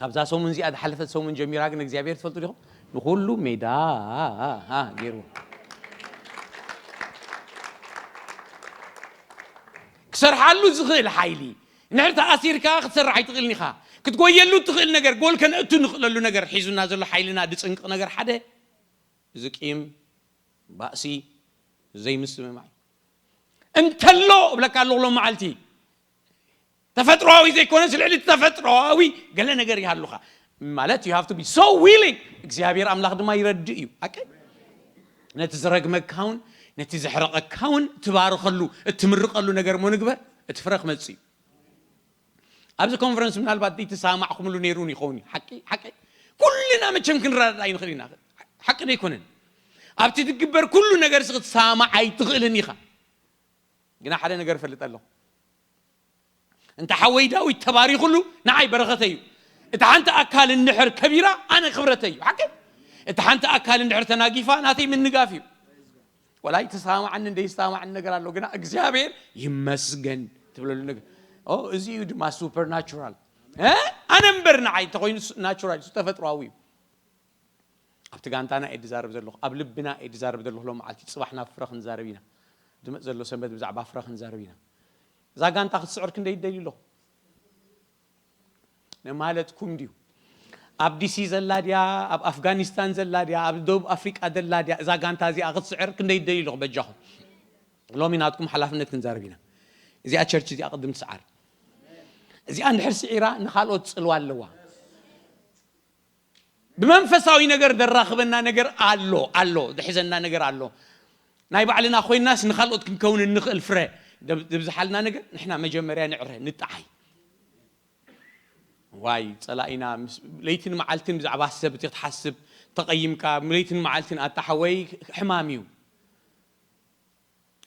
ካብዛ ሰሙን እዚኣ ዝሓለፈት ሰሙን ጀሚራ ግን እግዚኣብሔር ትፈልጡ ዲኹም ንኩሉ ሜዳ ገይሩ። ክሰርሓሉ ዝኽእል ሓይሊ ንሕር ተኣሲርካ ክትሰርሕ ኣይትኽእልን ኢኻ። ክትጎየሉ ትኽእል ነገር ጎል ከነእቱ ንኽእለሉ ነገር ሒዙና ዘሎ ሓይልና ድፅንቅ ነገር ሓደ እዚ ቂም ባእሲ ዘይምስምማዕ እንተሎ እብለካ ኣለኹ ሎም መዓልቲ ተፈጥሮዊ ዘይኮነስ ልዕሊ ተፈጥሮዊ ገለ ነገር ይሃሉኻ ማለት you have to be so willing። እግዚኣብሔር ኣምላኽ ድማ ይረድእ እዩ። ኣቀ ነቲ ዝረግመካውን ነቲ ዘሕረቐካውን ትባርኸሉ እትምርቐሉ ነገር ሞ ንግበር እቲ ፍረ ክመጽእ እዩ። ኣብዚ ኮንፈረንስ ምናልባት ዘይተሰማማዕኩምሉ ነይሩን ይኸውን እዩ። ሓቂ ሓቂ ኩልና መቸም ክንረዳዳ ኣይንኽእል ኢና። ሓቂ ዘይኮነን ኣብቲ ትግበር ኩሉ ነገር ስኽትሰማማዕ ኣይትኽእልን ኢኻ። ግና ሓደ ነገር እፈልጥ ኣለኹ። እንተ ሓወይ ዳዊት ተባሪኹሉ ንዓይ በረኸተይ እዩ። እታ ሓንቲ ኣካል እንድሕር ከቢራ ኣነ ክብረተይ እዩ። ሓቂ እታ ሓንቲ ኣካል እንድሕር ተናጊፋ ናተይ ምንጋፍ እዩ። ወላ ይተሰማማዓኒ እንደይሰማማዓኒ ነገር ኣሎ ግና እግዚኣብሔር ይመስገን ትብለሉ ነገር እዚ እዩ ድማ ሱፐርናቹራል። ኣነ እምበር ንዓይ እንተኮይኑ ናቹራል ተፈጥሮዊ እዩ። ኣብቲ ጋንታና እየ ዝዛረብ ዘለኹ፣ ኣብ ልብና እየ ዝዛረብ ዘለኹ። ሎም መዓልቲ ጽባሕ ናብ ፍረ ክንዛረብ ኢና። ድመጽ ዘሎ ሰንበት ብዛዕባ ፍረ ክንዛረብ ኢና። እዛ ጋንታ ክትስዕር ክንደይ ይደልዩ ኣለኹ? ንማለትኩም ድዩ? ኣብ ዲሲ ዘላ ድያ፣ ኣብ ኣፍጋኒስታን ዘላ ድያ፣ ኣብ ደቡብ ኣፍሪቃ ዘላ ድያ? እዛ ጋንታ እዚኣ ክትስዕር ክንደይ ይደልዩ ኣለኹ? በጃኹም፣ ሎሚ ናትኩም ሓላፍነት ክንዛረብ ኢና። እዚኣ ቸርች እዚኣ ቅድም ትስዓር። እዚኣ እንድሕር ስዒራ ንኻልኦት ጽልዋ ኣለዋ። ብመንፈሳዊ ነገር ደራኽበና ነገር ኣሎ ኣሎ ዝሕዘና ነገር ኣሎ። ናይ ባዕልና ኮይናስ ንኻልኦት ክንከውን እንኽእል ፍረ ደብ- ዝብዝሓልና ነገር ንሕና መጀመርያ ንዕረ፣ ንጠዓይ። ዋይ ጸላኢና ምስ- ለይትን መዓልትን ብዛዕባ ሰብ ክትሓስብ ተቐይምካ፣ ለይትን መዓልትን ኣታ ሓወይ፣ ሕማም እዩ።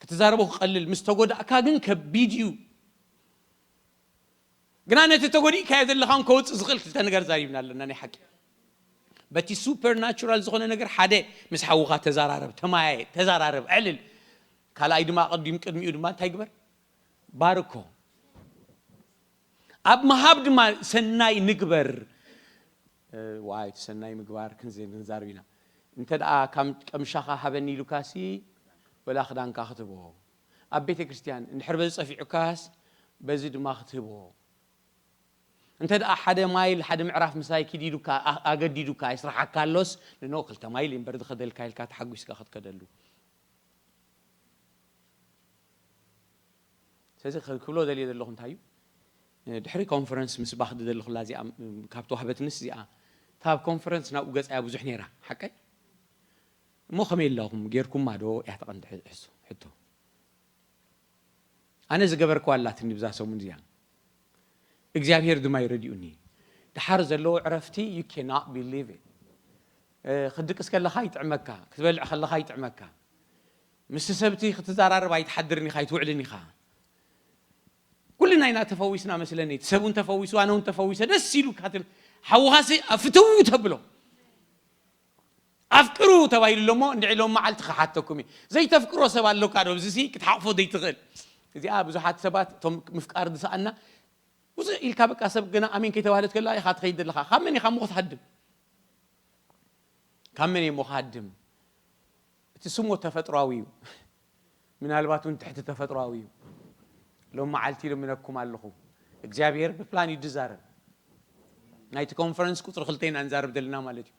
ክትዛረቦ ክቐልል፣ ምስ ተጎዳእካ ግን ከቢድ እዩ። ግና ነቲ ተጎዲእካዮ ዘለኻ እውን ከውፅእ ዝኽእል ክልተ ነገር ዛሪብና ኣለና። ናይ ሓቂ በቲ ሱፐርናቹራል ዝኾነ ነገር ሓደ፣ ምስ ሓውኻ ተዛራረብ፣ ተማያየ፣ ተዛራረብ፣ ዕልል። ካልኣይ ድማ ኣቐዲም ቅድሚኡ ድማ እንታይ ግበር? ባርኮ። ኣብ ምሃብ ድማ ሰናይ ንግበር። ዋይ እቲ ሰናይ ምግባር ክንዘ- ክንዛርብ ኢና። እንተ ደኣ ካብ ቀምሻኻ ሃበኒ ኢሉካሲ፣ ወላ ክዳንካ ክትህቦ። ኣብ ቤተ ክርስቲያን እንድሕር በዚ ጸፊዑካስ፣ በዚ ድማ ክትህቦ። እንተ ደኣ ሓደ ማይል ሓደ ምዕራፍ ምሳይ ኪድ ኢሉካ፣ ኣ- ኣገዲዱካ ይስራሓካ ኣሎስ፣ ንኖ ክልተ ማይል እምበር ዝኸደልካ ኢልካ ተሓጒስካ ክትከደሉ። ስለዚ ክብሎ ደልየ ዘለኹ እንታይ እዩ? ድሕሪ ኮንፈረንስ ምስባኽ ዝደለኹላ እዚኣ፣ ካብ ተዋህበትንስ እዚኣ፣ ካብ ኮንፈረንስ ናብኡ ገጻያ ብዙሕ ነይራ። ሓቀይ? እሞ ከመይ ኣለኹም? ጌርኩማ ዶ? እያ ተቐንዲ ሕሱ ሕቶ። ኣነ ዝገበርኩዋ ኣላትኒ ብዛ ሰሙን እዚኣ። እግዚኣብሔር ድማ ይረድኡኒ። ድሓር ዘለዎ ዕረፍቲ you cannot believe it። ክድቅስ ከለኻ ይጥዕመካ፣ ክትበልዕ ከለኻ ይጥዕመካ። ምስ ሰብቲ ክትዘራረብ ኣይትሓድርን ኢኻ፣ ኣይትውዕልን ኢኻ። ኩልና ኢና ተፈዊስና መስለኒ። እቲ ሰብ እውን ተፈዊሱ፣ ኣነ እውን ተፈዊሰ፣ ደስ ኢሉ ካትል ሓውኻሲ ፍትው ተብሎ። ኣፍቅሩ ተባሂሉ ኣሎ እሞ እንድዒ ሎም መዓልቲ ክሓተኩም እዩ። ዘይተፍቅሮ ሰብ ኣለካ ዶ? እዚሲ ክትሓቕፎ ዘይትኽእል። እዚኣ ብዙሓት ሰባት እቶም ምፍቃር ዝሰኣና ውፅእ ኢልካ በቃ ሰብ ገና ኣሜን ከይተባህለት ከላ ኢኻ ትኸይድ ዘለኻ። ካብ መን ኢኻ እሞ ክትሃድም? ካብ መን እየ እሞ ክሃድም? እቲ ስሞ ተፈጥሯዊ እዩ። ምናልባት እውን ትሕቲ ተፈጥሯዊ እዩ። ሎም መዓልቲ ኢሉ ምነኩም ኣለኹ። እግዚኣብሔር ብፕላን እዩ ዝዛረብ። ናይቲ ኮንፈረንስ ቁፅሪ ክልተ ኢና ንዛረብ ዘለና ማለት እዩ።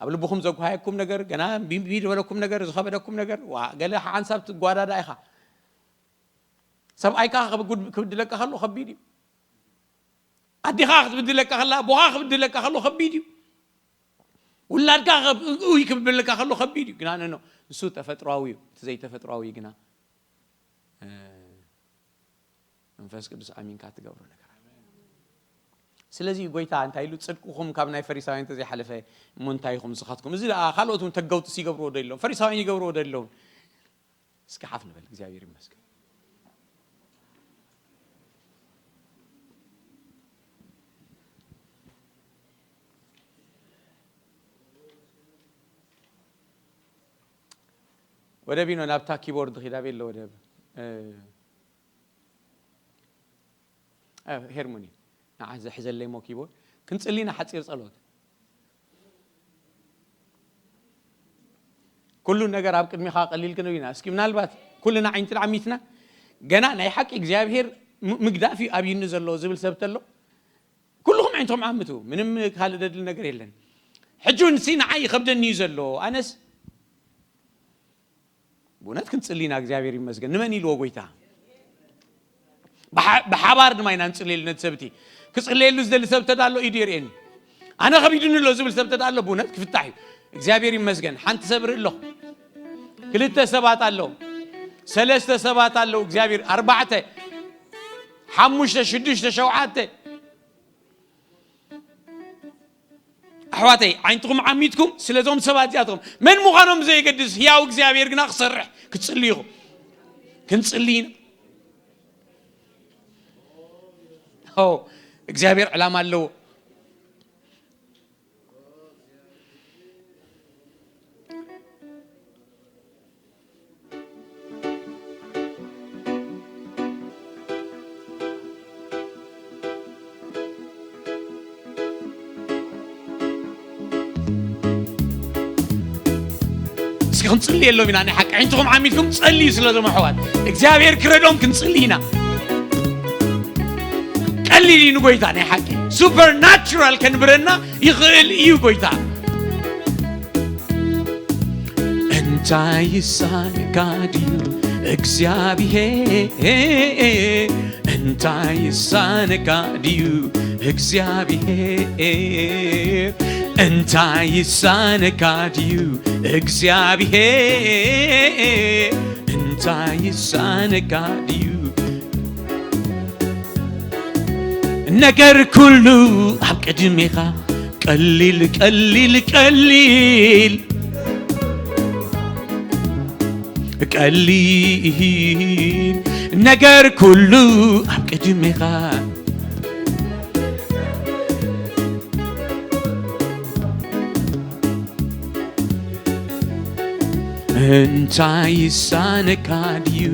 ኣብ ልብኹም ዘጓሃየኩም ነገር፣ ገና ቢቢ ዝበለኩም ነገር፣ ዝኸበደኩም ነገር፣ ዋ ገለ ሓንሳብ ትጓዳዳ ኢኻ። ሰብኣይካ ክብጉድ- ክብድለካ ከሎ ከቢድ እዩ። ኣዴኻ ክትብድለካ ከላ፣ ኣቦኻ ክብድለካ ከሎ ከቢድ እዩ። ውላድካ ከብ- እይ ክብድለካ ከሎ ከቢድ እዩ። ግና ነኖ እሱ ተፈጥሯዊ እዩ። እቲ ዘይተፈጥሯዊ ግና እ፣ መንፈስ ቅዱስ ኣሚንካ ትገብሮ ነገር ኣሎ። ስለዚ ጎይታ እንታይ ኢሉ? ጽድቅኹም ካብ ናይ ፈሪሳውያን እንተዘይሓለፈ እሞ እንታይ ኢኹም ንስኻትኩም? እዚ ደኣ ካልኦት እውን ተገውጥስ ይገብርዎ ዶ የለውን? ፈሪሳውያን ይገብርዎ ዶ የለውን? እስኪ ሓፍ ንበል። እግዚኣብሔር ይመስገን። ወደብ ኢኖ ናብታ ኪቦርድ ኺዳ ቤሎ ወደብ እ፣ እ፣ ሄርሞኒ ንዓ ዘሕዘለይ ሞ ኪቦርድ ክንጽሊና ሓጺር ጸሎት። ኩሉ ነገር ኣብ ቅድሚኻ ቀሊል ክንብል ኢና። እስኪ ምናልባት ኩልና ዓይንትና ዓሚትና ገና ናይ ሓቂ እግዚኣብሔር ም- ምግዳፍ እዩ ኣብዩኒ ዘሎ ዝብል ሰብ ተሎ ኩልኹም ዓይንትኹም ዓምቱ። ምንም ካልእ ደድሊ ነገር የለን። ሕጂ እውን ሲ ንዓይ ይኸብደኒ እዩ ዘሎ። ኣነስ ብእውነት ክንጽሊ ኢና። እግዚኣብሔር ይመስገን። ንመን ኢልዎ ጎይታ? ብሓ- ብሓባር ድማ ኢና ንጽልየሉ ነቲ ሰብቲ። ክጽልየሉ ዝደሊ ሰብ ተዳሎ ኢዱ የርእየኒ። ኣነ ከቢድኒ ኣሎ ዝብል ሰብ ተዳሎ ብእውነት ክፍታሕ እዩ። እግዚኣብሔር ይመስገን። ሓንቲ ሰብ ርኢ ኣለኹ። ክልተ ሰባት ኣለዉ። ሰለስተ ሰባት ኣለዉ። እግዚኣብሔር ኣርባዕተ፣ ሓሙሽተ፣ ሽዱሽተ፣ ሸውዓተ። ኣሕዋተይ ዓይንትኹም ዓሚትኩም ስለዞም ሰባት እዚኣቶም መን ምዃኖም ብዘየገድስ ህያው እግዚኣብሔር ግና ክሰርሕ ክትጽልዩ ኢኹም። ክንጽሊ ኢና። ኦ እግዚኣብሔር ዕላማ ኣለዎ። ክንጽልየሎም ኢና። ናይ ሓቂ ኣዒንትኹም ዓሚትኩም ጸልዩ ስለ ዞም ኣሕዋት እግዚኣብሔር ክረድኦም ክንጽሊ ኢና። ቀሊል እዩ ንጎይታ። ናይ ሓቂ ሱፐርናቹራል ከንብረና ይኽእል እዩ ጎይታ። እንታይ ይሳነካ ድዩ እግዚኣብሔር? እንታይ ይሳነካ ድዩ እግዚኣብሔር? እንታይ ይሳነካ ድዩ እግዚኣብሔር? እንታይ ይሳነካ ድዩ? ነገር ኩሉ ኣብ ቅድሜኻ ቀሊል፣ ቀሊል፣ ቀሊል፣ ቀሊል፣ ነገር ኩሉ ኣብ ቅድሜኻ። እንታይ ይሳነካ ድዩ?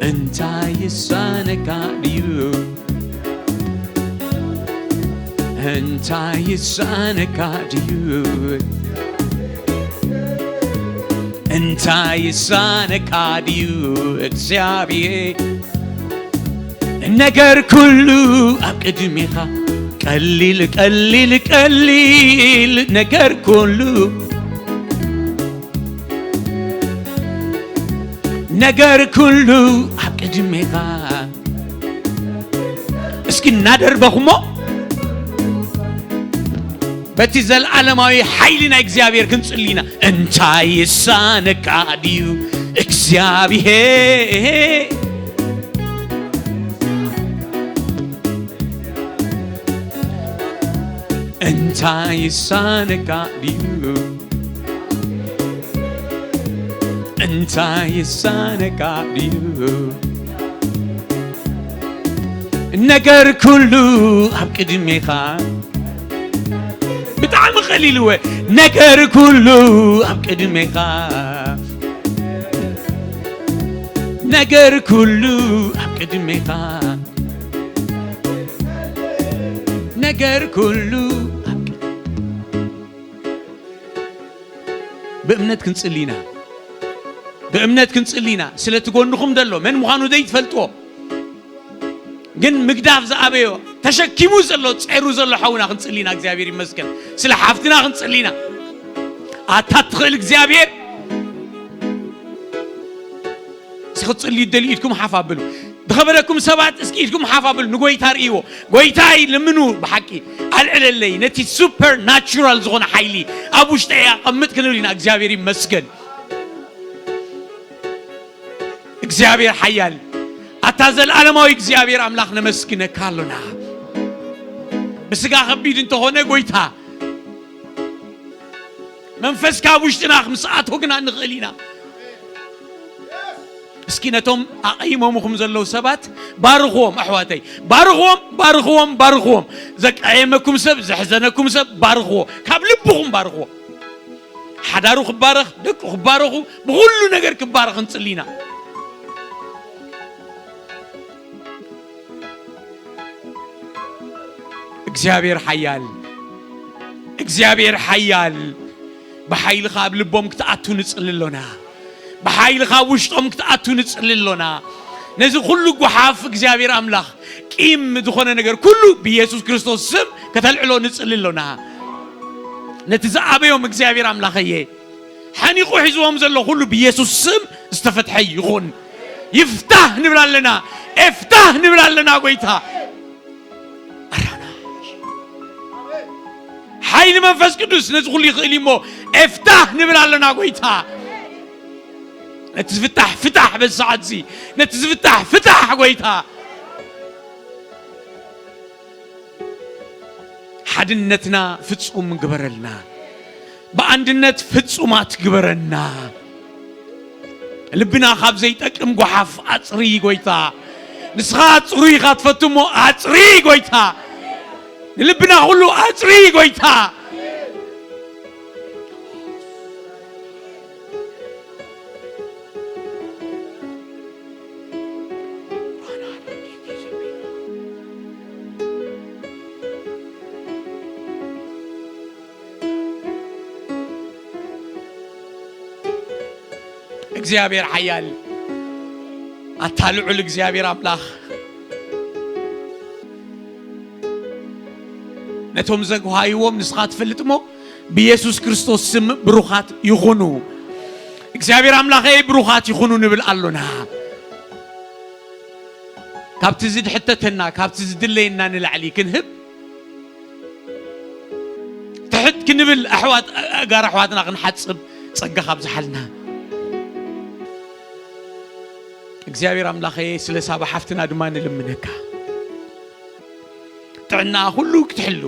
እንታይ ይሳነካ ድዩ? እንታይ ይሳነካ ድዩ? እንታይ ይሳነካ ድዩ እግዚኣብሔር? ነገር ኩሉ ኣብ ቅድሜኻ ቀሊል፣ ቀሊል፣ ቀሊል፣ ነገር ኩሉ፣ ነገር ኩሉ ኣብ ቅድሜኻ። እስኪ እናደርበኹሞ በቲ ዘለዓለማዊ ሓይሊ ናይ እግዚኣብሔር ክንጽሊ ኢና። እንታይ ይሳነካ ድዩ እግዚኣብሔር? እንታይ ይሳነካ ድዩ? እንታይ ይሳነካ ድዩ? ነገር ኩሉ ኣብ ቅድሜኻ። ብጣዕሚ ቀሊል እወ። ነገር ኩሉ ኣብ ቅድሜኻ። ነገር ኩሉ ኣብ ቅድሜኻ። ነገር ኩሉ ኣብ ቅድ-፣ ብእምነት ክንጽሊ ኢና። ብእምነት ክንጽሊ ኢና። ስለቲ ጎንኹም ዘሎ መን ምዃኑ ዘይትፈልጥዎ ግን ምግዳፍ ዝኣበዮ ተሸኪሙ ዘሎ ጸሩ ዘሎ ሓውና ክንጽሊ ኢና። እግዚኣብሔር ይመስገን። ስለ ሓፍትና ክንጽሊ ኢና። ኣታ ትኽእል እግዚኣብሔር። እስኪ ክትጽልዩ ትደልዩ ኢድኩም ሓፍ ኣብሉ። ዝኸበረኩም ሰባት እስኪ ኢድኩም ሓፍ ኣብሉ። ንጎይታ ርእይዎ። ጎይታይ ልምኑ ብሓቂ ኣልዕለለይ ነቲ ሱፐር ናቹራል ዝኾነ ሓይሊ ኣብ ውሽጠይ ኣቐምጥ ክንብል ኢና። እግዚኣብሔር ይመስገን። እግዚኣብሔር ሓያል፣ ኣታ ዘለዓለማዊ እግዚኣብሔር ኣምላኽ ነመስግነካ ኣሎና። ብስጋ ከቢድ እንተኾነ ጎይታ መንፈስካ ኣብ ውሽጥና ምስ ኣቶ ግና ንኽእል ኢና። እስኪ ነቶም ኣቐይሞምኹም ዘለዉ ሰባት ባርኽዎም፣ ኣሕዋተይ፣ ባርኽዎም፣ ባርኽዎም፣ ባርኽዎም። ዘቀየመኩም ሰብ፣ ዘሕዘነኩም ሰብ ባርኽዎ፣ ካብ ልብኹም ባርኽዎ። ሓዳሩ ክባረኽ፣ ደቁ ክባረኹ፣ ብኹሉ ነገር ክባረኽ ንጽሊ ኢና። እግዚኣብሔር ሓያል፣ እግዚኣብሔር ሓያል፣ ብሓይልኻ ኣብ ልቦም ክትኣቱ ንጽሊ ኣሎና። ብሓይልኻ ኣብ ውሽጦም ክትኣቱ ንጽሊ ኣሎና። ነዚ ኩሉ ጓሓፍ እግዚኣብሔር ኣምላኽ ቂም ዝኾነ ነገር ኩሉ ብኢየሱስ ክርስቶስ ስም ከተልዕሎ ንጽሊ ኣሎና። ነቲ ዝኣበዮም እግዚኣብሔር ኣምላኸየ፣ ሓኒቑ ሒዝዎም ዘሎ ኩሉ ብኢየሱስ ስም ዝተፈትሐ ይኹን። ይፍታህ ንብል ኣለና፣ ኤፍታህ ንብል ኣለና ጎይታ። ሓይሊ መንፈስ ቅዱስ ነዚ ኩሉ ይኽእል እዩ እሞ ኤፍታህ ንብል ኣለና ጎይታ። ነቲ ዝፍታሕ ፍታሕ በዚ ሰዓት እዚ፣ ነቲ ዝፍታሕ ፍታሕ ጎይታ። ሓድነትና ፍጹም ግበረልና። ብኣንድነት ፍጹማት ግበረና። ልብና ካብ ዘይጠቅም ጓሓፍ ኣጽሪ ጎይታ። ንስኻ ጽሩይ ኢኻ ትፈቱ እሞ ኣጽሪ ጎይታ። ንልብና ኩሉ ኣጽሪ ጎይታ። እግዚኣብሔር ሓያል፣ ኣታ ልዑል እግዚኣብሔር ኣምላኽ፣ ነቶም ዘጓሃይዎም ንስኻ ትፈልጥ እሞ፣ ብየሱስ ክርስቶስ ስም ብሩኻት ይኹኑ። እግዚኣብሔር ኣምላኸይ፣ ብሩኻት ይኹኑ ንብል ኣሎና። ካብቲ ዝድሕተተና፣ ካብቲ ዝድለየና ንላዕሊ ክንህብ፣ ትሕት ክንብል፣ ኣሕዋት፣ ኣእጋር ኣሕዋትና ክንሓጽብ ጸጋ ካብዝሓልና። እግዚኣብሔር ኣምላኸይ፣ ስለ ሳባ ሓፍትና ድማ ንልምነካ። ጥዕናኣ ኩሉ ክትሕሉ።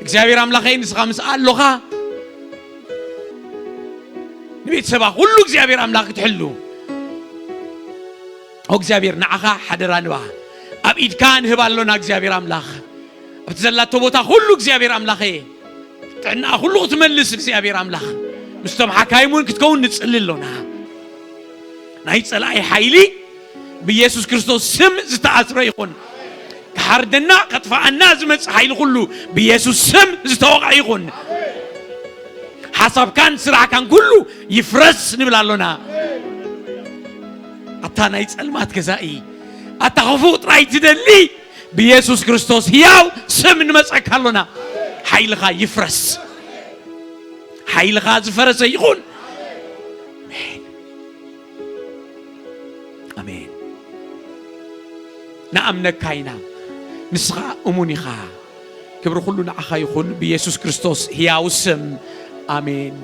እግዚኣብሔር ኣምላኸይ፣ ንስኻ ምስኣ ኣሎኻ። ንቤተሰባ ኩሉ እግዚኣብሔር ኣምላኽ ክትሕሉ። ኦ እግዚኣብሔር፣ ንዓኻ ሓደራ ንባ። ኣብ ኢድካ ንህብ ኣሎና እግዚኣብሔር ኣምላኽ። ኣብቲ ዘላቶ ቦታ ኩሉ እግዚኣብሔር ኣምላኸይ፣ ጥዕናኣ ኩሉ ክትመልስ እግዚኣብሔር ኣምላኽ፣ ምስቶም ሓካይም እውን ክትከውን ንጽሊ ኣሎና። ናይ ጸላኢ ሓይሊ ብኢየሱስ ክርስቶስ ስም ዝተኣስረ ይኹን። ክሓርደና፣ ከጥፍኣና ዝመጽእ ሓይሊ ኩሉ ብኢየሱስ ስም ዝተወቕዐ ይኹን። ሓሳብካን ስራሕካን ኩሉ ይፍረስ ንብል ኣሎና። ኣታ ናይ ጸልማት ገዛኢ፣ ኣታ ክፉእ ጥራይ ትደሊ፣ ብኢየሱስ ክርስቶስ ሕያው ስም ንመጸካ ኣሎና። ሓይልኻ ይፍረስ። ሓይልኻ ዝፈረሰ ይኹን። ኣሜን። ኣሜን። ንኣምነካ ኢና። ንስኻ እሙን ኢኻ። ክብሪ ኩሉ ንዓኻ ይኹን፣ ብኢየሱስ ክርስቶስ ሕያው ስም። ኣሜን።